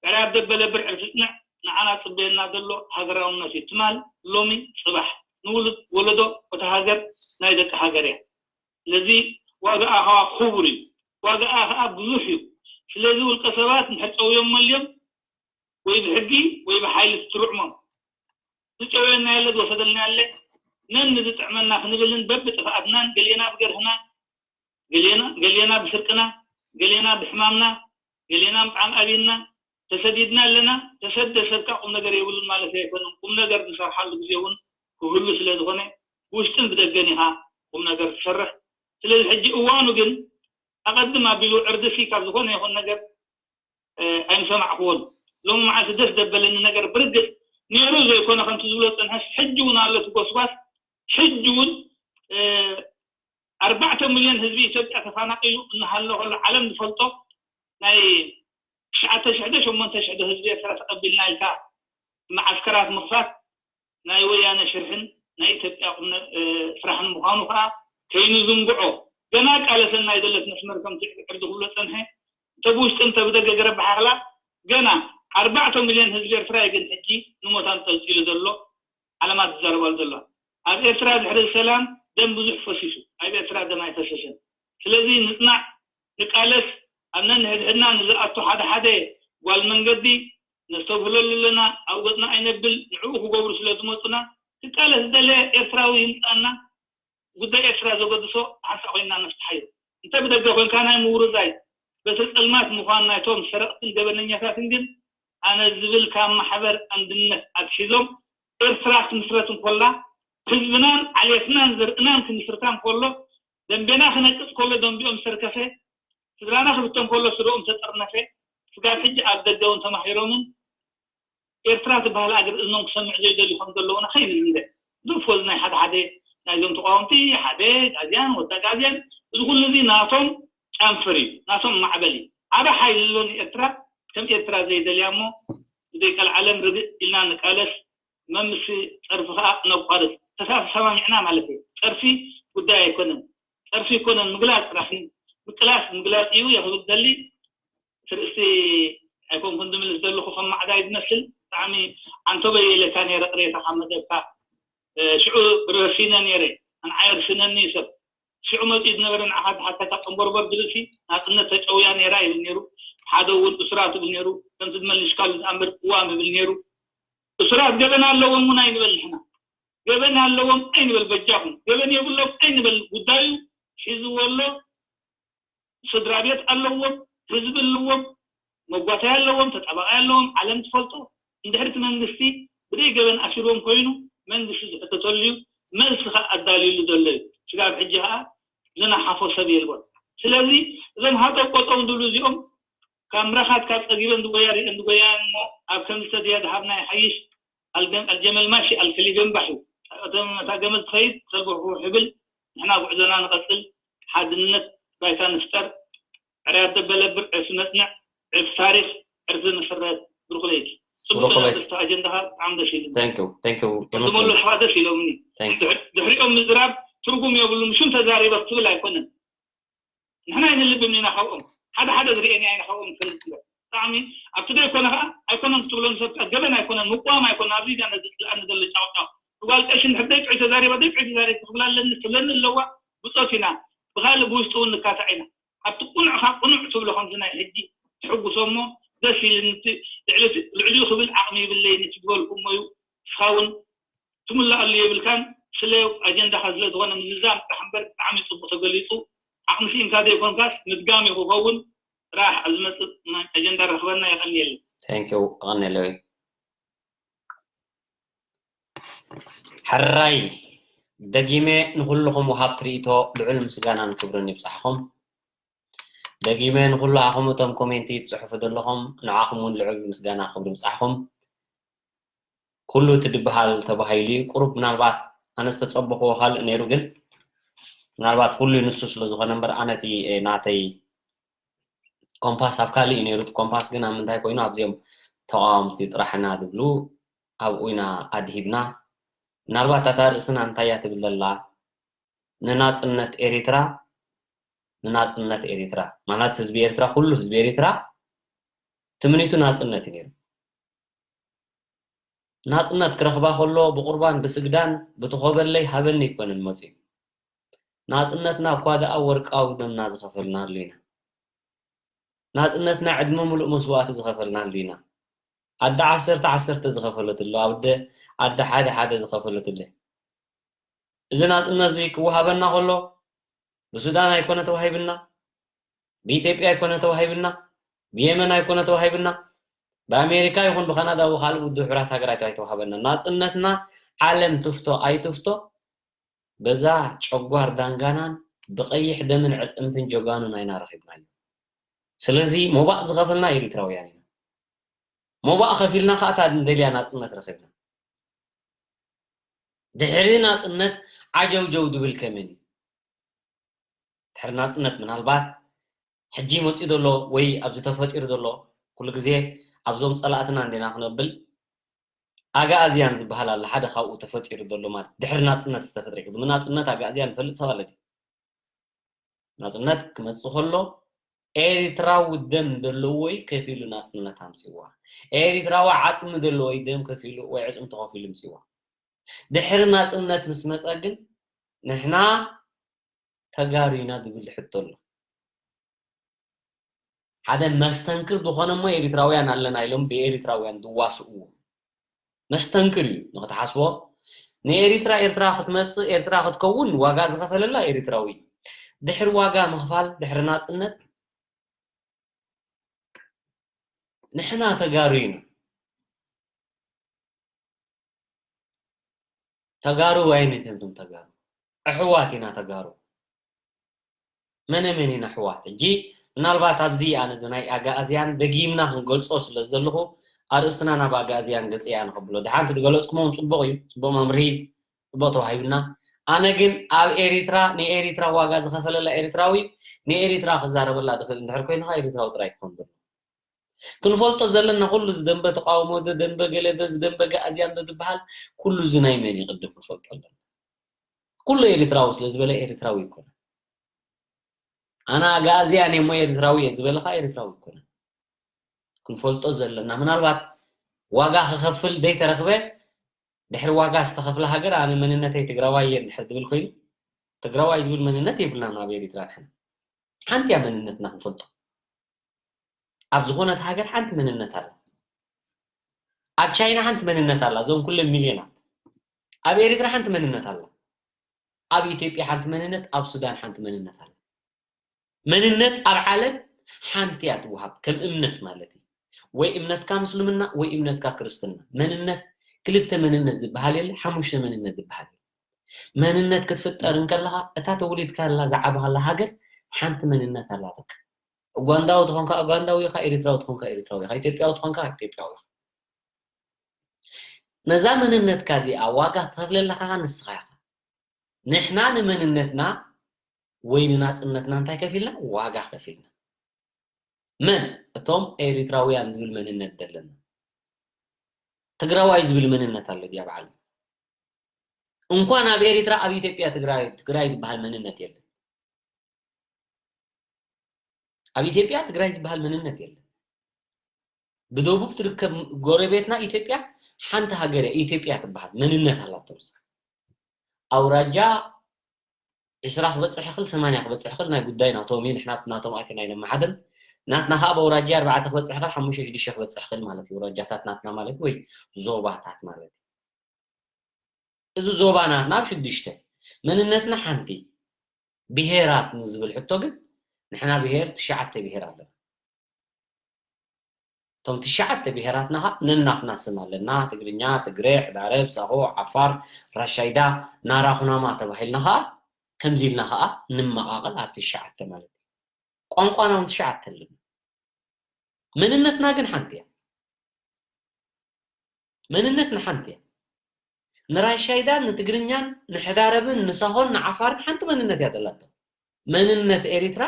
ዕራብ ደበለ ብርዕ ዝጽንዕ ንዓና ጽበየና ዘሎ ሃገራውነት እዩ። ትማል ሎሚ ጽባሕ ንውሉድ ወለዶ እታ ሃገር ናይ ደቂ ሃገር እያ። ስለዚ ዋጋኣ ከዓ ክቡር እዩ። ዋጋኣ ከዓ ብዙሕ እዩ። ስለዚ ውልቀ ሰባት እንድሕር ጨውዮም መልዮም ወይ ብሕጊ ወይ ብሓይሊ ትርዕሞም ዝጨወየና የለ ዝወሰደልና የለ ነን ንዝጥዕመና ክንብልን በብጥፍኣትናን ገሌና ብገርህና ገሌና ገሌና ብስርቅና ገሌና ብሕማምና ገሌና ምጣዕሚ ኣብና ተሰዲድና ኣለና። ተሰደ ሰብካ ቁም ነገር የብሉን ማለት ኣይኮነን። ቁም ነገር ዝሰርሓሉ ግዜ እውን ክህሉ ስለ ዝኾነ ብውሽጥን ብደገን ኢኻ ቁም ነገር ትሰርሕ። ስለዚ ሕጂ እዋኑ ግን ኣቐድም ኣቢሉ ዕርድሲ ካብ ዝኾነ ይኹን ነገር ኣይምሰማዕክዎን። ሎሚ መዓልቲ ደስ ደበለኒ ነገር ብርግጽ ነይሩ ዘይኮነ ከምቲ ዝብሎ ዝጸንሐስ ሕጂ እውን ኣሎ እቲ ጎስጓስ። ሕጂ እውን ኣርባዕተ ሚልዮን ህዝቢ ኢትዮጵያ ተፈናቒሉ እናሃሎ ከሎ ዓለም ዝፈልጦ ናይ ትሽዓተ ሽሕ ዶ ሸሞንተ ሽሕ ዶ ህዝቢ ኤርትራ ተቐቢልና ኢልካ መዓስከራት ምኽፋት ናይ ወያነ ሽርሕን ናይ ኢትዮጵያ ቁም ስራሕን ምዃኑ ከዓ ከይንዝንግዖ። ገና ቃለሰናይ ደለት መስመር ከምቲ ዕርዲ ክብሎ ፀንሐ እንተ ብውሽጢ እንተ ብደገ ገረብ ሓኽላ ገና ኣርባዕተ ሚልዮን ህዝቢ ኤርትራ እዩ ግን ሕጂ ንሞት ኣንጠልጢሉ ዘሎ። ዓለማት ዝዛረባሉ ዘሎ ኣብ ኤርትራ ድሕሪ ሰላም ደም ብዙሕ ፈሲሱ ኣብ ኤርትራ ደም ኣይፈሰሰን። ስለዚ ንፅናዕ ንቃለስ ኣብ ነንሕድሕድና ንዝኣቱ ሓደ ሓደ ጓል መንገዲ ነስተብህለሉ ኣለና። ኣብ ገፅና ኣይነብል ንዕኡ ክገብሩ ስለ ዝመፁና ክቃለስ ዝደለየ ኤርትራዊ ይምፃና። ጉዳይ ኤርትራ ዘገድሶ ሓንሳ ኮይንና ነፍትሓዮ። እንተ ብደገ ኮይንካ ናይ ምውርዛይ በትሪ ፀልማት ምዃን ናይቶም ሰረቕትን ገበነኛታትን ግን ኣነ ዝብል ካብ ማሕበር ኣንድነት ኣትሒዞም ኤርትራ ክትምስረት እንኮላ ህዝብናን ዓሌትናን ዘርእናን ክምስርታ እንኮሎ ደንቤና ክነቅፅ ከሎ ደንቢኦም ዝተርከፈ ስድራና ክብተን ከሎ ስድኦም ዝተጠርነፈ ስጋብ ሕጂ ኣብ ደገ እውን ተማሂሮምን ኤርትራ ትበሃል ኣገር እዝኖም ክሰምዕ ዘይደልዩ ከም ዘለውና ከይንዝንግዕ። ዝርፎ እዚ ናይ ሓደ ሓደ ናይዞም ተቃወምቲ ሓደ ጋዝያን ወዳ ጋዝያን እዚ ኩሉ እዚ ናቶም ጨንፍር እዩ ናቶም ማዕበል እዩ። ዓበ ሓይሊ ኣሎ ንኤርትራ ከም ኤርትራ ዘይደልያ እሞ ብዘይ ቀልዓለም ርግእ ኢልና ንቃለስ መምስ ጸርፊ ከዓ ነቋርጽ ተሳሰማሚዕና ማለት እዩ። ጸርፊ ጉዳይ ኣይኮነን። ጸርፊ ኣይኮነን ምግላጽ ጥራሕ እዩ። ምቅላስ ምግላጽ እዩ የኽብል ደሊ ትርእስቲ ኣይኮንኩን ዝምልስ ዘለኹ ከም ማዕዳይ ዝመስል ብጣዕሚ ኣንቶበይ ኢለካ ነይረ ቅሬታ ካብ መደብካ ሽዑ ረሲነ ነይረ ኣንዓይ ርስነኒ እዩ ሰብ ሽዑ መፂኡ ዝነበረ ንዓኻ ዝሓተካ ቀንቦርቦር ዝብል ሲ ናፅነት ተጨውያ ነይራ ይብል ነይሩ ሓደ እውን እሱራት ይብል ነይሩ ከምዚ ዝመልሽካሉ ዝኣምር ቅዋም ይብል ነይሩ እሱራት ገበን ኣለዎም እውን ኣይንበል ንሕና ገበን ኣለዎም ኣይንበል በጃኹም ገበን የብሎም ኣይንበል ጉዳዩ ሒዝዎ ኣሎ ስድራ ቤት ኣለዎም፣ ህዝቢ ኣለዎም፣ መጓተያ ኣለዎም፣ ተጣባቃይ ኣለዎም፣ ዓለም ትፈልጦ። እንድሕር እቲ መንግስቲ ብደይ ገበን ኣሲርዎም ኮይኑ መንግስቲ ዝሕተተሉ እዩ፣ መልሲ ከዓ ኣዳልዩሉ ዘሎ እዩ። ስጋብ ሕጂ ከዓ ዝነሓፎ ሰብ የልቦን። ስለዚ እዞም ሃጠው ቆጠው ዝብሉ እዚኦም ካብ ምረኻት ካብ ፀጊበን ዝጎያ ሪአን ዝጎያ እሞ ኣብ ከምዚ ተዘያ ዝሃብና ይሓይሽ። ኣልጀመል ማሺ ኣልከሊብ የንባሕ እዩ። እቶም እታ ገመል ትኸይድ ሰልቦ ይብል። ንሕና ጉዕዞና ንቐጽል፣ ሓድነት ባይታ ንፍጠር፣ ዕርያት ደበለ ብር ዕርፊ ነጽንዕ፣ ዕርፊ ታሪኽ፣ ዕርፊ ንስረት። ብሩኽ ለይቲ። ጽቡቕ ለይቲ። ኣጀንዳኻ ብጣዕሚ ደስ ኢሉኒ። Thank you. Thank you. የመስግን። ዝመለስኻ ደስ ኢሎምኒ። Thank you. ድሕሪኦም ምዝራብ ትርጉም የብሉን። ሽም ተዛሪበ ክትብል ኣይኮነን። ንሕና ኣይንልብም ኢና ካብኦም ሓደ ሓደ ዝርእየኒ ኣይነ ካብኦም ንፈልጥ እምበር ብጣዕሚ ኣብቲ ዶ ኣይኮነ ከዓ ኣይኮነን ክትብሎ ንሰብካ ገበን ኣይኮነን ምቋም ኣይኮነ ኣብዚ ዳ ነዚ ፅልኣኒ ዘሎ ጫውጫው ብጓል ቀሺ እንድሕር ደይ ጥዑይ ተዛሪባ ደይ ጥዑይ ተዛሪብ ክትብላ ኣለኒ ትብለኒ ኣለዋ ብፆት ኢና ብካልእ ብውሽጢ እውን ንካታዕ ኢና ኣብቲ ቁኑዕ ካብ ቁኑዕ ትብሎ ከምዚ ናይ ሕጂ ትሕጉሶ እሞ ደስ ኢልኒ እቲ ልዕሊ ልዕሊኡ ክብል ዓቕሚ ይብለይን እቲ ዝበልኩ እሞ እዩ ንስኻ እውን ትምልኣሉ የብልካን። ስለ ኣጀንዳኻ ስለ ዝኾነ ምዝዛም ጥራሕ እምበር ብጣዕሚ ጽቡቕ ተገሊጹ። ዓቕሚ ስኢንካ ዘይኮንካስ ምድጋም እዩ ክኸውን። ጥራሕ ኣብ ዝመጽእ ናይ ኣጀንዳ ረኽበና። የቐንየለይ። Thank you። ኣቐንየለይ። ሕራይ ደጊመ ንኹልኹም ወሃብቲ ርእይቶ ልዑል ምስጋናን ክብርን ይብጻሕኹም። ደጊመ ንኹሉ ኣኹም እቶም ኮሜንቲ ትጽሕፉ ዘለኹም ንዓኹም እውን ልዑል ምስጋና ክብሪ ይብጻሕኹም። ኩሉ እቲ ድበሃል ተባሂሉ እዩ። ቁሩብ ምናልባት ኣነ ዝተጸበኽዎ ካልእ ነይሩ፣ ግን ምናልባት ኩሉ ንሱ ስለ ዝኾነ እምበር ኣነ እቲ ናተይ ኮምፓስ ኣብ ካልእ እዩ ነይሩ። እቲ ኮምፓስ ግን ኣብ ምንታይ ኮይኑ ኣብዚኦም ተቃወምቲ ጥራሕ ኢና ዝብሉ ኣብኡ ኢና ኣድሂብና። ምናልባት እታ ርእስና እንታይ እያ ትብል ዘላ? ንናጽነት ኤሪትራ፣ ንናጽነት ኤሪትራ ማለት ህዝቢ ኤሪትራ፣ ኩሉ ህዝቢ ኤሪትራ ትምኒቱ ናጽነት እዩ ነይሩ። ናጽነት ክረኽባ ከሎ ብቁርባን ብስግዳን ብትኾበለይ ሃበኒ ኣይኮነን መጺኡ። ናጽነትና እኳ ደኣ ወርቃዊ ደምና ዝኸፈልናሉ ኢና። ናጽነትና ዕድመ ምሉእ መስዋእቲ ዝኸፈልናሉ ኢና። ኣደ ዓሰርተ ዓሰርተ ዝኸፈለትሉ፣ ኣደ ኣደ ሓደ ሓደ ዝኸፈለትሉ። እዚ ናጽነት እዚ ክወሃበና ከሎ ብሱዳን ኣይኮነ ተዋሂብና፣ ብኢትዮጵያ ኣይኮነ ተዋሂብና፣ ብየመን ኣይኮነ ተዋሂብና፣ ብኣሜሪካ ይኹን ብካናዳ ወይ ካልእ ውድብ ሕቡራት ሃገራት ኣይተዋሃበና። ናጽነትና ዓለም ትፍቶ ኣይትፍቶ በዛ ጨጓር ዳንጋናን ብቐይሕ ደምን ዕጽምትን ጀጋኑን ኣይና ረኺብናዮ። ስለዚ ሞባእ ዝኸፈልና ኤሪትራውያን ኢና። ሞባእ ከፊልና ከዓ እታ ንደልያ ናጽነት ረኺብና። ድሕሪ ናጽነት ዓጀውጀው ድብል ከመን እዩ? ድሕሪ ናጽነት ምናልባት ሕጂ መጺኡ ዘሎ ወይ ኣብዚ ተፈጢሩ ዘሎ ኩሉ ግዜ ኣብዞም ጸላእትና እንዲና ክነብል ኣግኣዝያን ዝበሃል ኣሎ። ሓደ ካብኡ ተፈጢሩ ዘሎ ማለት ድሕሪ ናጽነት ዝተፈጥረ እዩ። ቅድሚ ናጽነት ኣግኣዝያን ንፈልጥ ሰብ ኣሎ ድዩ? ናጽነት ክመጽእ ከሎ ኤሪትራዊ ደም ዘለዎ እዩ ከፊሉ ናጽነት ኣምጺዋ። ኤሪትራዊ ዓጽሚ ዘለዎ እዩ ደም ከፊሉ ወይ ዕጽምቲ ከፊሉ ምጺዋ። ድሕሪ ናጽነት ምስ መጸ ግን ንሕና ተጋሩ ኢና ዝብል ሕቶ ኣሎ። ሓደ መስተንክር ዝኾነ እሞ ኤሪትራውያን ኣለና ኢሎም ብኤሪትራውያን ዝዋስእዎ መስተንክር እዩ ንክትሓስቦ። ንኤሪትራ ኤርትራ ክትመጽእ ኤርትራ ክትከውን ዋጋ ዝኸፈለላ ኤሪትራዊ እዩ። ድሕሪ ዋጋ ምኽፋል ድሕሪ ናጽነት ንሕና ተጋሩ ኢና። ተጋሩ ኣይነትንቱም ተጋሩ ኣሕዋት ኢና ተጋሩ። መነ መን ኢና ኣሕዋት? ሕጂ ምናልባት ኣብዚ ኣነ እዚ ናይ ኣጋእዝያን ደጊምና ክንገልጾ ስለ ዘለኹ ኣርእስትና ናብ ኣጋእዝያን ገጽ እያ ንኸብሎ። ድሓንቲ ዝገለጽኩሞ እውን ጽቡቕ እዩ፣ ጽቡቕ መምርሂ፣ ጽቡቕ ተዋሂብና። ኣነ ግን ኣብ ኤሪትራ ንኤሪትራ ዋጋ ዝኸፈለላ ኤሪትራዊ ንኤሪትራ ክዛረበላ ዝኽእል እንድሕር ኮይኑ ከዓ ኤሪትራዊ ጥራይ ክኾን ዘሎ። ክንፈልጦ ዘለና ኩሉ እዚ ደንበ ተቃውሞ ዶ ደንበ ገለ ዶ እዚ ደንበ ጋእዝያን ዶ ዝበሃል ኩሉ እዚ ናይ መን እዩ ቅድም ክንፈልጦ ኣለና። ኩሉ ኤሪትራዊ ስለ ዝበለ ኤሪትራዊ ይኮነ። ኣነ ኣጋእዝያን እየ እሞ ኤሪትራዊ እየ ዝበለ ከዓ ኤሪትራዊ ይኮነ። ክንፈልጦ ዘለና ምናልባት ዋጋ ክኸፍል ዘይተረኽበ ድሕሪ ዋጋ ዝተኸፍለ ሃገር ኣነ መንነተይ ትግራዋይ እየ እንድሕር ዝብል ኮይኑ ትግራዋይ ዝብል መንነት የብልናን ኣብ ኤሪትራ ንሕና። ሓንቲ እያ መንነትና ክንፈልጦ። ኣብ ዝኾነት ሃገር ሓንቲ መንነት ኣላ። ኣብ ቻይና ሓንቲ መንነት ኣላ፣ እዞም ኩሎም ሚልዮናት። ኣብ ኤሪትራ ሓንቲ መንነት ኣላ። ኣብ ኢትዮጵያ ሓንቲ መንነት፣ ኣብ ሱዳን ሓንቲ መንነት ኣላ። መንነት ኣብ ዓለም ሓንቲ እያ ትወሃብ፣ ከም እምነት ማለት እዩ። ወይ እምነትካ ምስልምና ወይ እምነትካ ክርስትና። መንነት ክልተ መንነት ዝበሃል የለ፣ ሓሙሽተ መንነት ዝበሃል የለ። መንነት ክትፍጠር እንከለኻ እታ ተወሊድካላ ዝዓበኻላ ሃገር ሓንቲ መንነት ኣላትካ። ኡጋንዳዊ ተኾንካ ኡጋንዳዊ ኢኻ፣ ኤሪትራዊ ተኾንካ ኤሪትራዊ ኢኻ፣ ኢትዮጵያዊ ተኾንካ ኢትዮጵያዊ ኢኻ። ነዛ መንነትካ እዚኣ ዋጋ ትኸፍለላ ከዓ ንስኻ ኢኻ። ንሕና ንመንነትና ወይ ንናጽነትና እንታይ ከፊልና? ዋጋ ከፊልና። መን? እቶም ኤሪትራውያን ዝብል መንነት ዘለና። ትግራዋይ ዝብል መንነት ኣሎ ድያ በዓል? እንኳን ኣብ ኤሪትራ ኣብ ኢትዮጵያ ትግራይ ትግራይ ዝበሃል መንነት የለን። ኣብ ኢትዮጵያ ትግራይ ዝበሃል መንነት የለን። ብደቡብ ትርከብ ጎረቤትና ኢትዮጵያ ሓንቲ ሃገር እያ፣ ኢትዮጵያ ትበሃል መንነት ኣላቶ። ኣውራጃ ዕስራ ክበፅሕ ይኽእል፣ ሰማንያ ክበፅሕ ይኽእል፣ ናይ ጉዳይ ናቶም እዩ። ንሕና ናቶም ኣቲና ኣይነመሓድር። ናትና ከዓ ብኣውራጃ ኣርባዕተ ክበፅሕ ይኽእል፣ ሓሙሽተ ሽዱሽተ ክበፅሕ ይኽእል ማለት እዩ። ኣውራጃታት ናትና ማለት ወይ ዞባታት ማለት እዩ። እዚ ዞባ ናትና ኣብ ሽዱሽተ፣ መንነትና ሓንቲ፣ ብሄራት ንዝብል ሕቶ ግን ንሕና ብሄር ትሽዓተ ብሄር ኣለና። እቶም ትሽዓተ ብሄራትና ኸዓ ነናትና ስም ኣለና። ትግርኛ፣ ትግረ፣ ሕዳረብ፣ ሳሆ፣ ዓፋር፣ ራሻይዳ፣ ናራ፣ ኩናማ ተባሂልና ኸዓ ከምዚ ኢልና ኸዓ ንመቓቐል ኣብ ትሽዓተ ማለት እዩ። ቋንቋና እውን ትሽዓተ ኣለና። መንነትና ግን ሓንቲ እያ። መንነትና ሓንቲ እያ። ንራሻይዳን ንትግርኛን ንሕዳረብን ንሳሆን ንዓፋርን ሓንቲ መንነት እያ ዘላቶ። መንነት ኤሪትራ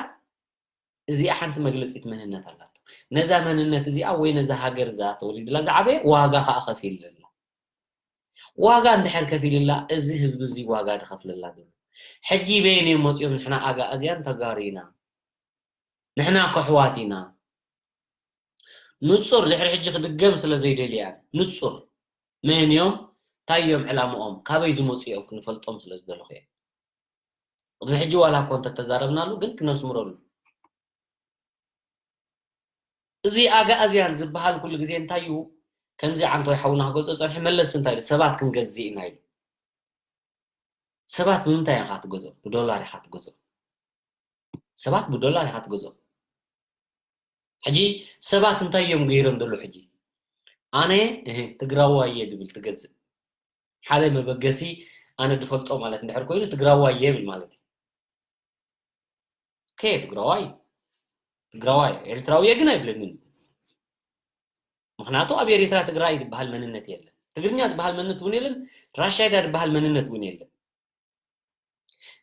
እዚኣ ሓንቲ መግለጺት መንነት ኣላቶ። ነዛ መንነት እዚኣ ወይ ነዛ ሃገር እዛ ተወሊድላ ዝዓበየ ዋጋ ኸዓ ከፊልላ። ዋጋ እንድሕር ከፊልላ እዚ ህዝቢ እዚ ዋጋ ድኸፍለላ ዘሎ። ሕጂ በየን እዮም መጺኦም ንሕና ኣጋኣዝያን ተጋሩ ኢና። ንሕና ከሕዋት ኢና። ንጹር ድሕሪ ሕጂ ክድገም ስለ ዘይደልያን ንጹር መን እዮም እንታይ እዮም ዕላምኦም ካበይ ዝመጹ እዮም ክንፈልጦም ስለ ዝደለኹ እዮም። ቅድሚ ሕጂ ዋላ እኮ እንተተዛረብናሉ ግን ክነስምረሉ። እዚ ኣጋኣዝያን ዝበሃል ኩሉ ግዜ እንታይ እዩ? ከምዚ ዓንቶይ ሓውና ክገዝኦ ጸንሐ መለስ እንታይ ኢሉ ሰባት ክንገዝእ ኢና ኢሉ። ሰባት ብምንታይ ኢኻ ትገዝኦም? ብዶላር ኢኻ ትገዝኦም። ሰባት ብዶላር ኢኻ ትገዝኦም። ሕጂ ሰባት እንታይ እዮም ገይሮም ዘለዉ? ሕጂ ኣነ እህ ትግራዋይ እየ ዝብል ትገዝእ ሓደ መበገሲ ኣነ ዝፈልጦ ማለት እንድሕር ኮይኑ ትግራዋይ እየ ይብል ማለት እዩ። ከ ትግራዋይ ትግራዋይ ኤርትራዊ እየ ግን ኣይብለንን። ምክንያቱ ኣብ ኤርትራ ትግራይ ዝበሃል መንነት የለን። ትግርኛ ዝበሃል መንነት እውን የለን። ራሻይዳ ዝበሃል መንነት እውን የለን።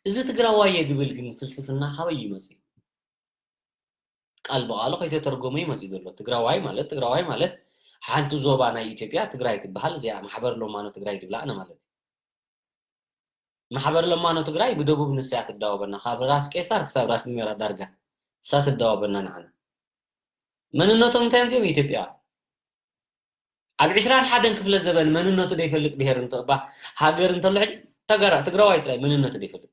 እዚ ትግራዋይ እየ ዝብል ግን ፍልስፍና ካበይ እዩ መፅዩ? ቃል ብቃሉ ከይተተርጎመ እዩ መፅዩ ዘሎ። ትግራዋይ ማለት ትግራዋይ ማለት ሓንቲ ዞባ ናይ ኢትዮጵያ ትግራይ ትበሃል እዚኣ ማሕበር ሎማኖ ትግራይ ዝብላ ኣነ ማለት እዩ። ማሕበር ለማኖ ትግራይ ብደቡብ ንሳ እያ ትዳወበና፣ ካብ ራስ ቄሳር ክሳብ ራስ ድሜራ ዳርጋ ንሳ ትዳወበና ንዓና። መንነቶም እንታይ እዮም እዚኦም? ኢትዮጵያ። ኣብ ዕስራን ሓደን ክፍለ ዘበን መንነቱ ዘይፈልጥ ብሄር እንተ እባ ሃገር እንተሎ ሕጂ ተጋራ ትግራዋይ ጥራይ መንነቱ ዘይፈልጥ።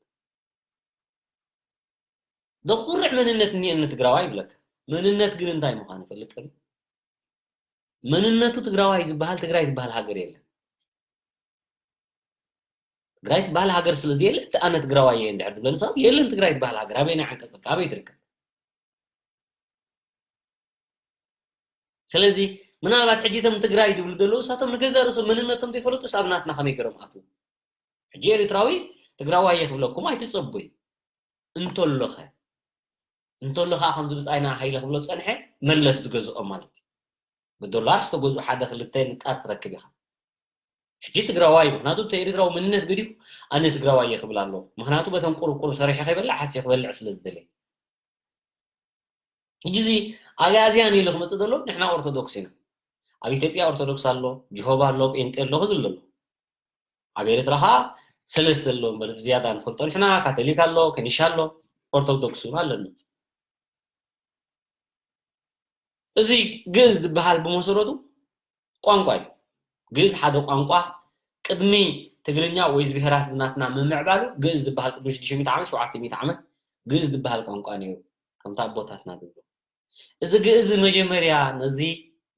ዘኹርዕ መንነት እኒኤኒ ትግራዋይ ይብለካ። መንነት ግን እንታይ ምዃኑ ይፈልጥ ግን መንነቱ ትግራዋይ ዝበሃል ትግራይ ዝበሃል ሃገር የለን። ትግራይ ትበሃል ሃገር ስለ ዘየለ እቲ ኣነ ትግራዋይ እየ እንድሕር ዝብለኒ ሰብ የለን። ትግራይ ትበሃል ሃገር ኣበየናይ ዓንቀፅ ትርከብ? ኣበይ ትርከብ? ስለዚ ምናልባት ሕጂ እቶም ትግራይ ዝብሉ ዘለዉ እሳቶም ንገዛእ ርእሶም መንነቶም ዘይፈለጡስ ኣብ ናትና ከመይ ገይሮም ኣትዉ? ሕጂ ኤርትራዊ ትግራዋይ እየ ክብለኩም ኣይትፀቡይ። እንተሎኸ እንተሎ ከዓ ከምዚ ብፃይና ሃይለ ክብሎ ዝፀንሐ መለስ ዝገዝኦም ማለት እዩ። ብዶላር ዝተገዝኡ ሓደ ክልተ ንጣር ትረክብ ኢኻ። ሕጂ ትግራዋይ ምክንያቱ እቲ ኤርትራዊ መንነት ገዲፉ ኣነ ትግራዋይ እየ ክብል ኣለዎ። ምክንያቱ በተን ቁሩብ ቁሩብ ሰሪሐ ከይበልዕ ሓስየ ክበልዕ ስለ ዝደለየ። ሕጂ እዚ ኣግኣዝያን ኢሉ ክመፅእ ዘሎ ንሕና ኦርቶዶክስ ኢና። ኣብ ኢትዮጵያ ኦርቶዶክስ ኣሎ፣ ጅሆባ ኣሎ፣ ጴንጤ ኣሎ፣ ክዝል ኣሎ። ኣብ ኤርትራ ከዓ ሰለስተ ኣሎ እምበር ዝያዳ ንፈልጦ ንሕና ካቶሊክ ኣሎ፣ ከኒሻ ኣሎ፣ ኦርቶዶክስ እውን ኣለና። እዚ ግእዝ ዝበሃል ብመሰረቱ ቋንቋ እዩ። ግእዝ ሓደ ቋንቋ ቅድሚ ትግርኛ ወይ እዚ ብሄራት ናትና ምምዕባሉ ግእዝ ዝበሃል ቅድሚ ሽዱሽተ ሚእቲ ዓመት ሸውዓተ ሚእቲ ዓመት ግእዝ ዝበሃል ቋንቋ ነይሩ ከምቲ ኣቦታትና ዝብሉ። እዚ ግእዝ መጀመርያ ነዚ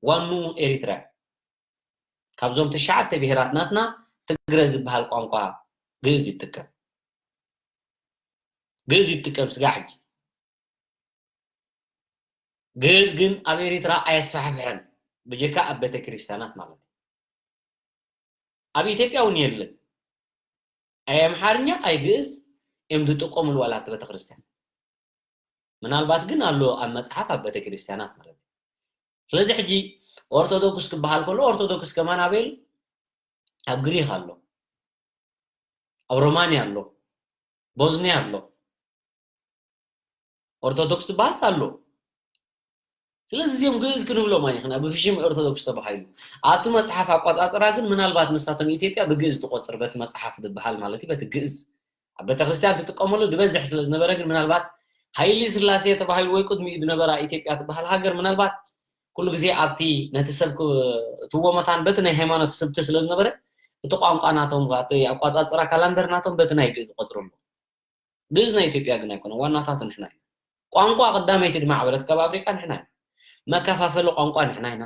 ዋኑ ኤሪትራ ካብዞም ትሽዓተ ብሄራት ናትና ትግረ ዝበሃል ቋንቋ ግእዝ ይጥቀም። ግእዝ ይጥቀም ስጋ ሕጂ። ግእዝ ግን ኣብ ኤሪትራ ኣየስፋሕፍሐን ብጀካ ኣብ ቤተክርስትያናት ማለት እዩ። ኣብ ኢትዮጵያ እውን የለን። ኣይ ኣምሓርኛ ኣይ ግእዝ እዮም ዝጥቀምሉ ዋላ ኣብቲ ቤተክርስትያን። ምናልባት ግን ኣሎ ኣብ መፅሓፍ ኣብ ቤተክርስትያናት ማለት እዩ። ስለዚ ሕጂ ኦርቶዶክስ ክበሃል ከሎ ኦርቶዶክስ ከማን ኣበይ ኣሎ? ኣብ ግሪክ ኣሎ፣ ኣብ ሮማንያ ኣሎ፣ ቦዝንያ ኣሎ። ኦርቶዶክስ ዝበሃልስ ኣሎ። ስለዚ እዚኦም ግእዝ ክንብሎም ኣይኽና ብፍሽም ኦርቶዶክስ ተባሂሉ ኣብቲ መፅሓፍ ኣቆፃፅራ ግን ምናልባት ንሳቶም ኢትዮጵያ ብግእዝ ትቆፅር በቲ መፅሓፍ ዝበሃል ማለት እዩ በቲ ግእዝ ኣብ ቤተክርስትያን ትጥቀመሉ ዝበዝሕ ስለ ዝነበረ ግን ምናልባት ሃይሊ ስላሴ ተባሂሉ ወይ ቅድሚኡ ዝነበራ ኢትዮጵያ ትበሃል ሃገር ምናልባት ኩሉ ግዜ ኣብቲ ነቲ ሰብ ክእትዎ መታን በቲ ናይ ሃይማኖት ስብኪ ስለ ዝነበረ እቲ ቋንቋ ናቶም እቲ ኣቋፃፅራ ካላንደር ናቶም በቲ ናይ ግእዝ ይቆፅሩ ኣለዉ። ግእዝ ናይ ኢትዮጵያ ግን ኣይኮነ ዋናታቱ ንሕና ኢና። ቋንቋ ቀዳመይቲ ዝማዕበለት ካብ ኣፍሪቃ ንሕና ኢና። መከፋፈሊ ቋንቋ ንሕና ኢና።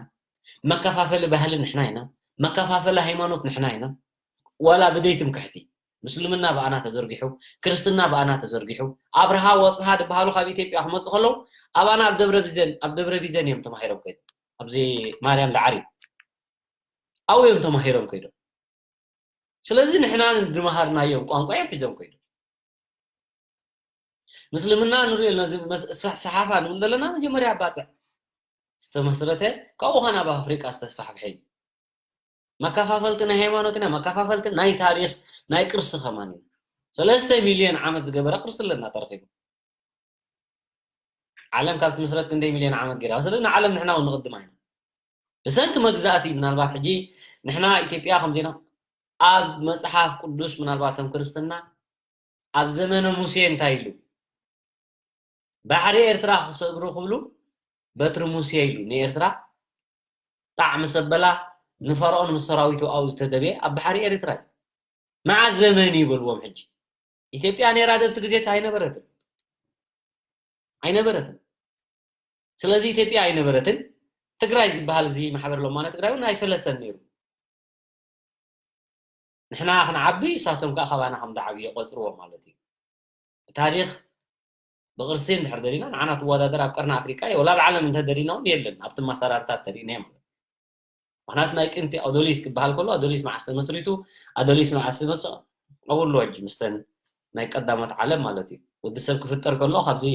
መከፋፈሊ ባህሊ ንሕና ኢና። መከፋፈሊ ሃይማኖት ንሕና ኢና። ዋላ ብደይ ትምክሕቲ፣ ምስልምና ብኣና ተዘርጊሑ፣ ክርስትና ብኣና ተዘርጊሑ፣ ኣብርሃ ወፅሃ ዝበሃሉ ካብ ኢትዮጵያ ክመፁ ከለዉ ኣባና ኣብ ደብረ ቢዘን፣ ኣብ ደብረ ቢዘን እዮም ተማሂሮም ከይዶም። ኣብዚ ማርያም ዳዕሪ ኣብኡ እዮም ተማሂሮም ከይዶም። ስለዚ ንሕና ዝመሃርናዮም ቋንቋ እዮም ሒዞም ከይዶም። ምስልምና ንሪኦ ኣለና፣ እዚ መስ- ሰ- ሰሓፋ ንብል ዘለና መጀመርያ ኣባፅዕ ዝተመስረተ፣ ካብኡ ኸና ኣብ ኣፍሪቃ ዝተስፋሕፍሐ እዩ። መከፋፈልቲ ናይ ሃይማኖት ኢና፣ መከፋፈልቲ ናይ ታሪኽ፣ ናይ ቅርሲ ከማን እዩ። ሰለስተ ሚልዮን ዓመት ዝገበረ ቅርሲ ኣለና ተረኺቡ። ዓለም ካብ ትምስረት ክንደይ ሚልዮን ዓመት ገይራ? ስለዚ ንዓለም ንሕና እውን ንቕድማ ኢና። ብሰንኪ መግዛእቲ ምናልባት ሕጂ ንሕና ኢትዮጵያ ከምዜና ኣብ መፅሓፍ ቅዱስ ምናልባት ከም ክርስትና ኣብ ዘመነ ሙሴ እንታይ ኢሉ? ባሕሪ ኤርትራ ክሰግሩ ክብሉ በትሪ ሙሴ ኢሉ ንኤርትራ ጣዕ ምስ ኣበላ ንፈርዖን ምስ ሰራዊቱ ኣብኡ ዝተደብየ ኣብ ባሕሪ ኤርትራ እዩ። መዓዝ ዘመን እዩ በልዎም ሕጂ። ኢትዮጵያ ነይራ ዶ ኣብቲ ግዜ? ኣይነበረትን። ኣይነበረትን። ስለዚ ኢትዮጵያ ኣይነበረትን። ትግራይ ዝበሃል እዚ ማሕበር ሎማነ ትግራይ እውን ኣይፈለሰን ነይሩ። ንሕና ክንዓቢ እሳቶም ከዓ ካባና ከም ዝዓብዩ ቆፅርዎ ማለት እዩ። ታሪኽ ብቅርሲ እንድሕር ደሊና ንዓና ትወዳደር ኣብ ቀርኒ ኣፍሪቃ ወላ ኣብ ዓለም እንተደሊና እውን የለን ኣብቲ ማሰራርታት ተሪእናዮ ማለት እዩ። ምክንያቱ ናይ ጥንቲ ኣዶሊስ ክበሃል ከሎ ኣዶሊስ መዓስ ተመስሪቱ፣ ኣዶሊስ መዓስ ዝመፅኦ ኣብሉ ሕጂ ምስተን ናይ ቀዳሞት ዓለም ማለት እዩ። ወዲ ሰብ ክፍጠር ከሎ ካብዚ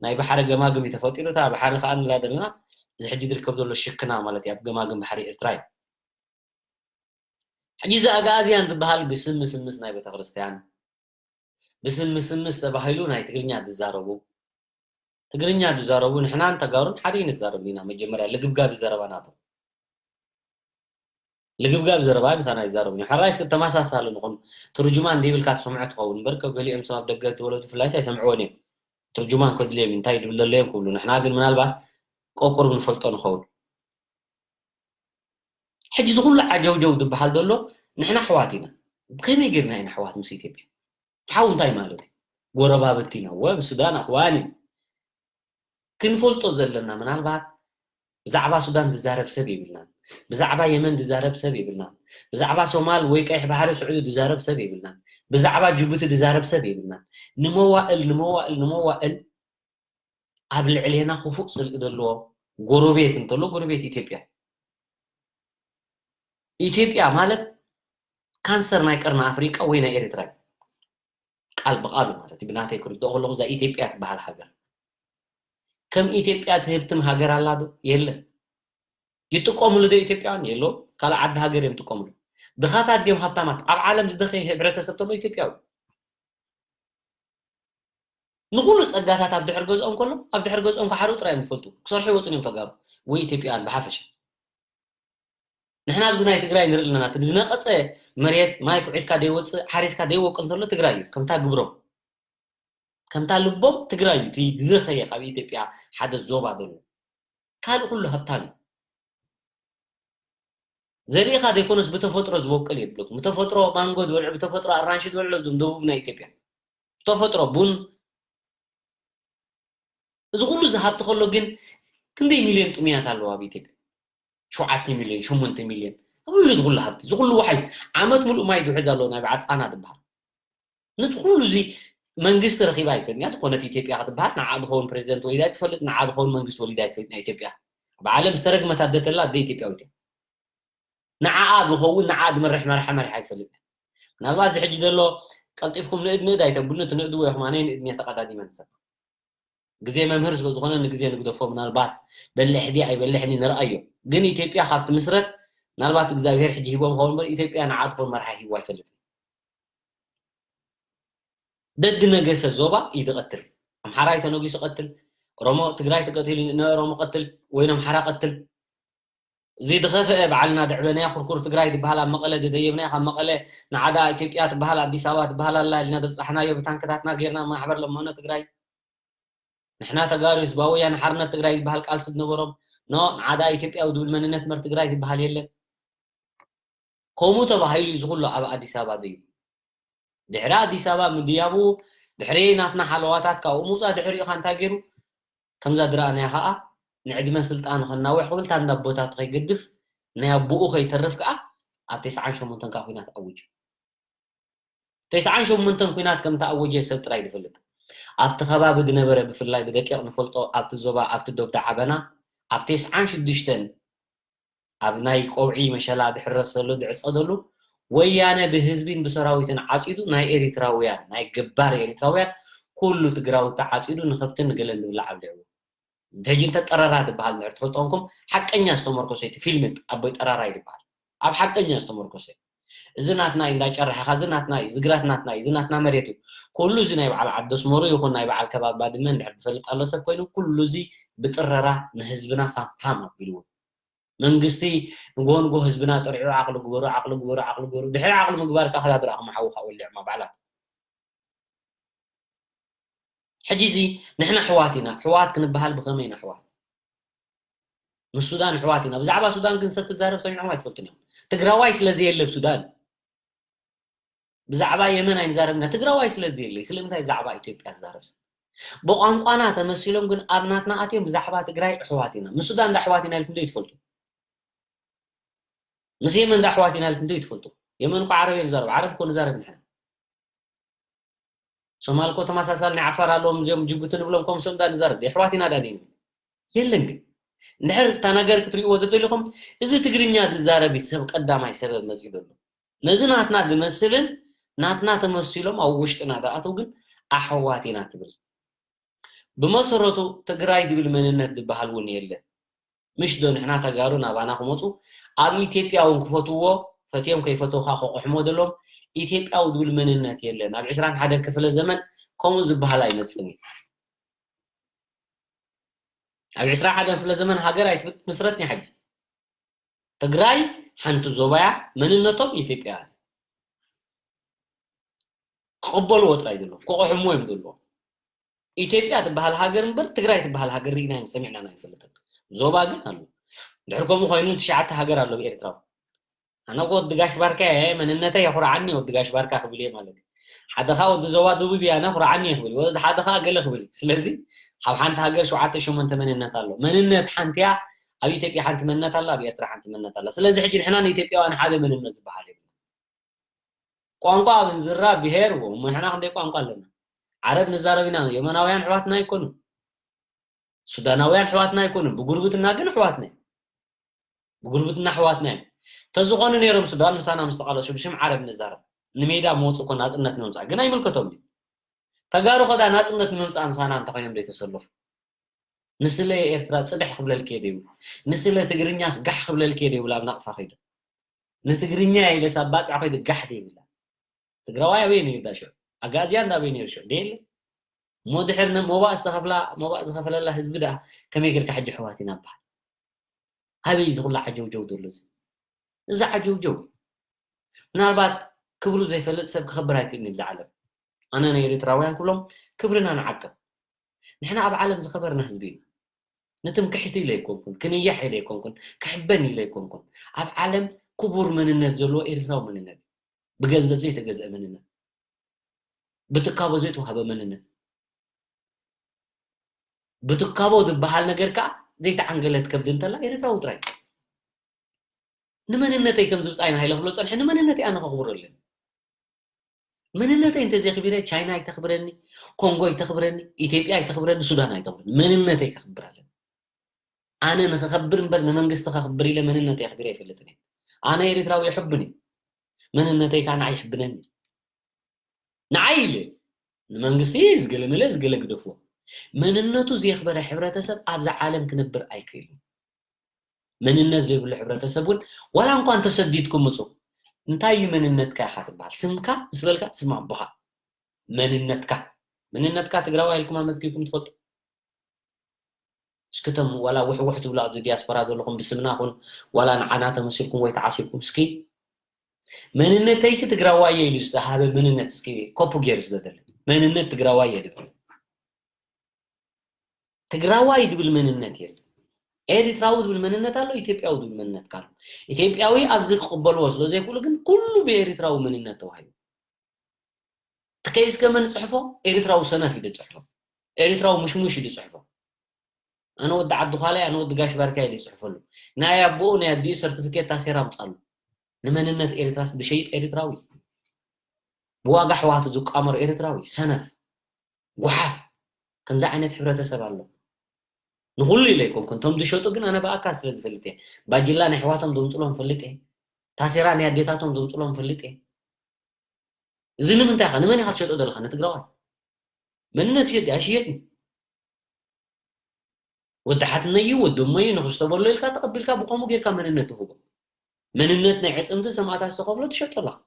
ናይ ባሕሪ ገማግም እዩ ተፈጢሩ። እታ ባሕሪ ከዓ ንብላ ዘለና እዚ ሕጂ ዝርከብ ዘሎ ሽክና ማለት እዩ ኣብ ገማግም ባሕሪ ኤርትራ እዩ። ሕጂ እዚ ኣግኣዝያን ዝበሃል ብስም ምስምስ ናይ ቤተክርስትያን ብስም ምስምስ ተባሂሉ ናይ ትግርኛ ዝዛረቡ ትግርኛ ዝዛረቡ ንሕናን ተጋሩን ሓደ ንዛረብ ኢና። መጀመርያ ልግብጋብ ዘረባ ናቶም ልግብጋብ ዘረባ ምሳና ይዛረቡ እዮም። ሕራይስ ተመሳሳሊ ንኹን ትርጅማን ዘይብልካ ትሰምዖ ትኸውን እምበር ከም ገሊኦም ሰብ ኣብ ደገ ትወለዱ ፍላይስ ኣይሰምዕዎን እዮም። ትርጅማን ከድልዮም እንታይ ድብል ዘለዮም ክብሉ ንሕና ግን ምናልባት ቆቁር ንፈልጦ ንኸውን። ሕጂ ዝኩሉ ዓጀውጀው ዝበሃል ዘሎ ንሕና ኣሕዋት ኢና። ብከመይ ጌርና ኢና ኣሕዋት ምስ ኢትዮጵያ? ሓው እንታይ ማለት እዩ? ጎረባብቲ ኢና። ወ ሱዳን ኣሕዋን እዩ። ክንፈልጦ ዘለና ምናልባት ብዛዕባ ሱዳን ዝዛረብ ሰብ የብልናን። ብዛዕባ የመን ዝዛረብ ሰብ የብልናን። ብዛዕባ ሶማል ወይ ቀይሕ ባሕሪ ስዑዲ ዝዛረብ ሰብ የብልናን። ብዛዕባ ጅቡቲ ዝዛረብ ሰብ የብልናን። ንመዋእል ንመዋእል ንመዋእል ኣብ ልዕሌና ክፉእ ጽልኢ ዘለዎ ጎረቤት እንተሎ ጎረቤት ኢትዮጵያ። ኢትዮጵያ ማለት ካንሰር ናይ ቀርኒ ኣፍሪቃ ወይ ናይ ኤርትራ እዩ። ቃል ብቃሉ ማለት እዩ። ብናተይ ክርድኦ ከለኹ እዛ ኢትዮጵያ ትበሃል ሃገር ከም ኢትዮጵያ ትህብትም ሃገር ኣላ ዶ? የለን። ይጥቀምሉ ዶ ኢትዮጵያውያን? የለውም። ካልእ ዓዲ ሃገር እዮም ይጥቀምሉ። ድኻታት ድዮም ሃብታማት? ኣብ ዓለም ዝደኸየ ሕብረተሰብ ተሎ ኢትዮጵያዊ። ንኹሉ ጸጋታት ኣብ ድሕር ገዝኦም ከሎ ኣብ ድሕር ገዝኦም ክሓርኡ ጥራይ እዮም ዝፈልጡ። ክሰርሑ ይወፁን እዮም ተጋሩ ወይ ኢትዮጵያውያን ብሓፈሻ። ንሕና ኣብዚ ናይ ትግራይ ንርኢ ኣለና። እቲ ዝነቐጸ መሬት ማይ ኩዒትካ ደይወፅእ ሓሪስካ ደይወቅል እንተሎ ትግራይ እዩ። ከምታ ግብሮም ከምታ ልቦም ትግራይ እዩ። እቲ ዝኸየ ካብ ኢትዮጵያ ሓደ ዞባ ዘሎ ካልእ ኩሉ ሃብታም እዩ። ዘሪእኻ ዘይኮነስ ብተፈጥሮ ዝበቅል የብለኩም። ብተፈጥሮ ማንጎ ዝበልዑ፣ ብተፈጥሮ ኣራንሺ ዝበልዑ እዞም ደቡብ ናይ ኢትዮጵያ። ብተፈጥሮ ቡን፣ እዚ ኩሉ ዝሃብቲ ከሎ ግን ክንደይ ሚልዮን ጥሙያት ኣለዉ ኣብ ኢትዮጵያ? ሸውዓተ ሚልዮን፣ ሸሞንተ ሚልዮን። ኣብ ኩሉ እዚ ኩሉ ሃብቲ፣ እዚ ኩሉ ወሓይዝ ዓመት ሙሉእ ማይ ዝውሕዝ ኣለዎ ናይ በዓል ፃና ዝበሃል። ነቲ ኩሉ እዚ መንግስቲ ረኺባ ኣይትፈልጥን እያ። ዝኾነት ኢትዮጵያ ክትበሃል ንዓ ዝኸውን ፕሬዚደንት ወሊዳ ኣይትፈልጥ፣ ንዓ ዝኸውን መንግስቲ ወሊዳ ኣይትፈልጥ ናይ ኢትዮጵያ። ኣብ ዓለም ዝተረግመት ኣደ ተላ ኣደ ኢትዮጵያዊት እያ። ንዓኣ ዝኸውን ንዓኣ ዝመርሕ መራሒ መሪሕ ኣይትፈልጥ እያ። ምናልባት እዚ ሕጂ ዘሎ ቀልጢፍኩም ንእድ ንእድ ኣይተብሉን፣ እቲ ንእድዎ ኢኹም ኣነ ንእድን እየ ተቐዳዲመ ንሰብ ግዜ መምህር ስለ ዝኾነ ንግዜ ንግደፎ። ምናልባት በልሕ ድየ ኣይበልሕን እዩ ንርኣዮ። ግን ኢትዮጵያ ካብ ትምስረት ምናልባት እግዚኣብሔር ሕጂ ሂቦም ኸውን እምበር ኢትዮጵያ ንዓ ትኾን መርሓ ሂቡ ኣይፈልጥን። ደድነገሰ ዞባ እዩ ዝቐትል። ኣምሓራይ ተነጊሱ ቀትል፣ ኦሮሞ ትግራይ ተቀቲሉ ንኦሮሞ ቀትል ወይ ንኣምሓራ ቀትል። እዚ ዝኸፍአ ባዕልና ድዕበናያ ኩርኩር ትግራይ ዝበሃል ኣብ መቐለ ዝደየብናያ ካብ መቐለ ንዓዳ ኢትዮጵያ ትበሃል ኣዲስ ኣበባ ትበሃል ኣላ ኢልና ዘብፃሕናዮ ብታንክታትና ጌርና ማሕበር ለማኖ ትግራይ ንሕና ተጋሩ ህዝባዊ ወያነ ሓርነት ትግራይ ዝበሃል ቃልሲ ዝነበሮም ኖ ንዓዳ ኢትዮጵያዊ ዝብል መንነት መር ትግራይ ዝበሃል የለን። ከምኡ ተባሂሉ እዩ ዝኩሉ ኣብ ኣዲስ ኣበባ ደይቡ። ድሕሪ ኣዲስ ኣበባ ምድያቡ ድሕሪ ናትና ሓለዋታት ካብኡ ምውፃእ ድሕሪኡ ካ እንታይ ገይሩ? ከምዛ ዝረኣናያ ከዓ ንዕድመ ስልጣኑ ከናውሕ ክብል ታንዳ ኣቦታቱ ከይገድፍ ናይ ኣቦኡ ከይተርፍ ከዓ ኣብ ተስዓን ሸሞንተን ካብ ኲናት ኣውጅ። ተስዓን ሸሞንተን ኲናት ከም ተኣወጀ ሰብ ጥራይ ዝፈልጥ። ኣብቲ ከባቢ ዝነበረ ብፍላይ ብደቂቕ ንፈልጦ ኣብቲ ዞባ ኣብቲ ዶብ ዳዓበና ኣብ ተስዓን ሽዱሽተን ኣብ ናይ ቆውዒ መሸላ ዝሕረሰሉ ዝዕጸደሉ ወያነ ብህዝቢን ብሰራዊትን ዓጺዱ ናይ ኤሪትራውያን ናይ ገባር ኤሪትራውያን ኩሉ ትግራውቲ ዓጺዱ ንኸብትን ንገለን ዝብላዕ ኣብሊዕዎ። ሕጂ እንተ ጠረራ ዝበሃል ንድሕር ትፈልጦንኩም ሓቀኛ ዝተመርኮሰ እቲ ፊልም ኣቦይ ጠራራ እዩ ዝበሃል። ኣብ ሓቀኛ ዝተመርኮሰ እዚ ናትና እዩ እንዳጨረሐኻ እዚ ናትና እዩ ዝግራት ናትና እዩ እዚ ናትና መሬት እዩ። ኩሉ እዚ ናይ በዓል ዓዲ ኣስመሩ ይኹን ናይ በዓል ከባቢ ባድመ እንድሕር ዝፈልጥ ኣሎ ሰብ ኮይኑ ኩሉ እዚ ብጥረራ ንህዝብና ፋም ፋም ኣቢልዎ። መንግስቲ ንጎ ንጎ ህዝብና ጠሪዑ ዓቕሊ ግበሩ ዓቕሊ ግበሩ ዓቕሊ ግበሩ ድሕሪ ዓቕሊ ምግባር ከዓ ክዳድራ ክመሓውካ ወሊዕማ ባዕላት። ሕጂ እዚ ንሕና ኣሕዋት ኢና። ኣሕዋት ክንበሃል ብኸመይ ኢና ኣሕዋት? ምስ ሱዳን ኣሕዋት ኢና። ብዛዕባ ሱዳን ግን ሰብ ክዛረብ ሰሚዕኹም ኣይትፈልጡን እዮም። ትግራዋይ ስለ ዘየለ ኣብ ሱዳን ብዛዕባ የመን ኣይንዛረብና። ትግራዋይ ስለ ዘየለ ስለምንታይ ብዛዕባ ኢትዮጵያ ዝዛረብ ሰብ? ብቋንቋና ተመሲሎም ግን ኣብ ናትና ኣትዮም ብዛዕባ ትግራይ ኣሕዋት ኢና። ምስ ሱዳን ዳ ኣሕዋት ኢና ኢልኩም ዶ ይትፈልጡ? ምስ የመን ዳ ኣሕዋት ኢና ኢልኩም ዶ ይትፈልጡ? የመን እኮ ዓረብ እዮም ዝዛረቡ። ዓረብ እኮ ንዛረብ ንሕና። ሶማል እኮ ተመሳሳሊ ናይ ዓፋር ኣለዎም እዚኦም ጅቡቲ ንብሎም ከም ሰምዳ ንዛረብ የሕዋት ኢና ዳኒ ንብል የለን ግን እንድሕር እታ ነገር ክትሪእዎ ተደሊኹም እዚ ትግርኛ ዝዛረብ እዩ ሰብ ቀዳማይ ሰበብ መፂኡ ዘሎ ነዚ ናትና ዝመስልን ናትና ተመሲሎም ኣብ ውሽጥና ዝኣተው ግን ኣሕዋት ኢና ትብል ብመሰረቱ ትግራይ ዝብል መንነት ዝበሃል እውን የለን ምሽ ዶ ንሕና ተጋሩ ናባና ክመፁ ኣብ ኢትዮጵያ እውን ክፈትዎ ፈትዮም ከይፈተውካ ከቆሕሞ ዘለዎም ኢትዮጵያዊ ዝብል መንነት የለን ኣብ ዕስራን ሓደን ክፍለ ዘመን ከምኡ ዝበሃል ኣይመፅን እዩ ኣብ ዕስራን ሓደን ክፍለ ዘመን ሃገር ኣይትምስረትን እያ ሕጂ ትግራይ ሓንቲ ዞባያ መንነቶም ኢትዮጵያውያን ክቕበልዎ ጥራይ ዘለዎም ክቆሕምዎ እዮም ዘለዎም ኢትዮጵያ ትበሃል ሃገር እምበር ትግራይ ትበሃል ሃገር ርኢና ሰሚዕናን ኣይንፈልጥን ዞባ ግን ኣሎ ድሕር ከምኡ ኮይኑ ትሽዓተ ሃገር ኣሎ ብኤርትራዊ ኣነ ወዲ ጋሽ ባርካ እየ መንነተይ የኹርዓኒ ወዲ ጋሽ ባርካ ክብል እየ ማለት እዩ ሓደኻ ወዲ ዞባ ደቡብ እየ ኣነ ኩርዓኒ እየ ክብል ወዲ ሓደኻ ገለ ክብል እዩ ስለዚ ኣብ ሓንቲ ሃገር ሸውዓተ ሸሞንተ መንነት ኣሎ መንነት ሓንቲ እያ ኣብ ኢትዮጵያ ሓንቲ መንነት ኣላ ኣብ ኤርትራ ሓንቲ መንነት ኣላ ስለዚ ሕጂ ንሕና ንኢትዮጵያውያን ሓደ መንነት ዝበሃል የብልና ቋንቋ ኣብ እንዝራ ብሄር እሞ ንሕና ክንደይ ቋንቋ ኣለና ዓረብ ንዛረብ ኢና የመናውያን ኣሕዋትና ኣይኮኑ ሱዳናውያን ኣሕዋትና ኣይኮኑ ብጉርብትና ግን ኣሕዋትና ብጉርብትና ኣሕዋትና እዮም ተዝኾኑ ነይሮም ሱዳን ምሳና ምስ ተቃለሱ ብሽም ዓረብ ንዛረብ ንሜዳ መውፁ እኮ ናፅነት ንምምፃእ ግን ኣይምልከቶም እዩ ተጋሩ ከዳ ናፅነት ንምምፃእ ምሳና እንተኾይኖም ዘይተሰለፉ ንስለ ኤርትራ ፅድሕ ክብለልክ እየ ዘይብሉ ንስለ ትግርኛስ ጋሕ ክብለልክ እየ ዘይብሉ ኣብ ናቕፋ ከይዱ ንትግርኛ ኢለስ ኣብ ባፅዕ ከይዱ ጋሕ ዘይብላ ትግራዋይ ኣበይ ነይሩ ዳ ሽዑ ኣጋዝያን ዳ ኣበይ ነይሩ ሽዑ ደየለ እሞ ድሕር ሞባእ ዝተኸፍላ ሞባእ ዝኸፈለላ ህዝቢ ዳ ከመይ ጌርካ ሕጂ ኣሕዋት ኢና በሃል ኣበይ እዚ ኩሉ ዓጀውጀው ዘሎ እዚ እዚ ዓጀውጀው ምናልባት ክብሩ ዘይፈልጥ ሰብ ክኸብር ኣይክእልን እዩ ብዛ ዓለም ኣነ ንኤሪትራውያን ክብሎም ክብርና ንዓቅብ ንሕና ኣብ ዓለም ዝኸበርና ህዝቢ ኢና ንትምክሕቲ ኢለ ኣይኮንኩን ክንያሕ ኢለ ኣይኮንኩን ክሕበን ኢለ ኣይኮንኩን ኣብ ዓለም ክቡር መንነት ዘለዎ ኤሪትራዊ መንነት ብገንዘብ ዘይተገዝአ መንነት ብትካቦ ዘይተዋህበ መንነት ብትካቦ ዝበሃል ነገር ከዓ ዘይተዓንገለት ከብዲ እንተላ ኤርትራዊ ጥራይ ንመንነተይ ከም ዝብፃይና ሃይለ ክብሎ ፀንሐ ንመንነተይ ኣነ ከኽብሮ ኣለኒ መንነተይ እንተዘይኽቢረ ቻይና ኣይተኽብረኒ ኮንጎ ኣይተኽብረኒ ኢትዮጵያ ኣይተኽብረኒ ሱዳን ኣይተኽብረኒ መንነተይ ከኽብር ኣለኒ ኣነ ንኸኸብር እምበር ንመንግስቲ ከኽብር ኢለ መንነተይ ኣኽቢረ ኣይፈልጥን እየ ኣነ ኤርትራዊ ይሕብን እዩ መንነተይ ከዓ ንዓይ ይሕብነኒ ንዓይ ኢለ ንመንግስቲ ዝገለመለ ዝገለ ግደፍዎ መንነቱ ዘየኽበረ ሕብረተሰብ ኣብዛ ዓለም ክነብር ኣይክእልን መንነት ዘይብሉ ሕብረተሰብ እውን ዋላ እንኳ እንተሰዲድኩም ምፁ እንታይ እዩ መንነትካ ኢኻ ትበሃል ስምካ ምስ በልካ ስም ኣቦኻ መንነትካ መንነትካ ትግራዋይ ኢልኩም ኣመዝጊብኩም ትፈልጡ እስክቶም ዋላ ውሕውሕ ትብሉ ኣብዚ ዲያስፖራ ዘለኹም ብስምና ኹን ዋላ ንዓና ተመሲልኩም ወይ ተዓሲብኩም እስኪ መንነተይሲ ትግራዋይ እየ ኢሉ ዝተሃበ መንነት እስኪ ኮፒ ገይሩ ስለዘለ መንነት ትግራዋይ እየ ድብል ትግራዋይ ድብል መንነት የለ ኤሪትራዊ ዝብል መንነት ኣሎ ኢትዮጵያዊ ዝብል መንነት ካሎ ኢትዮጵያዊ ኣብዚ ክቕበልዎ ስለ ዘይክእሉ ግን ኩሉ ብኤሪትራዊ መንነት ተዋሂቡ ትከይስ ከመን ጽሕፎ ኤሪትራዊ ሰነፍ እዩ ዝጽሕፎ ኤሪትራዊ ምሽሙሽ እዩ ዝጽሕፎ ኣነ ወዲ ዓዲ ኳላይ ኣነ ወዲ ጋሽ ባርካ እዩ ዝጽሕፈሉ ናይ ኣቦኡ ናይ ኣዲኡ ሰርቲፊኬት ታሴራ ምጻሉ ንመንነት ኤርትራስ ዝሸይጥ ኤርትራዊ፣ ብዋጋ ኣሕዋቱ ዝቃመር ኤርትራዊ ሰነፍ፣ ጓሓፍ። ከምዚ ዓይነት ሕብረተሰብ ኣሎ። ንኹሉ ኢለ ኣይኮንኩን፣ እቶም ዝሸጡ ግን ኣነ ብኣካል ስለ ዝፈልጥ እየ። ባጅላ ናይ ኣሕዋቶም ዘምጽሎም ፈልጥ እየ። ታሴራ ናይ ኣዴታቶም ዘምጽሎም ፈልጥ እየ። እዚ ንምንታይ ኢኻ? ንመን ኢኻ ትሸጦ ዘለኻ? ንትግራዋይ። መንነት ይሸጥ ድዩ? ኣይሽየጥን። ወዲ ሓትነይ እዩ፣ ወዲ እሞይ እዩ፣ ንኽስቶ በሎ ኢልካ ተቐቢልካ ብኸምኡ ጌርካ መንነት ትህቦ። መንነት ናይ ዕጽምቲ ሰማእታት ዝተኸፍሎ ትሸጦ ኣለኻ።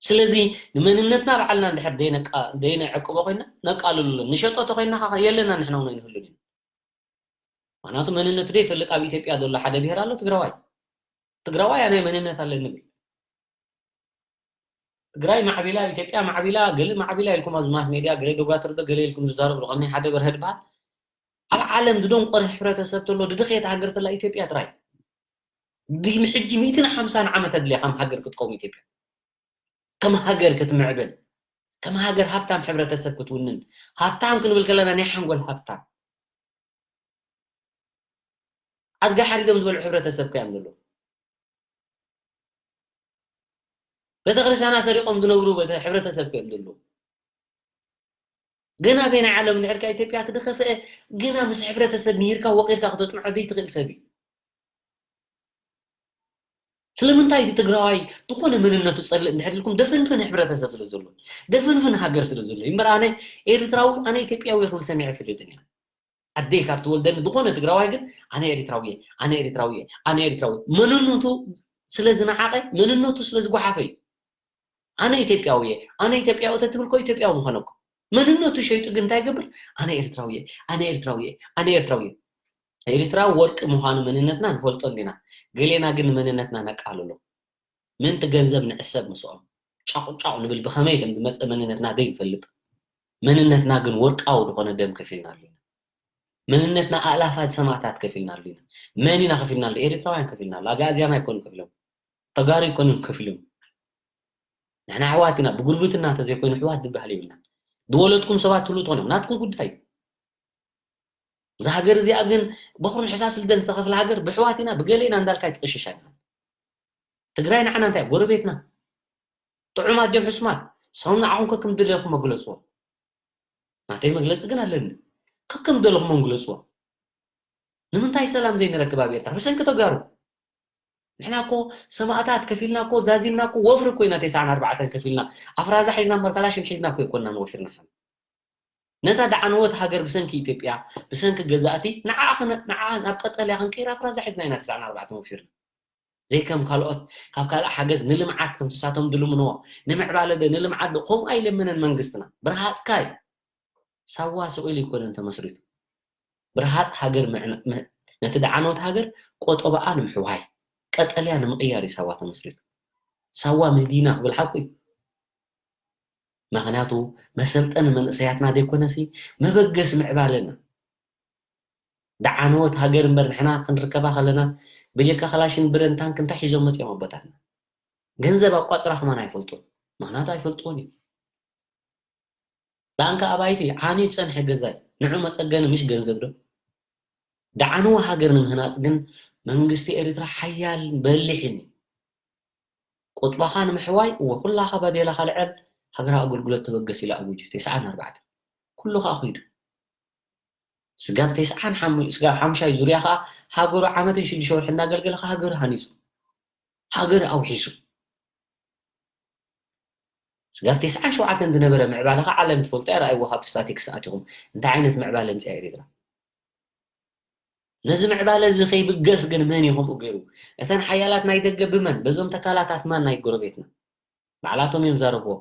ስለዚ ንመንነትና ባዕልና እንድሕር ደይነቃ-፣ ደይነዕቅቦ ኮይና ነቃልሎ። ንሸጦ ተኾይና ኸዓ የለና ንሕና እውን ኣይንህሉን ኢና። ምኽንያቱ መንነቱ ዘይፈልጥ ኣብ ኢትዮጵያ ዘሎ ሓደ ብሄር ኣሎ፣ ትግራዋይ። ትግራዋይ ኣነ መንነት ኣለኒ ይብል። ትግራይ ማዕቢላ፣ ኢትዮጵያ ማዕቢላ፣ ገለ ማዕቢላ ኢልኩም ኣብዚ ማስ ሜድያ ገለ ዶጋትር ዶ ገለ ኢልኩም ዝዛረቡ ዶ፣ ከምኒ ሓደ በርሀ ድበሃል። ኣብ ዓለም ዝደንቆረ ሕብረተሰብ ተሎ፣ ድድኽየት ሃገር ተላ ኢትዮጵያ ጥራይ። ድሕሚ ሕጂ ሚእትን ሓምሳን ዓመት ኣድልያ ከም ሃገር ክትቆም ኢትዮጵያ። ከም ሃገር ክትምዕብል፣ ከም ሃገር ሃብታም ሕብረተሰብ ክትውንን። ሃብታም ክንብል ከለና ናይ ሓንጎል ሃብታም። ኣድጋ ሓሪዶም ዝበልዑ ሕብረተሰብ ከ እዮም ዘለዉ። ቤተክርስትያና ሰሪቖም ዝነብሩ ቤተ-፣ ሕብረተሰብ ከ እዮም ዘለዉ። ግን ኣበየናይ ዓለም እንድሕር ኢልካ ኢትዮጵያ እቲ ዝኸፍአ ግና ምስ ሕብረተሰብ ምሂርካ ወቒርካ ከተጽንዖ ዘይትኽእል ሰብ እዩ። ስለምንታይ እቲ ትግራዋይ ዝኾነ መንነቱ ጸልእ እንድሕር ኢልኩም ደፈንፍን ሕብረተሰብ ስለ ዘሎ፣ ደፈንፍን ሃገር ስለ ዘሎ እዩ። እምበር ኣነ ኤርትራዊ፣ ኣነ ኢትዮጵያዊ ክብል ሰሚዐ ኣይፈልጥን እየ። ኣደይ ካብ ትወልደኒ ዝኾነ ትግራዋይ ግን ኣነ ኤርትራዊ እየ፣ ኣነ ኤርትራዊ እየ፣ ኣነ ኤርትራዊ እየ። መንነቱ ስለ ዝነዓቐ፣ መንነቱ ስለ ዝጓሓፈ እዩ። ኣነ ኢትዮጵያዊ እየ፣ ኣነ ኢትዮጵያዊ ተትብል እኮ ኢትዮጵያዊ ምኾነ እኮ። መንነቱ ሸይጡ ግን እንታይ ይገብር? ኣነ ኤርትራዊ እየ፣ ኣነ ኤርትራዊ እየ፣ ኣነ ኤርትራዊ እየ። ኤርትራ ወርቂ ምዃኑ መንነትና ንፈልጦ እንዲና። ገሌና ግን ንመንነትና ነቃልሎ። ምእንቲ ገንዘብ ንዕሰብ ምስኦም። ጫቑጫቑ ንብል ብኸመይ ከም ዝመጸ መንነትና ዘይንፈልጥ። መንነትና ግን ወርቃዊ ዝኾነ ደም ከፊልናሉ ኢና። መንነትና ኣእላፋት ሰማእታት ከፊልናሉ ኢና። መን ኢና ከፊልናሉ? ኤርትራውያን ከፊልናሉ። ኣግኣዝያን ኣይኮኑን ከፊሎም። ተጋሩ ኣይኮኑን ከፊሎም። ንሕና ኣሕዋት ኢና። ብጉርብትና እንተዘይኮይኑ ኣሕዋት ዝበሃል የብልናን። ዝወለድኩም ሰባት ትህሉ ትኾኑ እዮም። ናትኩም ጉዳይ እዩ። እዛ ሃገር እዚኣ ግን በኹርን ሕሳስ ልደን ዝተኸፍለ ሃገር ብሕዋት ኢና፣ ብገለ ኢና እንዳልካ ኣይትቕሽሽ ኣይንበል። ትግራይ ንዓና እንታይ? ጎረቤትና። ጥዑማት ድዮም ሕሱማት? ሰም ንዓኹም ከክም ድለኹም መግለጽዎ። ናተይ መግለጺ ግን ኣለኒ። ከክም ደለኹም መግለጽዎ። ንምንታይ ሰላም ዘይንረክብ ኣብ ኤርትራ? ብሰንኪ ተጋሩ። ንሕና እኮ ሰማእታት ከፊልና እኮ፣ ዛዚምና እኮ፣ ወፍሪ እኮ ኢና ተስዓን ኣርባዕተን ከፊልና። ኣፍራዛ ሒዝና እምበር ካላሽን ሒዝና እኮ ኣይኮንናን ወፊርና። ነታ ደዓነወት ሃገር ብሰንኪ ኢትዮጵያ፣ ብሰንኪ ገዛእቲ፣ ንዓኣ ክነ-፣ ንዓኣ ናብ ቀጠልያ ክንቅይራ ኣፍራዛ ሒዝና ኢና ተስዓን ኣርባዕተን ወፊርና። ዘይከም ካልኦት፣ ካብ ካልእ ሓገዝ ንልምዓት ከምቲ ንሳቶም ዝልምንዎ፣ ንምዕባለ ዶ፣ ንልምዓት ዶ፣ ከምኡ ኣይለምንን መንግስትና። ብርሃጽካ እዩ። ሳዋ ስቕ ኢሉ ኣይኮነን ተመስሪቱ። ብርሃጽ ሃገር ምዕነ-፣ ም-፣ ነቲ ደዓነወት ሃገር ቆጠባኣ ንምሕዋይ፣ ቀጠልያ ንምቕያር እዩ ሳዋ ተመስሪቱ። ሳዋ መዲና ክብል ሓቁ እዩ። ምኽንያቱ መሰልጠኒ መንእሰያትና ዘይኮነሲ መበገሲ ምዕባለና። ደዓነወት ሃገር እምበር ንሕና ክንርከባ ከለና ብጀካ ክላሽን ብረን ታንክ እንታይ ሒዞም መጺኦም ኣቦታትና? ገንዘብ ኣቋጽራ ከማን ኣይፈልጡን። ምኽንያቱ ኣይፈልጥዎን እዩ። ዳንካ ኣባይቲ፣ ዓንዩ ዝጸንሐ ገዛይ፣ ንዑ መጸገኒ ምሽ ገንዘብ ዶ? ደዓንዎ ሃገር ንምህናጽ ግን መንግስቲ ኤርትራ ሓያል በሊሕን እዩ። ቁጥባኻ ንምሕዋይ፣ እወ፣ ኩላኻ ባዴላኻ ልዐል፣ ሃገራዊ ኣገልግሎት ተበገስ ኢሉ ኣውጁ፣ ተስዓን ኣርባዕተን። ኩሉ ከኣ ኹይዱ። ስጋብ ተስዓን ሓሙ-፣ ስጋብ ሓሙሻይ ዙርያ ከኣ ሃገሩ ዓመትን ሽዱሽተ ወርሒ እናገልገለ ከኣ ሃገሩ ሃኒጹ። ሃገር ኣውሒሱ። ስጋብ ተስዓን ሸውዓተን ዝነበረ ምዕባለ ኸዓ ዓለም ትፈልጦ እያ፣ ረኣይዎ ካብቲ ስታቲክስ ኣቲኹም እንታይ ዓይነት ምዕባለ ኣምፅኣ ኤርትራ። ነዚ ምዕባለ እዚ ከይብገስ ግን መን እዩ ከምኡ ገይሩ? እተን ሓያላት ናይ ደገ ብመን? በዞም ተካላታት ማን ናይ ጎረቤትና? ባዕላቶም እዮም ዘረብዎ።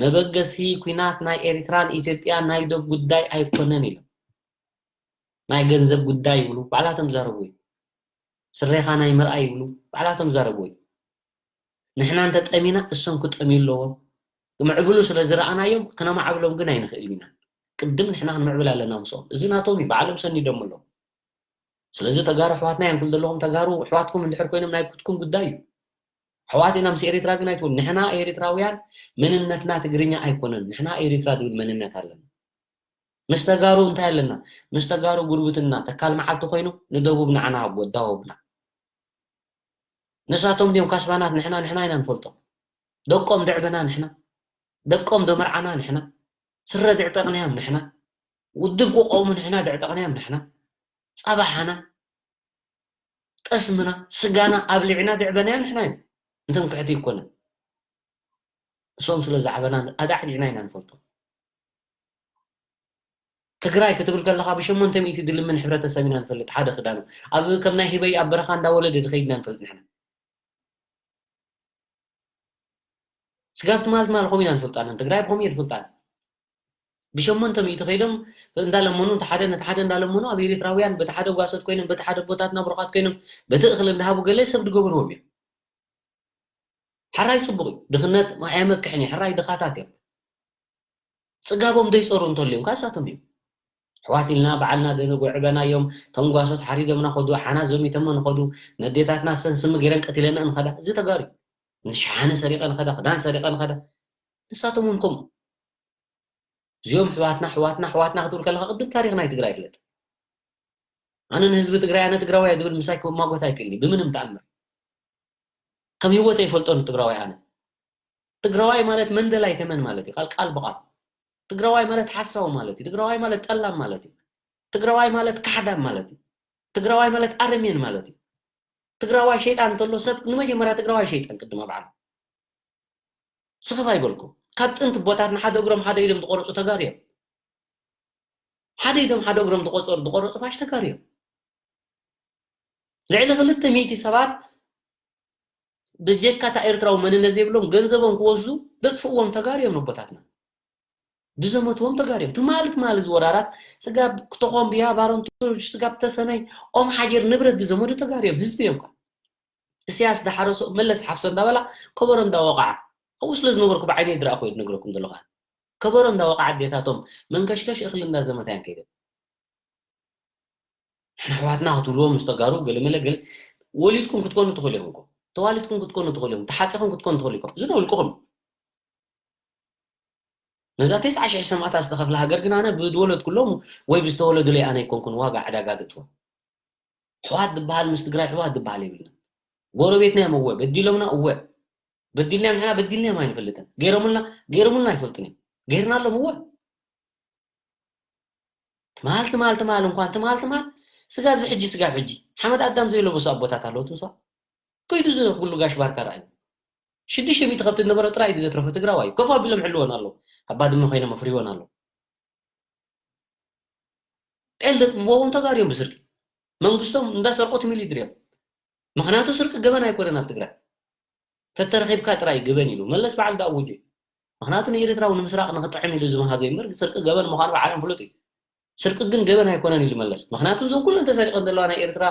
መበገሲ ኲናት ናይ ኤርትራን ኢትዮጵያን ናይ ዶብ ጉዳይ ኣይኮነን ኢሎም። ናይ ገንዘብ ጉዳይ ይብሉ፣ ባዕላቶም ዘረቡ እዩ። ስሬኻ ናይ ምርኣይ ይብሉ፣ ባዕላቶም ዘረቡ እዩ። ንሕና እንተጠሚና እሶም ክጠምዩ ኣለዎም። ክምዕብሉ ስለ ዝረኣናዮም ክነማዕብሎም ግን ኣይንኽእልን ኢና። ቅድም ንሕና ክንምዕብል ኣለና ምስኦም። እዚ ናቶም እዩ፣ ባዕሎም ሰኒዶም ኣለዉ። ስለዚ ተጋሩ ኣሕዋትና እዮም ክብል ዘለኹም፣ ተጋሩ ኣሕዋትኩም እንድሕር ኮይኖም ናይ ኩትኩም ጉዳይ እዩ። ኣሕዋት ኢና ምስ ኤርትራ ግን ኣይትበሉ። ንሕና ኤርትራውያን መንነትና ትግርኛ ኣይኮነን። ንሕና ኤርትራ ዝብል መንነት ኣለና። ምስ ተጋሩ እንታይ ኣለና? ምስ ተጋሩ ጉርብትና፣ ተካል መዓልቲ ኮይኑ ንደቡብ ንዓና ኣጎ-፣ ኣዳወብና። ንሳቶም ድዮም ካስባናት? ንሕና ንሕና ኢና ንፈልጦም። ደቆም ደዕበና ንሕና፣ ደቆም ደመርዓና ንሕና፣ ስረ ደዕጠቕናዮም ንሕና፣ ውድብ ክቆሙ ንሕና ደዕጠቕናዮም ንሕና፣ ጸባሓና፣ ጠስምና፣ ስጋና ኣብሊዕና ደዕበናዮም ንሕና ኢና። እንቶም ክሕቲ ይኮነ እሶም ስለ ዝዓበና ኣዳዕዲዕና ኢና ንፈልጦም። ትግራይ ክትብል ከለኻ ብሸሞንተ ሚእቲ ድልምን ሕብረተሰብ ኢና ንፈልጥ። ሓደ ክዳኑ ኣብ ከም ናይ ሂበይ ኣብ በረኻ እንዳወለደ ዝኸይድ ኢና ንፈልጥ ንሕና። ስጋብ ትማል ትማል ከምኡ ኢና ንፈልጣለን። ትግራይ ብኸምኡ እየ ዝፈልጣን። ብሸሞንተ ሚእቲ ከይዶም እንዳለመኑ፣ እቲ ሓደ ነቲ ሓደ እንዳለመኑ፣ ኣብ ኤሪትራውያን በቲ ሓደ ጓሶት ኮይኖም፣ በቲ ሓደ ኣቦታትና ብሩኻት ኮይኖም፣ በቲ እኽሊ እንዳሃቡ ገለ ሰብ ዝገበርዎም እዮም። ሕራይ ጽቡቕ እዩ። ድኽነት ኣየመክሕን እዩ። ሕራይ ድኻታት እዮም። ጽጋቦም ዘይጸሩ እንተልዮም፣ ካሳቶም እዮም። ኣሕዋት ኢልና ባዕልና ደነጎ ዕበናዮም፣ ተንጓሶት ሓሪዶምና ኸዱ፣ ሓና ዘሚቶሞ ንኸዱ፣ ነዴታትና ሰን ስሚ ገይረን ቀቲለና ንኸዳ። እዚ ተጋሩ እዩ። ንሸሓነ ሰሪቐ ንኸዳ፣ ክዳን ሰሪቐ ንኸዳ። ንሳቶም እውን ከምኡ። እዚኦም ኣሕዋትና፣ ኣሕዋትና፣ ኣሕዋትና ክትብል ከለኻ ቅድም ታሪኽ ናይ ትግራይ ፍለጥ። ኣነ ንህዝቢ ትግራይ፣ ኣነ ትግራዋይ እየ ዝብል ምሳይ ክማጎት ኣይክእልን እዩ፣ ብምንም ተኣምር። ከም ህይወት ኣይፈልጦን ትግራዋይ ኣነ። ትግራዋይ ማለት መንደላይ ተመን ማለት እዩ፣ ቃል፣ ቃል ብቓል። ትግራዋይ ማለት ሓሳዊ ማለት እዩ፣ ትግራዋይ ማለት ጠላም ማለት እዩ፣ ትግራዋይ ማለት ካሕዳም ማለት እዩ፣ ትግራዋይ ማለት ኣረሜን ማለት እዩ። ትግራዋይ ሸይጣን እንተሎ ሰብ ንመጀመርያ ትግራዋይ ሸይጣን ቅድም ኣብ ዓለም። ስኽፍ ኣይበልኩም። ካብ ጥንቲ ኣቦታትና ሓደ እግሮም ሓደ ኢዶም ዝቆረጹ ተጋሩ እዮም። ሓደ ኢዶም ሓደ እግሮም ዝቆጸሩ፣ ዝቆረጹ ፋሽ ተጋሩ እዮም። ልዕሊ ክልተ ሚእቲ ሰባት ብጀካ እታ ኤርትራዊ መንነት ዘይብሎም ገንዘቦም ክወስዱ ዘጥፍእዎም ተጋሩ እዮም ነቦታትና። ዝዘመትዎም ተጋሩ እዮም። ትማሊ ትማሊ ዝወራራት ስጋብ ክተኾምብያ፣ ባረንቱ፣ ስጋብ ተሰነይ፣ ኦም ሓጀር ንብረት ዝዘመዱ ተጋሩ እዮም። ህዝቢ እዮም እኳ። እስያስ ዝሓረሶ መለስ ሓፍሶ እንዳበላ ከበሮ እንዳወቕዓ፣ ኣብኡ ስለ ዝነበርኩ ብዓይነይ ዝረኣኹ እየ ዝነግረኩም ዘለኹ። ከበሮ እንዳወቕዓ ኣዴታቶም መንከሽከሽ እኽሊ እንዳዘመታ እየን ከይደን። ንሕና ኣሕዋትና ክትብልዎም ምስ ተጋሩ ገለመለ ገለ ወሊድኩም ክትኮኑ ትኽእሉ ኢኹም እኮ። ተዋሊድኩም ክትኮኑ ትኽእሉ ኢኹም። ተሓጺኹም ክትኮኑ ትኽእሉ ኢኹም። እዚ ንውልቅኹም። ነዛ ተስዓ ሽሕ ሰማእታት ዝተኸፍለ ሃገር ግን ኣነ ብዝወለድኩሎም ወይ ብዝተወለዱለይ ኣነ ኣይኮንኩን ዋጋ ዕዳጋ ዘእትዎ። ኣሕዋት ዝበሃል ምስ ትግራይ ኣሕዋት ዝበሃል የብልና። ጎረቤትና እዮም እወ፣ በዲሎምና እወ። በዲልናዮም ንሕና በዲልናዮም ኣይንፈልጥን። ገይሮምልና፣ ገይሮምልና ኣይፈልጡን እዮም። ገይርናሎም እወ። ትማል፣ ትማል፣ ትማል እንኳን፣ ትማል፣ ትማል፣ ስጋብ እዚ ሕጂ፣ ስጋብ ሕጂ። ሓመድ ኣዳም ዘይለበሱ ኣቦታት ኣለዉ፣ ትምሳ። ከይዱ እዚ ኩሉ ጋሽ ባርካ ረኣዩ። ሽዱሽተ ሚእቲ ከብቲ ዝነበረ ጥራይ እዩ ዘትረፈ ትግራዋይ። ኮፍ ኣቢሎም ሕልወን ኣለዉ። ኣብ ባድመ ኮይኖም ኣፍሪወን ኣለዉ። ጤል ዘጥብዎም ተጋርዮም ብስርቂ። መንግስቶም እንዳሰርቆ ትሚል ይድርዮም። ምኽንያቱ ስርቂ ገበን ኣይኮነን ኣብ ትግራይ። ተተረኺብካ ጥራይ ገበን ኢሉ። መለስ በዓል ዝኣወጀ እዩ። ምኽንያቱ ንኤርትራዊ ንምስራቕ ንኽጥዕም ኢሉ ዝመሃዞ እምበር ስርቂ ገበን ምዃኑ ብዓለም ፍሉጥ እዩ። ስርቂ ግን ገበን ኣይኮነን ኢሉ መለስ። ምኽንያቱ እዞም ኩለን ተሰሪቐን ዘለዋ ናይ ኤርትራ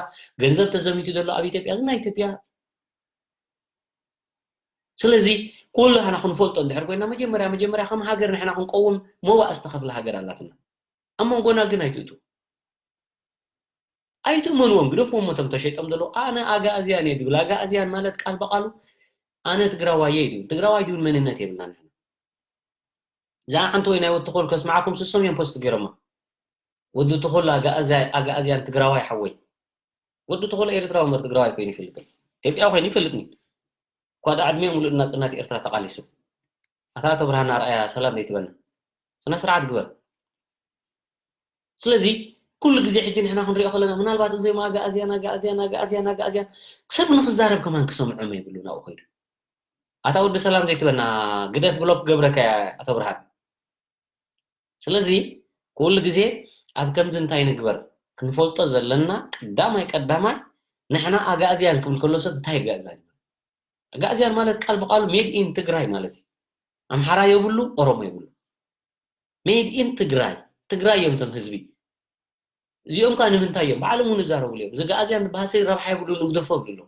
ገንዘብ ተዘሚቱ ዘሎ ኣብ ኢትዮጵያ፣ እዚ ናይ ኢትዮጵያ። ስለዚ ኩሉ ንሕና ክንፈልጦ እንድሕር ኮይና መጀመርያ፣ መጀመርያ ከም ሃገር ንሕና ክንቀውም መዋእ ዝተኸፍለ ሃገር ኣላትና። ኣብ መንጎና ግን ኣይትእቱ። ኣይትእመንዎም፣ ግደፍዎም እቶም ተሸይጦም ዘለዉ። ኣነ ኣጋእዝያን እየ ዝብል። ኣጋእዝያን ማለት ቃል ብቃሉ ኣነ ትግራዋይ እየ ዝብል። ትግራዋይ ዝብል መንነት የብልና ንሕና። እዛ ዓንተወይ ናይ ወዲ ተኾል ከስምዓኩም፣ ስሶም እዮም ፖስት ገይሮማ። ወዲ ተኾል ኣጋእዝያ-፣ ኣጋእዝያን ትግራዋይ ሓወይ። ወዲ ተኾል ኤርትራዊ እምበር ትግራዋይ ኮይኑ ይፈልጥን። ኢትዮጵያዊ ኮይኑ ይፈልጥን። እኳ ዳ ዕድሚኡ ሙሉእ ናጽነት ኤርትራ ተቃሊሱ። ኣታ ኣቶ ብርሃን ኣርኣያ ሰላም ዘይትበልና። ስነ ስርዓት ግበር። ስለዚ ኩሉ ግዜ ሕጂ ንሕና ክንሪኦ ከለና ምናልባት እዚኦም ኣጋእዝያን፣ ኣጋእዝያን፣ ኣጋእዝያን፣ ኣጋእዝያን ሰብ ንክዛረብ ከማን ክሰምዖም የብሉን ኣብኡ ከይዱ። ኣታ ወዲ ሰላም ዘይትበልና ግደፍ ብሎክ ክገብረካ እያ ኣቶ ብርሃን። ስለዚ ኩሉ ግዜ ኣብ ከምዚ እንታይ ንግበር ክንፈልጦ ዘለና ቀዳማይ ቀዳማይ ንሕና ኣጋእዝያን ክብል ከሎ ሰብ እንታይ ኣጋእዝያን ይብል? ኣጋእዝያን ማለት ቃል ብቃሉ ሜድ ኢን ትግራይ ማለት እዩ። ኣምሓራ የብሉ፣ ኦሮሞ የብሉ። ሜድ ኢን ትግራይ፣ ትግራይ እዮም እቶም ህዝቢ። እዚኦም ከ ንምንታይ እዮም? ባዕሎም እውን ይዛረቡሉ እዮም። እዚ ኣጋእዝያን ዝበሃል ሰብ ረብሓ የብሉን፣ ንግደፎ ይብሉ ኣለዉ።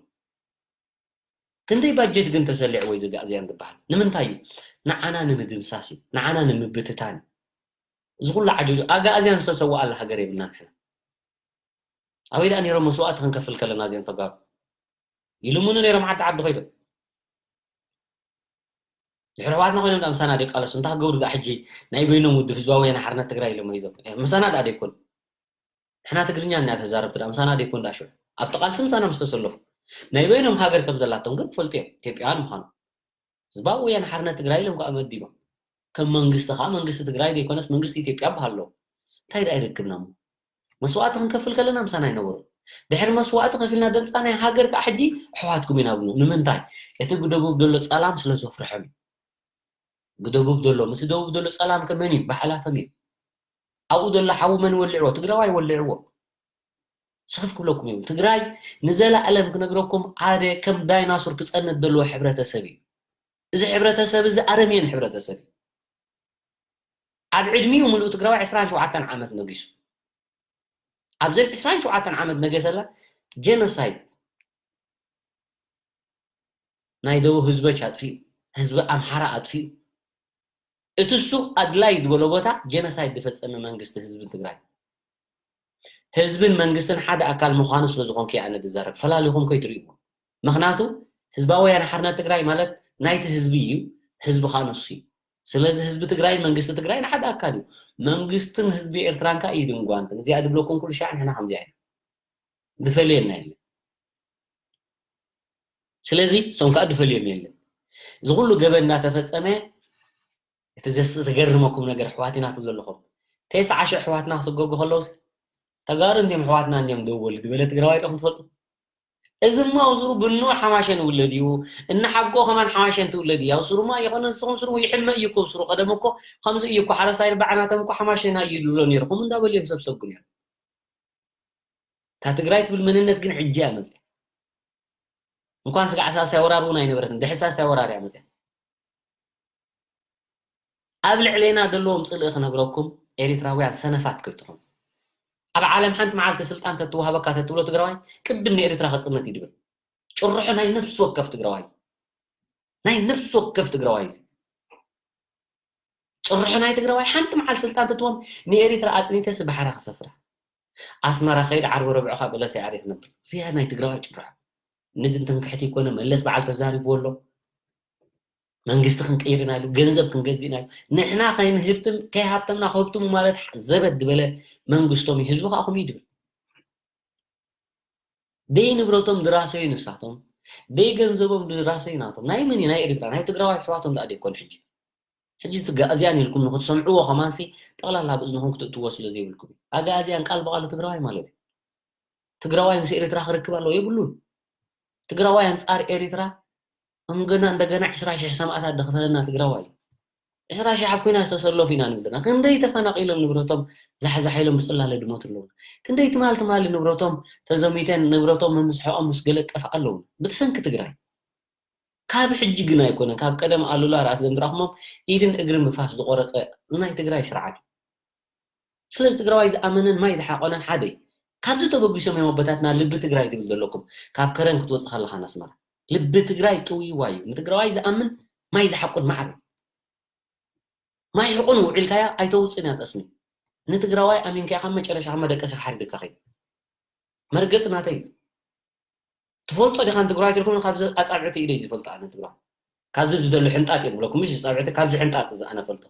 ክንደይ ባጀት ግን ተሰሊዕዎ እዩ እዚ ኣጋእዝያን ዝበሃል? ንምንታይ እዩ? ንዓና ንምድምሳስ እዩ። ንዓና ንምብትታን እዩ። እዚ ኩሉ ዓጀጆ ኣጋእዝያን ዝተሰወኣላ ሃገር የብልናን ንሕና። ኣበይ ደኣ ነይሮም መስዋእቲ ክንከፍል ከለና እዚኦም ተጋሩ? ይልምኑ ነይሮም ዓዲ ዓዲ ኮይዶም። ድሕሪ ኣሕዋትና ኮይኖም ደኣ ምሳና ደይቃለሱ እንታይ ክገብሩ ደኣ ሕጂ ናይ በይኖም ውድብ ህዝባዊ ወያነ ሓርነት ትግራይ ኢሎም ሒዞም? ምሳና ደኣ ደይኮኑ? ንሕና ትግርኛ እናተዛረብቲ ደኣ ምሳና ደይኮኑ ደኣ ሽዑ? ኣብቲ ቃልሲ ምሳና ምስ ተሰለፉ። ናይ በይኖም ሃገር ከም ዘላቶም ግን ፈልጡ እዮም፣ ኢትዮጵያውያን ምዃኑ። ህዝባዊ ወያነ ሓርነት ትግራይ ኢሎም ከዓ መዲቦም። ከም መንግስቲ ከዓ መንግስቲ ትግራይ ዘይኮነስ መንግስቲ ኢትዮጵያ በሃሎ። እንታይ ደኣ ይርክብና እሞ? መስዋእቲ ክንከፍል ከለና ምሳና ኣይነበሩን። ድሕሪ መስዋእቲ ከፊልና ደምፃ ናይ ሃገር ከዓ ሕጂ ኣሕዋትኩም ኢና ብሉ። ንምንታይ? እቲ ብደቡብ ዘሎ ፀላም ስለ ዘፍርሖም እዩ። ብደቡብ ዘሎ፣ ምስ ደቡብ ዘሎ ፀላም ከ መን እዩ? ባዕላቶም እዩ። ኣብኡ ዘሎ ሓዊ መን ወሊዕዎ? ትግራዋይ ወሊዕዎ። ስኽፍ ክብለኩም እዩ። ትግራይ ንዘለኣለም ክነግረኩም ሓደ ከም ዳይናሶር ክፀንት ዘለዎ ሕብረተሰብ እዩ። እዚ ሕብረተሰብ እዚ ኣረሜን ሕብረተሰብ እዩ። ኣብ ዕድሚኡ ምሉእ ትግራዋይ ዕስራን ሸውዓተን ዓመት ነጊሱ። ኣብዘን ዕስራን ሸውዓተን ዓመት ነገሰላ ጀኖሳይድ ናይ ደቡብ ህዝቦች ኣጥፊኡ፣ ህዝቢ ኣምሓራ ኣጥፊኡ፣ እቲ እሱ ኣድላይ ዝበሎ ቦታ ጀኖሳይድ ዝፈጸመ መንግስቲ ህዝብን ትግራይ። ህዝብን መንግስትን ሓደ ኣካል ምዃኑ ስለ ዝኾንኩ እየ ኣነ ዝዛረብ። ፈላሊኹም ከይትርእይዎ። ምኽንያቱ ህዝባዊ ወያነ ሓርነት ትግራይ ማለት ናይቲ ህዝቢ እዩ፣ ህዝቢ ከዓ ንሱ እዩ። ስለዚ ህዝቢ ትግራይን መንግስቲ ትግራይን ሓደ ኣካል እዩ። መንግስትን ህዝቢ ኤርትራን ከዓ ኢድን ጓንትን። እዚኣ ድብለኩም ኩሉ ሻዕ ንሕና ከምዚኣ ኢና። ዝፈልየና የለን። ስለዚ እሶም ከዓ ዝፈልዮም የለን። እዚ ኩሉ ገበን እናተፈጸመ እቲ ዘስ-፣ ዘገርመኩም ነገር ኣሕዋት ኢና ትብሉ ኣለኹም። ተስዓ ሽሕ ኣሕዋትና ክስገጉ ከለውስ ተጋሩ እንዲዮም ኣሕዋትና እንዲዮም ደው በሉ ዝበለ ትግራዋይ ዶ ትፈልጡ? እዚ እማ ኣብ ሱሩ ብኑ ሓማሸን ይውለድ እዩ። እናሓጎ ከማን ሓማሸን ትውለድ እዩ። ኣብ ሱሩ እማ ይኾነ ንስኹም ሱሩ ይሕመ እዩ እኮ ኣብ ሱሩ። ቀደም እኮ ከምዚ እዩ እኮ ሓረስታይ ርባዕ ናቶም እኮ ሓማሸና እዩ ዝብሎ ነይሩ። ከምኡ እንዳበሉ እዮም ሰብ ሰጉ ነይሩ። እታ ትግራይ ትብል መንነት ግን ሕጂ እያ መፅያ። እንኳን ስጋዕ ሳልሳይ ወራር እውን ኣይነበረትን፣ ድሕሪ ሳልሳይ ወራር እያ መፅያ። ኣብ ልዕሌና ዘለዎም ፅልኢ ክነግረኩም፣ ኤሪትራውያን ሰነፋት ከይትኾኑ። ኣብ ዓለም ሓንቲ መዓልቲ ስልጣን ተትወሃበካ ተትብሎ ትግራዋይ ቅድም ንኤሪትራ ከፅንት እዩ ድብል። ጭርሖ ናይ ነፍሲ ወከፍ ትግራዋይ፣ ናይ ነፍሲ ወከፍ ትግራዋይ እዚ ጭርሖ ናይ ትግራዋይ ሓንቲ መዓልቲ ስልጣን ተትዎም ንኤሪትራ ኣፅኒተስ ባሕራ ክሰፍራ። ኣስመራ ከይድ ዓርቢ ረብዑ ካብ በለስ ኣሪ ክነብር። እዚኣ ናይ ትግራዋይ ጭርሖ። ነዚ ትምክሕቲ ይኮነ መለስ በዓል ተዛሪቡ ኣሎ። መንግስቲ ክንቀይር ኢና ኢሉ፣ ገንዘብ ክንገዝእ ኢና ኢሉ። ንሕና ከይንህብትም፣ ከይሃብተምና ከህብትሙ ማለት ዘበት ዝበለ መንግስቶም እዩ። ህዝቢ ከዓ ከምኡ እዩ ድብል። ደይ ንብረቶም ድራሰዩ ንሳቶም፣ ደይ ገንዘቦም ድራሰዩ ናቶም። ናይ መን እዩ? ናይ ኤርትራ፣ ናይ ትግራዋይ ኣሕዋቶም ደኣ ደይኮን ሕጂ። ሕጂ እቲ ኣጋእዝያን ኢልኩም ንክትሰምዕዎ ከማንሲ ጠቕላላ ብእዝንኹም ክትእትዎ ስለ ዘይብልኩም እዩ። ኣጋእዝያን ቃል ብቓሉ ትግራዋይ ማለት እዩ። ትግራዋይ ምስ ኤርትራ ክርክብ ኣለዎ የብሉን። ትግራዋይ ኣንጻር ኤርትራ እንገና እንደገና ዕስራ ሺሕ ሰማእታት ደኸፈለና ትግራዋይ እዩ። ዕስራ ሺሕ ኣብ ኲናት ዝተሰለፉ ኢና ንብል ዘለና። ክንደይ ተፈናቒሎም ንብረቶም ዛሕዛሕ ኢሎም ብጽላለ ድሞቱ ኣለዉ። ክንደይ ትማል ትማሊ ንብረቶም ተዘሚተን ንብረቶም መምዝሖኦም ምስ ገለ ጠፍኣ ኣለዉ። ብትሰንኪ ትግራይ። ካብ ሕጂ ግን ኣይኮነን፣ ካብ ቀደም ኣሉላ ራእሲ ዘምድራኹሞም ኢድን እግርን ብፋስ ዝቆረጸ ናይ ትግራይ ስርዓት እዩ። ስለዚ ትግራዋይ ዝኣመነን ማይ ዝሓቆነን ሓደ እዩ። ካብዚ ተበጊሶም እዮም ኣቦታትና ልቢ ትግራይ ትብል ዘለኩም። ካብ ከረን ክትወጽእ ከለኻ ኣስመራ። ልቢ ትግራይ ጥውይዋ እዩ። ንትግራዋይ ዝኣምን ማይ ዝሓቁን ማዕረ እዩ። ማይ ሕቁን ውዒልካያ ኣይተውፅን እያ ጠስሚ። ንትግራዋይ ኣሚንካ ኢኻ መጨረሻ መደቀሲ ክሓርድካ ኸይድ። መርገፂ ናተይ እዩ። ትፈልጦ ዲኻ ንትግራዋይ ትልኩም? ካብዚ ኣጻብዕቲ ኢደይ ዝፈልጦ ኣነ ትግራዋይ። ካብዚ ብዝደሎ ሕንጣጥ እየ ዝብለኩም፣ ምሽ ጻብዕቲ ካብዚ ሕንጣጥ እዚ ኣነ ፈልጦ።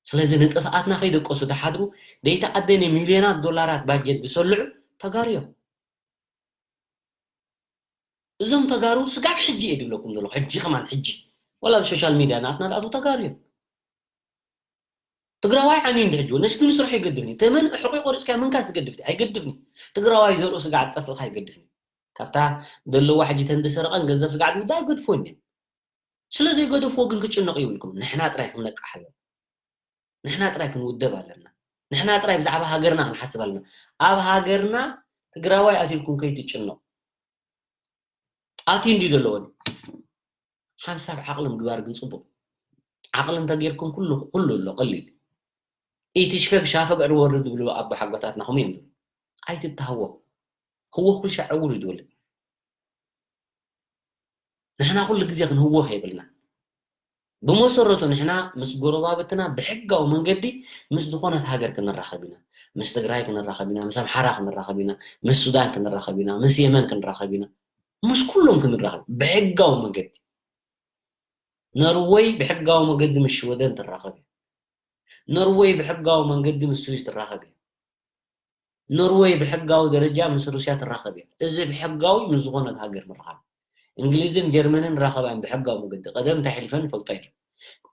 ስለዚ ንጥፍኣትና ከይደቀሱ ተሓድሩ፣ ደይተኣደነ ሚልዮናት ዶላራት ባጀት ዝሰልዑ ተጋሩ እዮም። እዞም ተጋሩ ስጋብ ሕጂ እየ ድብለኩም ዘለኹ፣ ሕጂ ከማን ሕጂ። ወላ ኣብ ሶሻል ሚድያ ናትና ዝኣትዉ ተጋሩ እዮም። ትግራዋይ ዓንዩ እንዲ ሕጂ፣ ነስኪኑ ስርሑ ይገድፍኒ። ተመን ሕቁ ቆሪፅካ ምንካስ ይገድፍኒ፣ ኣይገድፍኒ። ትግራዋይ ዘርኡ ስጋዕ ዝጠፍእካ ኣይገድፍኒ። ካብታ ዘለዋ ሕጂ ተንዲ ሰረቐን ገንዘብ ስጋዕ ዝውዳ ኣይገድፍዎን እዮም። ስለ ዘይገደፍዎ ግን ክጭነቕ ይብልኩም። ንሕና ጥራይ ክንነቅሕ ኣለና። ንሕና ጥራይ ክንውደብ ኣለና። ንሕና ጥራይ ብዛዕባ ሃገርና ክንሓስብ ኣለና። ኣብ ሃገርና ትግራዋይ ኣትልኩም ከይትጭነቕ። ኣትዩ እንዲ ዘለዎን ሓንሳብ ዓቕሊ ምግባር ግን ጽቡቕ። ዓቕሊ እንተጌርኩም ኩሉ፣ ኩሉ ኣሎ፣ ቀሊል። ኢትሽፈግ ሻፈግ ዕርወርድ ዝብሉ ኣቦ ሓጎታትና ከምኡ እዮም ዝብሉ። ኣይትተሃወኽ። ህወኽ ኩሉ ሻዕ ዕውር እዩ ዝብል። ንሕና ኩሉ ግዜ ክንህወኽ የብልና። ብመሰረቱ ንሕና ምስ ጎረባብትና ብሕጋዊ መንገዲ ምስ ዝኾነት ሃገር ክንራኸብ ኢና። ምስ ትግራይ ክንራኸብ ኢና፣ ምስ ኣምሓራ ክንራኸብ ኢና፣ ምስ ሱዳን ክንራኸብ ኢና፣ ምስ የመን ክንራኸብ ኢና። ምስ ኩሎም ክንራኸብ ብሕጋዊ መንገዲ። ኖርወይ ብሕጋዊ መንገዲ ምስ ሽወደን ትራኸብ እያ። ኖርወይ ብሕጋዊ መንገዲ ምስ ስዊስ ትራኸብ እያ። ኖርወይ ብሕጋዊ ደረጃ ምስ ሩስያ ትራኸብ እያ። እዚ ብሕጋዊ ምስ ዝኾነት ሃገር ምርኻብ። እንግሊዝን ጀርመንን ራኸባን ብሕጋዊ መገዲ ቀደም እንታይ ሕሊፈን ይፈልጦ እየን።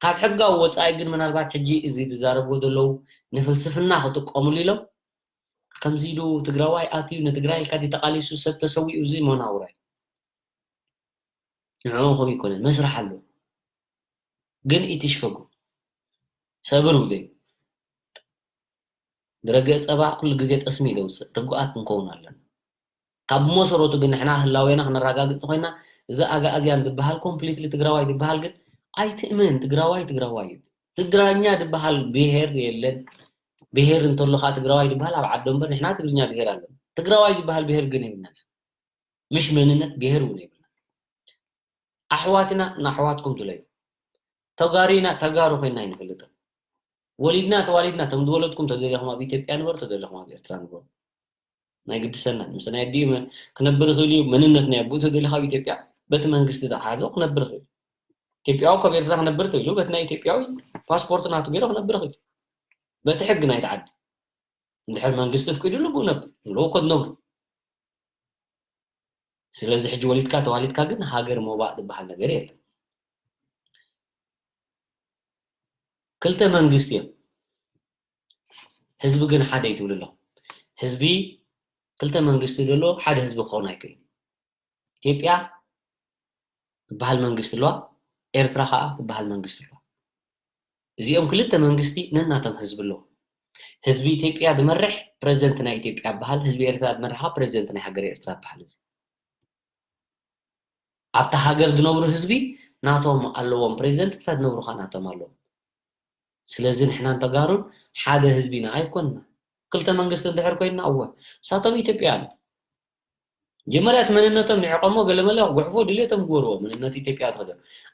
ካብ ሕጋዊ ወፃኢ ግን ምናልባት ሕጂ እዚ ዝዛረብዎ ዘለዉ ንፍልስፍና ክጥቀምሉ ኢሎም ከምዚ ኢሉ ትግራዋይ ኣትዩ ንትግራይ ኢልካ ተቃሊሱ ሰብ ተሰዊኡ እዚ መናውራ እዩ። ንዕኡ ከምኡ ይኮነን መስራሕ ኣሎ ግን ኢትሽፈጉ ሰብር ውደዩ። ዝረገ ጸባ ኩሉ ግዜ ጠስሚ እዩ ዘውፅእ። ርጉኣት ክንከውን ኣለና። ካብ መሰረቱ ግን ንሕና ህላዌና ክነረጋግፅ እንተኮይና እዚ ኣግኣዝያን ዝበሃል ኮምፕሊትሊ ትግራዋይ ዝበሃል ግን ኣይትእመን። ትግራዋይ ትግራዋይ እዩ። ትግራኛ ዝበሃል ብሄር የለን። ብሄር እንተሎ ከዓ ትግራዋይ ዝበሃል ኣብ ዓዶ እምበር ንሕና ትግርኛ ብሄር ኣለና። ትግራዋይ ዝበሃል ብሄር ግን የብልናን። ምሽ መንነት ብሄር እውን የብልና። ኣሕዋትና ንኣሕዋትኩም ትለዩ። ተጋሩ ኢና ተጋሩ ኮይና ኣይንፈልጥን። ወሊድና ተዋሊድና፣ ከም ዝወለድኩም ተደሊኹም ኣብ ኢትዮጵያ ንበሩ፣ ተደሊኹም ኣብ ኤርትራ ንበሩ። ናይ ግድሰና ምስ ናይ ኣዲኡ ክነብር ይኽእል እዩ። መንነት ናይ ኣቦኡ ተደሊኻ ኣብ ኢትዮጵያ በቲ መንግስቲ ዝሓዞ ክነብር ይኽእል። ኢትዮጵያዊ ካብ ኤርትራ ክነብር ተይሉ በቲ ናይ ኢትዮጵያዊ ፓስፖርት ናቱ ገይሩ ክነብር ይኽእል። በቲ ሕጊ ናይቲ ዓዲ እንድሕር መንግስቲ ፍቂዱሉ ብኡ ነብር፣ ንለዉ ከትነብሩ። ስለዚ ሕጂ ወሊድካ ተዋሊድካ ግን ሃገር ምውባእ ዝበሃል ነገር የለን። ክልተ መንግስቲ እዮም። ህዝቢ ግን ሓደ እዩ ትብሉ ኣለኹም። ህዝቢ ክልተ መንግስቲ ዘሎ ሓደ ህዝቢ ክኸውን ኣይክእልን። ኢትዮጵያ ትበሃል መንግስቲ ኣለዋ፣ ኤርትራ ከዓ ትበሃል መንግስቲ ኣለዋ። እዚኦም ክልተ መንግስቲ ነናቶም ህዝቢ ኣለዎም። ህዝቢ ኢትዮጵያ ዝመርሕ ፕረዚደንት ናይ ኢትዮጵያ ይበሃል፣ ህዝቢ ኤርትራ ዝመርሕ ከዓ ፕረዚደንት ናይ ሃገረ ኤርትራ ይበሃል። እዚ ኣብታ ሃገር ዝነብሩ ህዝቢ ናቶም ኣለዎም ፕረዚደንት፣ ኣብታ ዝነብሩ ከዓ ናቶም ኣለዎም። ስለዚ ንሕናን ተጋሩን ሓደ ህዝቢ ኢና ኣይኮንና። ክልተ መንግስቲ እንድሕር ኮይንና እወ ንሳቶም ኢትዮጵያውያን እዮም። መጀመርያ እቲ መንነቶም ንዕቆሞ ገለመለ ክጉሕፎ ድልየቶም ግበርዎ። መንነት ኢትዮጵያ ትኸደ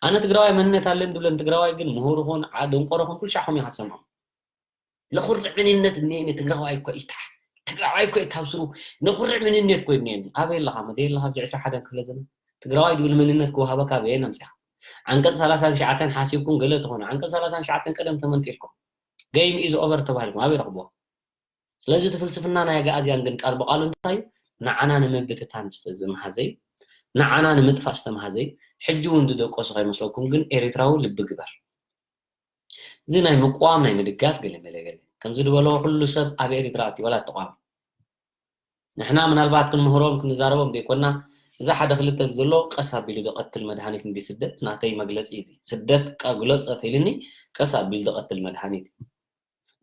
ኣነ ትግራዋይ መንነት ኣለን ዝብለን ትግራዋይ ግን ምሁር ኹን ዓ- ደንቆሮ ኹን ኩሉ ሻዕ ከምኡ ኢኻ ትሰምዖ። ለኹርዕ መንነት እኒኤኒ ትግራዋይ እኮ ኢታ ትግራዋይ እኮ ኢታ ኣብ ስሩ ነኹርዕ መንነት እኮ እኒኤኒ። ኣበይ ኣለኻ መደይ ኣለኻ ኣብዚ ዕስራ ሓደን ክፍለ ዘመን ትግራዋይ ዝብል መንነት ክወሃበካ በየን ኣምፅኻ? ዓንቀፅ ሰላሳን ትሽዓተን ሓሲብኩም ገለ ትኾኑ ዓንቀፅ ሰላሳን ትሽዓተን ቀደም ተመንጢልኩም game is over ተባሂልኩም ኣበይ ረኽብዎ? ስለዚ እቲ ፍልስፍና ናይ ኣግኣዝያን ግን ቃል ብቓሉ እንታይ እዩ? ንዓና ንምብትታን ዝተምሃዘ እዩ። ንዓና ንምጥፋእ ዝተምሃዘ እዩ። ሕጂ እውን ዝደቀሱ ከይመስለኩም ግን ኤርትራዊ ልቢ ግበር። እዚ ናይ ምቅዋም ናይ ምድጋፍ ገለ መለ ገለ ከምዚ ዝበሎ ኩሉ ሰብ ኣብ ኤርትራ ኣትዩ ዋላ ተቋም ንሕና ምናልባት ክንምህሮም ክንዛረቦም ዘይኮና እዛ ሓደ ክልተ ዘሎ ቀስ ኣቢሉ ዝቐትል መድሃኒት እንዲ ስደት ናተይ መግለፂ እዚ ስደት ቃ ግለፅ ተይልኒ ቀስ ኣቢሉ ዝቐትል መድሃኒት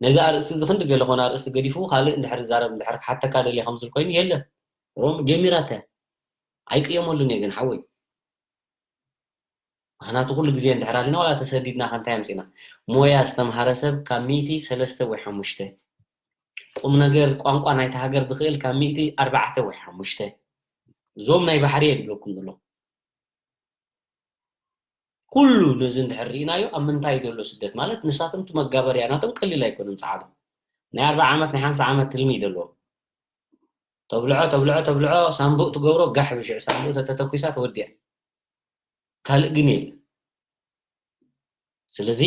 ነዚ ኣርእስቲ እዚ ክንዲ ገለ ኾነ ኣርእስቲ ገዲፉ ካልእ እንድሕር ዛረብ እንድሕር ክሓተካ ደልየ ከምዝል ኮይኑ የለን ሮም ጀሚራተ ኣይቅየመሉን እየ ግን ሓወይ ምክንያቱ ኩሉ ግዜ እንድሕር ኣሊና ዋላ ተሰዲድና ከንታይ ኣምፂና ሞያ ዝተምሃረ ሰብ ካብ ሚእቲ ሰለስተ ወይ ሓሙሽተ ቁም ነገር ቋንቋ ናይቲ ሃገር ዝኽእል ካብ ሚእቲ ኣርባዕተ ወይ ሓሙሽተ እዞም ናይ ባሕሪ እየ ዝብለኩም ዘለኹ ኩሉ ነዚ እንድሕር ርኢናዮ ኣብ ምንታይ ዘሎ ስደት ማለት ንሳቶም እቲ መጋበርያ ናቶም ቀሊል ኣይኮነን ፀዓዱ ናይ ኣርባዓ ዓመት ናይ ሓምሳ ዓመት ትልሚ እዩ ዘለዎም ተብልዖ ተብልዖ ተብልዖ ሳምቡእ ትገብሮ ጋሕ ብሽዕ ሳምቡእ ተተተኩሳ ተወዲያ ካልእ ግን የለ ስለዚ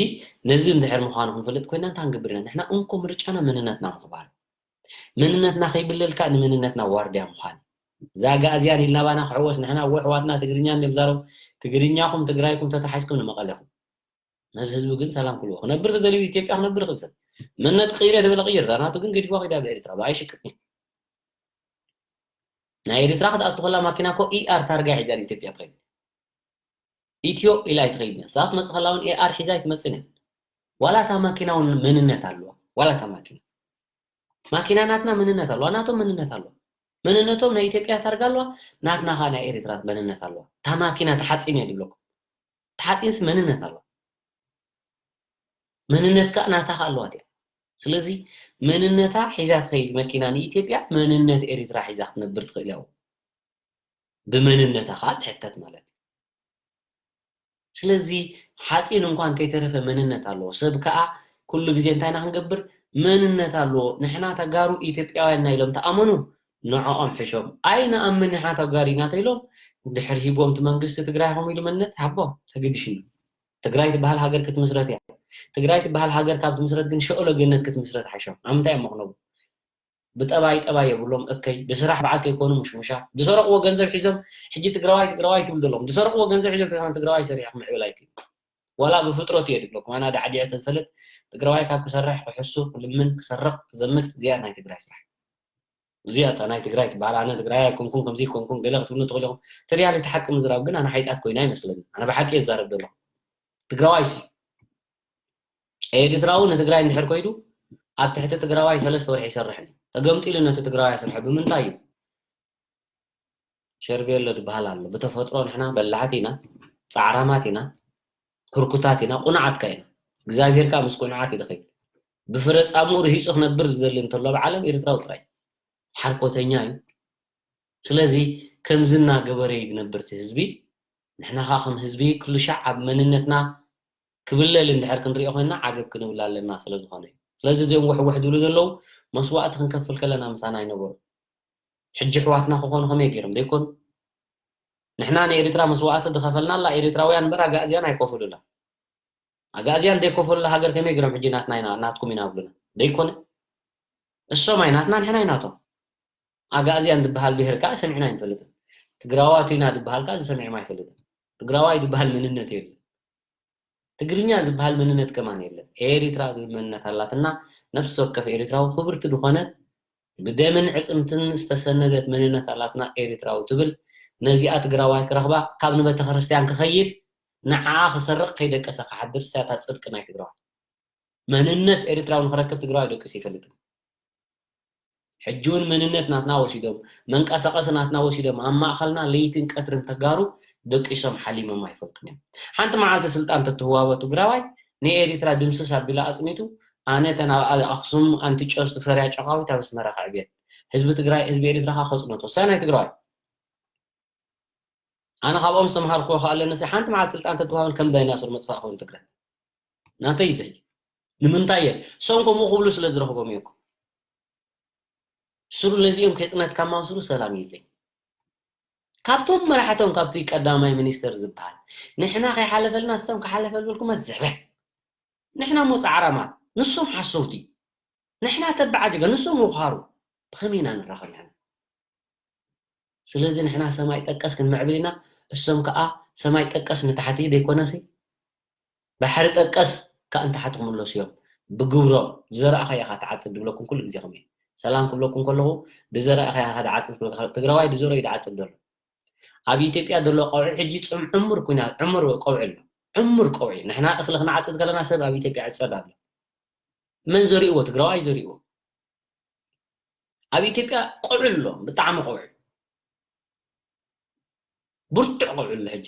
ነዚ እንድሕር ምዃኑ ክንፈልጥ ኮይና እንታይ ክንገብር ኢና ንሕና እንኮ ምርጫና መንነትና ምኽባር መንነትና ከይብለልካ ንመንነትና ዋርድያ ምዃን እዛ ኣጋእዝያን ኢልና ባና ክሕወስ ንሕና እዎ ኣሕዋትና ትግርኛ እንድዮም ዛረቡ ትግርኛኹም ትግራይኩም ተታሓዝኩም ንመቐለኹም ነዚ ህዝቢ ግን ሰላም ክልዎ ክነብር ዝደልዩ ኢትዮጵያ ክነብር ይኽእል ሰብ መንነት ቅይረ ተበለ ቅይር እዛ ናቱ ግን ገዲፍዋ ከይዳ ብኤርትራ ብኣይ ሽቅጥ ናይ ኤርትራ ክትኣቱ ከላ ማኪና ኮ ኢኣር ታርጋ ሒዛ ኢትዮጵያ ትኸይድ ኢትዮ ኢላ ኣይትኸይድን እያ። ሰባት መጽእ ከላ እውን ኤኣር ሒዛ ኣይትመጽእን እያ። ዋላ እታ ማኪና እውን መንነት ኣለዋ። ዋላ እታ ማኪና ማኪና ናትና መንነት ኣለዋ። ናቶም መንነት ኣለዋ። መንነቶም ናይ ኢትዮጵያ ታርጋ ኣለዋ። ናትና ከዓ ናይ ኤርትራ መንነት ኣለዋ። እታ ማኪና ተሓፂን እየ ዝብለኩም። ተሓፂንስ መንነት ኣለዋ። መንነት ከዓ ናታ ከዓ ኣለዋ እቲያ። ስለዚ መንነታ ሒዛ ትኸይድ መኪና ንኢትዮጵያ መንነት ኤርትራ ሒዛ ክትነብር ትኽእል እያ። ብመንነታ ከዓ ትሕተት ማለት እዩ። ስለዚ ሓፂን እንኳን ከይተረፈ መንነት ኣለዎ። ሰብ ከዓ ኩሉ ግዜ እንታይ ኢና ክንገብር መንነት ኣለዎ። ንሕና ተጋሩ ኢትዮጵያውያን ኢና ኢሎም ተኣመኑ ንዕኦም ሕሾም። ኣይ ንኣምን ንሕና ተጋሩ ኢና ተኢሎም ድሕር ሂቦም እቲ መንግስቲ ትግራይ ከምኡ ኢሉ መንነት ሃቦ ተገዲሽና። ትግራይ ትበሃል ሃገር ክትምስረት እያ። ትግራይ ትበሃል ሃገር ካብ ትምስረት ግን ሸእሎ ገነት ክትምስረት ሓሾም። ኣብ ምንታይ እዮም መኽነቡ? ብጠባይ ጠባይ የብሎም፣ እከይ ብስራሕ በዓል ከይኮኑ ምሽሙሻት፣ ዝሰረቕዎ ገንዘብ ሒዞም፣ ሕጂ ትግራዋይ ትግራዋይ ትብል ዘለኹም፣ ዝሰረቕዎ ገንዘብ ሒዞም ትግራዋይ ሰሪሖም ምዕብል ኣይክእሉ። ዋላ ብፍጥረት እየ ድብለኩም፣ ኣና ዳዕዲዐ ዝተፈለጥ ትግራዋይ ካብ ክሰርሕ ክሕሱ ክልምን ክሰርቕ ክዘምት እዚኣ ናይ ትግራይ ስራሕ። እዚኣ እታ ናይ ትግራይ ትበሃል። ኣነ ትግራይ ኣይኮንኩን ከምዚ ኣይኮንኩን ገለ ክትብሉ ትኽእሉ ኢኹም። እቲ ሪያሊቲ ሓቂ ምዝራብ ግን ኣነ ሓይጣት ኮይና ኣይመስለኒ። ኣነ ብሓቂ እየ ዝዛረብ ዘለኹ። ትግራዋይ ሲ ኤርትራዊ ንትግራይ እንድሕር ኮይዱ ኣብ ትሕቲ ትግራዋይ ሰለስተ ወርሒ ይሰርሕን እዩ። ተገምጢሉ ነቲ ትግራዋይ ኣስርሐ ብምንታይ እዩ? ሸርቤሎ ዝበሃል ኣሎ። ብተፈጥሮ ንሕና በላሕቲ ኢና፣ ጻዕራማት ኢና፣ ህርኩታት ኢና፣ ቁኑዓት ከ ኢና። እግዚኣብሄር ከኣ ምስ ቁኑዓት እዩ ዝኸይድ። ብፍረ ጻምኡ ርሂጹ ክነብር ዝደሊ እንተሎ ኣብ ዓለም ኤርትራዊ ጥራይ ሓርኮተኛ እዩ። ስለዚ ከምዚ እናገበረ እዩ ዝነብር እቲ ህዝቢ። ንሕና ከኣ ከም ህዝቢ ኩሉ ሻዕ ኣብ መንነትና ክብለል እንድሕር ክንሪኦ ኮይንና ዓገብ ክንብል ኣለና ስለ ዝኾነ እዩ። ስለዚ እዚኦም ውሕውሕ ዝብሉ ዘለዉ መስዋእቲ ክንከፍል ከለና ምሳና ኣይነበሩ። ሕጂ ኣሕዋትና ክኾኑ ከመይ ገይሮም ዘይኮኑ? ንሕና ንኤርትራ መስዋእቲ ዝኸፈልናላ ኤርትራውያን እምበር ኣጋእዝያን ኣይከፍሉላ። ኣጋእዝያን ዘይከፈሉላ ሃገር ከመይ ገይሮም ሕጂ ናትና ኢና ናትኩም ኢና ብሉና? ዘይኮነ። እሶም ኣይ ናትና ንሕና ኣይ ናቶም። ኣጋእዝያን ዝበሃል ብሄር ከኣ ሰሚዕና ኣይንፈልጥን። ትግራዋት ኢና ዝበሃል ከኣ ዝሰሚዕም ኣይፈልጥን። ትግራዋይ ዝበሃል መንነት የለን። ትግርኛ ዝበሃል መንነት ከማን የለን። ኤሪትራ ዝብል መንነት ኣላትና። ነፍሲ ወከፍ ኤሪትራዊ ክብርቲ ዝኾነ ብደምን ዕጽምትን ዝተሰነደት መንነት ኣላትና ኤሪትራዊ ትብል። ነዚኣ ትግራዋይ ክረኽባ ካብ ንቤተክርስትያን ክኸይድ ንዓኣ ክሰርቕ ከይደቀሰ ክሓድር እሳታ ጽድቂ ናይ ትግራዋይ። መንነት ኤሪትራዊ ንክረክብ ትግራዋይ ደቂሱ ይፈልጥን። ሕጂ እውን መንነት ናትና ወሲዶም መንቀሳቐሲ ናትና ወሲዶም ኣብ ማእኸልና ለይትን ቀትርን ተጋሩ ደቂሶም ሓሊሞም ኣይፈልጡን እዮም። ሓንቲ መዓልቲ ስልጣን ተትህዋቦ ትግራዋይ ንኤሪትራ ድምስስ ኣቢላ ኣፅኒቱ ኣነ ተን ኣብ ኣክሱም ኣንትጨርስ ትፈርያ ጨቃዊት ኣብ ኣስመራ ከዕብየን ህዝቢ ትግራይ ህዝቢ ኤሪትራ ከዓ ከፅነቶ ሳይ ናይ ትግራዋይ ኣነ ካብኦም ዝተምሃርክዎ ከኣ ኣለኒ ሲ ሓንቲ መዓልቲ ስልጣን ተትወሃበን ከም ዳይናሶር መጥፋእ ክኸውን ትግራይ ናተይ ዘይ ንምንታይ እየ ሶም ከምኡ ክብሉ ስለ ዝረኽቦም እየ እኮ ስሩ ነዚኦም ከይፅነትካ ማም ስሩ ሰላም ይለይ ካብቶም መራሕቶም ካብቲ ቀዳማይ ሚኒስተር ዝበሃል ንሕና ከይሓለፈልና ሰም ክሓለፈልበልኩም ዘበት ንሕና ሞ ፃዕራማት ንሶም ሓሰውቲ ንሕና ተበዓጀገ ንሶም ውኻሩ ብኸመይ ኢና ንራኸብ ንሕና ስለዚ ንሕና ሰማይ ጠቀስ ክንምዕብል ኢና እሶም ከዓ ሰማይ ጠቀስ ንታሕቲ ዘይኮነሲ ባሕሪ ጠቀስ ከዓ ንታሕቲ ክምለሱ እዮም ብግብሮም ዝዘራእኻዮ ኢኻ ትዓፅድ ዝብለኩም ኩሉ ግዜ ከምኡ ሰላም ክብለኩም ከለኹ ዝዘራእኻዮ ኢኻ ትዓፅድ ትግራዋይ ዝዘርኦ እዩ ዝዓፅድ ዘሎ ኣብ ኢትዮጵያ ዘሎ ቀውዒ ሕጂ ፅም ዕሙር ኩናት ዕሙር ቀውዒ ኣሎ ዕሙር ቀውዒ ንሕና እኽሊ ክንዓፅድ ከለና ሰብ ኣብ ኢትዮጵያ ዕፀድ ኣሎ መን ዘሪእዎ ትግራዋይ ዘሪእዎ ኣብ ኢትዮጵያ ቀውዒ ኣሎ ብጣዕሚ ቀውዒ ብርቱዕ ቀውዒ ኣሎ ሕጂ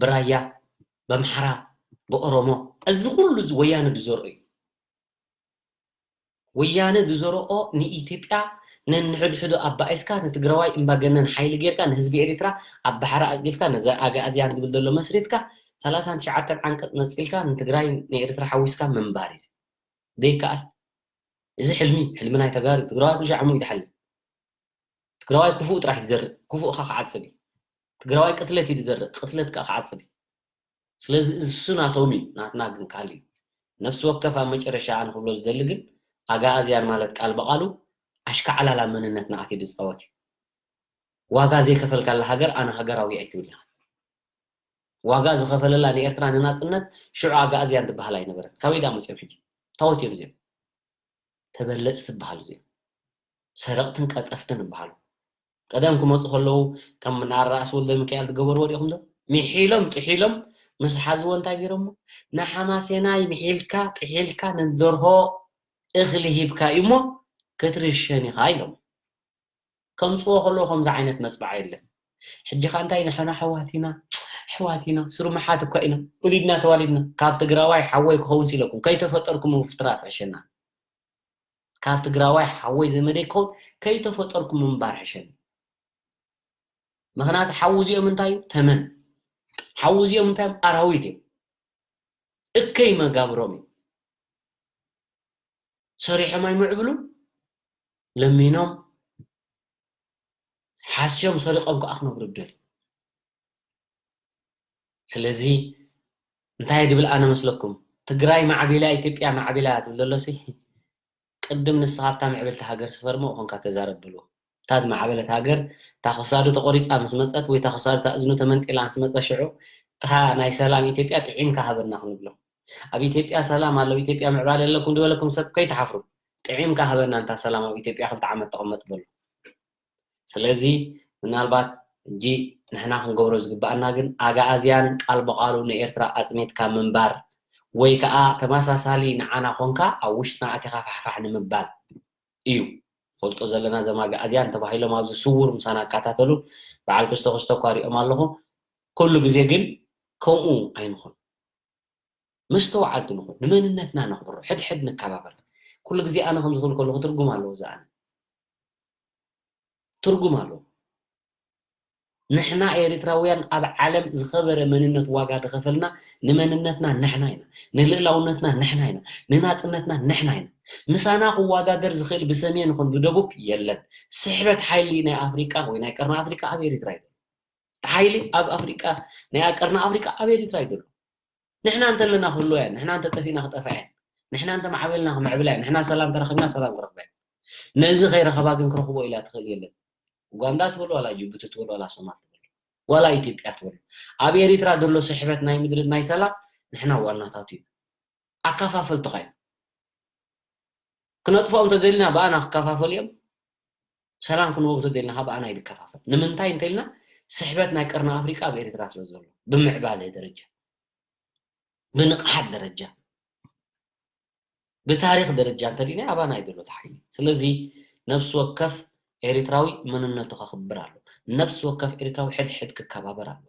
ብራያ በምሓራ ብኦሮሞ እዚ ኩሉ እዚ ወያነ ዝዘርኦ እዩ ወያነ ዝዘርኦ ንኢትዮጵያ ነንሕድሕዱ ኣባኢስካ ንትግራዋይ እምባገነን ሓይሊ ጌርካ ንህዝቢ ኤሪትራ ኣብ ባሕሪ ኣፅዲፍካ ነዚ ኣግኣዝያን ዝብል ዘሎ መስሪትካ ሰላሳን ትሽዓተን ዓንቀፅ ነፂልካ ንትግራይ ንኤሪትራ ሓዊስካ ምንባር እዩ ዘይከኣል እዚ ሕልሚ ሕልሚ ናይ ተጋሩ ትግራዋይ ኩሻ ሕሙ ይድሓል ትግራዋይ ክፉእ ጥራሕ ዝዘርእ ክፉእ ካ ክዓፅድ እዩ ትግራዋይ ቅትለት እዩ ዝዘርእ ቅትለት ካ ክዓፅድ እዩ ስለዚ እሱ ናቶም እዩ ናትና ግን ካል እዩ ነፍሲ ወከፍ ኣብ መጨረሻ ኣነ ክብሎ ዝደሊ ግን ኣጋኣዝያን ማለት ቃል ብቃሉ ኣሽካዕላላ መንነትና ኣትዩ ዝፃወት እዩ ዋጋ ዘይከፈልካላ ሃገር ኣነ ሃገራዊ ኣይትብል ኢኻ ዋጋ ዝኸፈለላ ንኤርትራ ንናፅነት ሽዑ ኣጋኣዝያን ትበሃል ኣይነበረን ካበይ ዳ መፅኦም ሕጂ ታወት እዮም እዚኦም ተበለፅቲ ዝበሃሉ እዚኦም ሰረቕትን ቀጠፍትን ይበሃሉ ቀደም ክመፁ ከለዉ ከም ንኣራእሲ ወልደ ሚካኤል ዝገበርዎ ዲኹም ዶ ሚሒሎም ጥሒሎም ምስ ሓዝዎ እንታይ ገይሮሞ ንሓማሴናይ ሚሒልካ ጥሒልካ ንደርሆ እኽሊ ሂብካ እዩ እሞ ክትርሸን ኢኻ ኢሎም ከምፅዎ ከለዉ ከምዚ ዓይነት መፅባዕ የለን ሕጂ ኸ እንታይ ንሕና ኣሕዋት ኢና ኣሕዋት ኢና ስሩምሓት እኳ ኢና ወሊድና ተዋሊድና ካብ ትግራዋይ ሓወይ ክኸውን ሲለኩም ከይተፈጠርኩም ምፍጥራፍ ዕሸና ካብ ትግራዋይ ሓወይ ዘመደይ ክኸውን ከይተፈጠርኩም ምንባር ሕሸኒ ምኽንያቱ ሓዉ እዚኦም እንታይ እዩ ተመን ሓዉ እዚኦም እንታይ እዮም ኣራዊት እዮም እከይ መጋብሮም እዩ ሰሪሖም ኣይምዕብሉ ለሚኖም ሓስዮም ሰሪቆም ከዓ ክነብሩ ደልዩ ስለዚ እንታይ ድብል ኣነ መስለኩም ትግራይ ማዕቢላ ኢትዮጵያ ማዕቢላ ትብል ዘሎ ሲ ቅድም ንስኻ ኣብታ ምዕብልቲ ሃገር ስፈር እሞ ኾንካ ተዛረብ በልዎ። እታ ዝማዕበለት ሃገር እታ ክሳዱ ተቖሪጻ ምስ መጸት ወይ እታ ክሳዱ እታ እዝኑ ተመንጢላ ምስ መጸ ሽዑ እታ ናይ ሰላም ኢትዮጵያ ጥዒምካ ሃበና ክንብሎ። ኣብ ኢትዮጵያ ሰላም ኣሎ፣ ኣብ ኢትዮጵያ ምዕባለ ኣለኩም ዝበለኩም ሰብ ከይትሓፍሩ። ጥዒምካ ሃበና እንታ ሰላም ኣብ ኢትዮጵያ ክልተ ዓመት ተቐመጥ በሉ። ስለዚ ምናልባት እጂ ንሕና ክንገብሮ ዝግባኣና ግን ኣግኣዝያን ቃል ብቓሉ ንኤርትራ ኣጽኒትካ ምንባር ወይ ከኣ ተመሳሳሊ ንዓና ኾንካ ኣብ ውሽጥና ኣቲኻ ፋሕፋሕ ንምባል እዩ። ፈልጦ ዘለና ዘማጋ ኣዝያን ተባሂሎም ኣብዚ ስውር ምሳና ኣካታተሉ በዓል ክስተ ክስተ እኳ ሪኦም ኣለኹ። ኩሉ ግዜ ግን ከምኡ ኣይንኹን። መስተውዓልቲ ንኹን፣ ንመንነትና ነኽብሮ፣ ሕድሕድ ንከባበር። ኩሉ ግዜ ኣነ ከም ዝኽብል ከለኹ ትርጉም ኣለዎ እዚ ኣነ። ትርጉም ኣለዎ። ንሕና ኤሪትራውያን ኣብ ዓለም ዝኸበረ መንነት ዋጋ ዝኸፈልና ንመንነትና ንሕና ኢና፣ ንልእላውነትና ንሕና ኢና፣ ንናጽነትና ንሕና ኢና። ምሳና ክዋዳደር ዝኽእል ብሰሜን ይኹን ብደቡብ የለን። ስሕበት ሓይሊ ናይ ኣፍሪቃ ወይ ናይ ቀርኒ ኣፍሪቃ ኣብ ኤሪትራ እዩ። እቲ ሓይሊ ኣብ ኣፍሪቃ ናይ ቀርኒ ኣፍሪቃ ኣብ ኤሪትራ እዩ ዘሎ። ንሕና እንተለና ክህልዋ እየን፣ ንሕና እንተጠፊእና ክጠፍኣ እየን፣ ንሕና እንተማዕበልና ክምዕብላ እየን፣ ንሕና ሰላም ተረኺብና ሰላም ክረኽባ እየን። ነዚ ከይረኸባ ግን ክረኽቦ ኢላ ትኽእል የለን። ኡጋንዳ ትበሉ ዋላ ጅቡቲ ትበሉ ዋላ ሶማል ትበሉ ዋላ ኢትዮጵያ ትበሉ ኣብ ኤሪትራ ዘሎ ስሕበት ናይ ምድሪ ናይ ሰላም ንሕና ዋናታቱ እዩ። ኣካፋፈልቲ ኻይኑ ክነጥፍኦም ተደሊና ብኣና ክከፋፈሉ እዮም። ሰላም ክንቦም ተደሊና ካብ ኣና ይከፋፈል ንምንታይ እንተልና ስሕበት ናይ ቀርኒ ኣፍሪቃ ኣብ ኤርትራ ስለ ዘሎ ብምዕባለ ደረጃ ብንቕሓት ደረጃ ብታሪኽ ደረጃ እንተሪእና ኣባና እዩ ዘሎ ተሓይሉ ስለዚ ነፍሲ ወከፍ ኤርትራዊ መንነቱ ከኽብር ኣሎ ነፍሲ ወከፍ ኤርትራዊ ሕድሕድ ክከባበር ኣሎ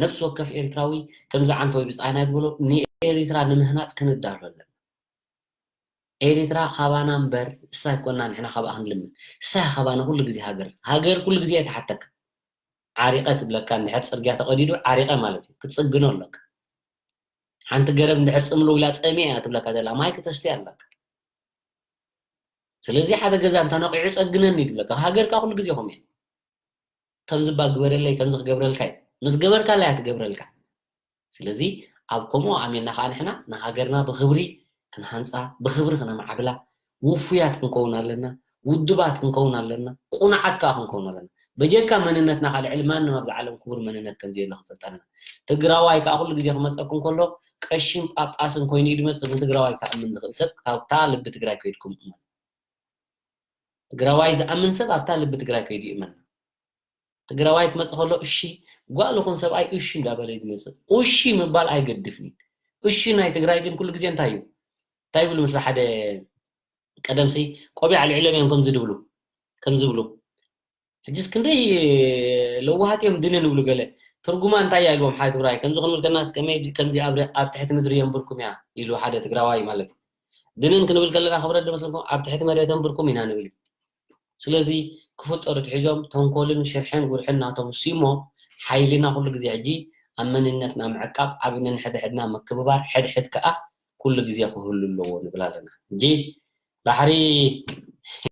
ነፍሲ ወከፍ ኤርትራዊ ከምዚ ዓንተወይ ብፃይና ዝበሎ ንኤርትራ ንምህናፅ ክንዳሎ ኣለና ኤሪትራ ካባና እምበር እሳ ኣይኮና ንሕና ካባኣ ክንልምን እሳ ካባና ኩሉ ግዜ ሃገር ሃገር ኩሉ ግዜ እያ ትሓተካ ዓሪቀ ትብለካ እንድሕር ፅርግያ ተቀዲዱ ዓሪቀ ማለት እዩ ክትፅግኖ ኣለካ ሓንቲ ገረብ እንድሕር ፅምሉ ኢላ ፀሚያ እያ ትብለካ ዘላ ማይ ክተስትያ ኣለካ ስለዚ ሓደ ገዛ እንተነቂዑ ፀግነኒ ትብለካ ሃገርካ ኩሉ ግዜ ከምኡ እያ ከምዚ እባ ግበረለይ ከምዚ ክገብረልካ እዩ ምስ ገበርካላ እያ ትገብረልካ ስለዚ ኣብ ከምኡ ኣሚንና ከዓ ንሕና ንሃገርና ብክብሪ ክንሃንፃ ብክብሪ ክነማዕብላ ውፉያት ክንከውን ኣለና ውድባት ክንከውን ኣለና ቁኑዓት ከዓ ክንከውን ኣለና በጀካ መንነትና ከዓ ልዕሊ ማንም ኣብዚ ዓለም ክቡር መንነት ከምዘየሎ ክንፈልጥ ኣለና ትግራዋይ ከዓ ኩሉ ግዜ ክመፀኩም ከሎ ቀሽን ጳጳስን ኮይኑ እዩ ዝመፅእ ንትግራዋይ ክኣምን ዝኽእል ሰብ ካብታ ልቢ ትግራይ ከይድኩም እመኑ ትግራዋይ ዝኣምን ሰብ ኣብታ ልቢ ትግራይ ከይዱ ይእመና ትግራዋይ ክመፅእ ከሎ እሺ ጓል ይኹን ሰብኣይ እሺ እንዳበለ እዩ ዝመፅእ እሺ ምባል ኣይገድፍን እዩ እሺ ናይ ትግራይ ግን ኩሉ ግዜ እንታይ እዩ እንታይ ይብሉ ምስ ሓደ ቀደምሲ ቆቢዕ ኣልዒሎም እዮም ከምዚ ድብሉ ከምዚ ብሉ ሕጅስ ክንደይ ለዋሃት እዮም ድንን ይብሉ ገለ ትርጉማ እንታይ እያ ኢልዎም ሓደ ትግራይ ከምዚ ክንብል ከና እስከመይ ከምዚ ኣብ ትሕቲ ምድሪ የንብርኩም እያ ኢሉ ሓደ ትግራዋይ ማለት ድንን ክንብል ከለና ክብረት ደመስልኩም ኣብ ትሕቲ መሬት የንብርኩም ኢና ንብል ስለዚ ክፍጠሩ ትሒዞም ተንኮልን ሽርሕን ጉርሕን ናቶም ሲሞ ሓይልና ኩሉ ግዜ ሕጂ ኣብ መንነትና ምዕቃብ ኣብ ነንሕድሕድና ምክብባር ሕድሕድ ከዓ ኩሉ ግዜ ክህሉ ኣለዎ ንብል ኣለና እንጂ ባሕሪ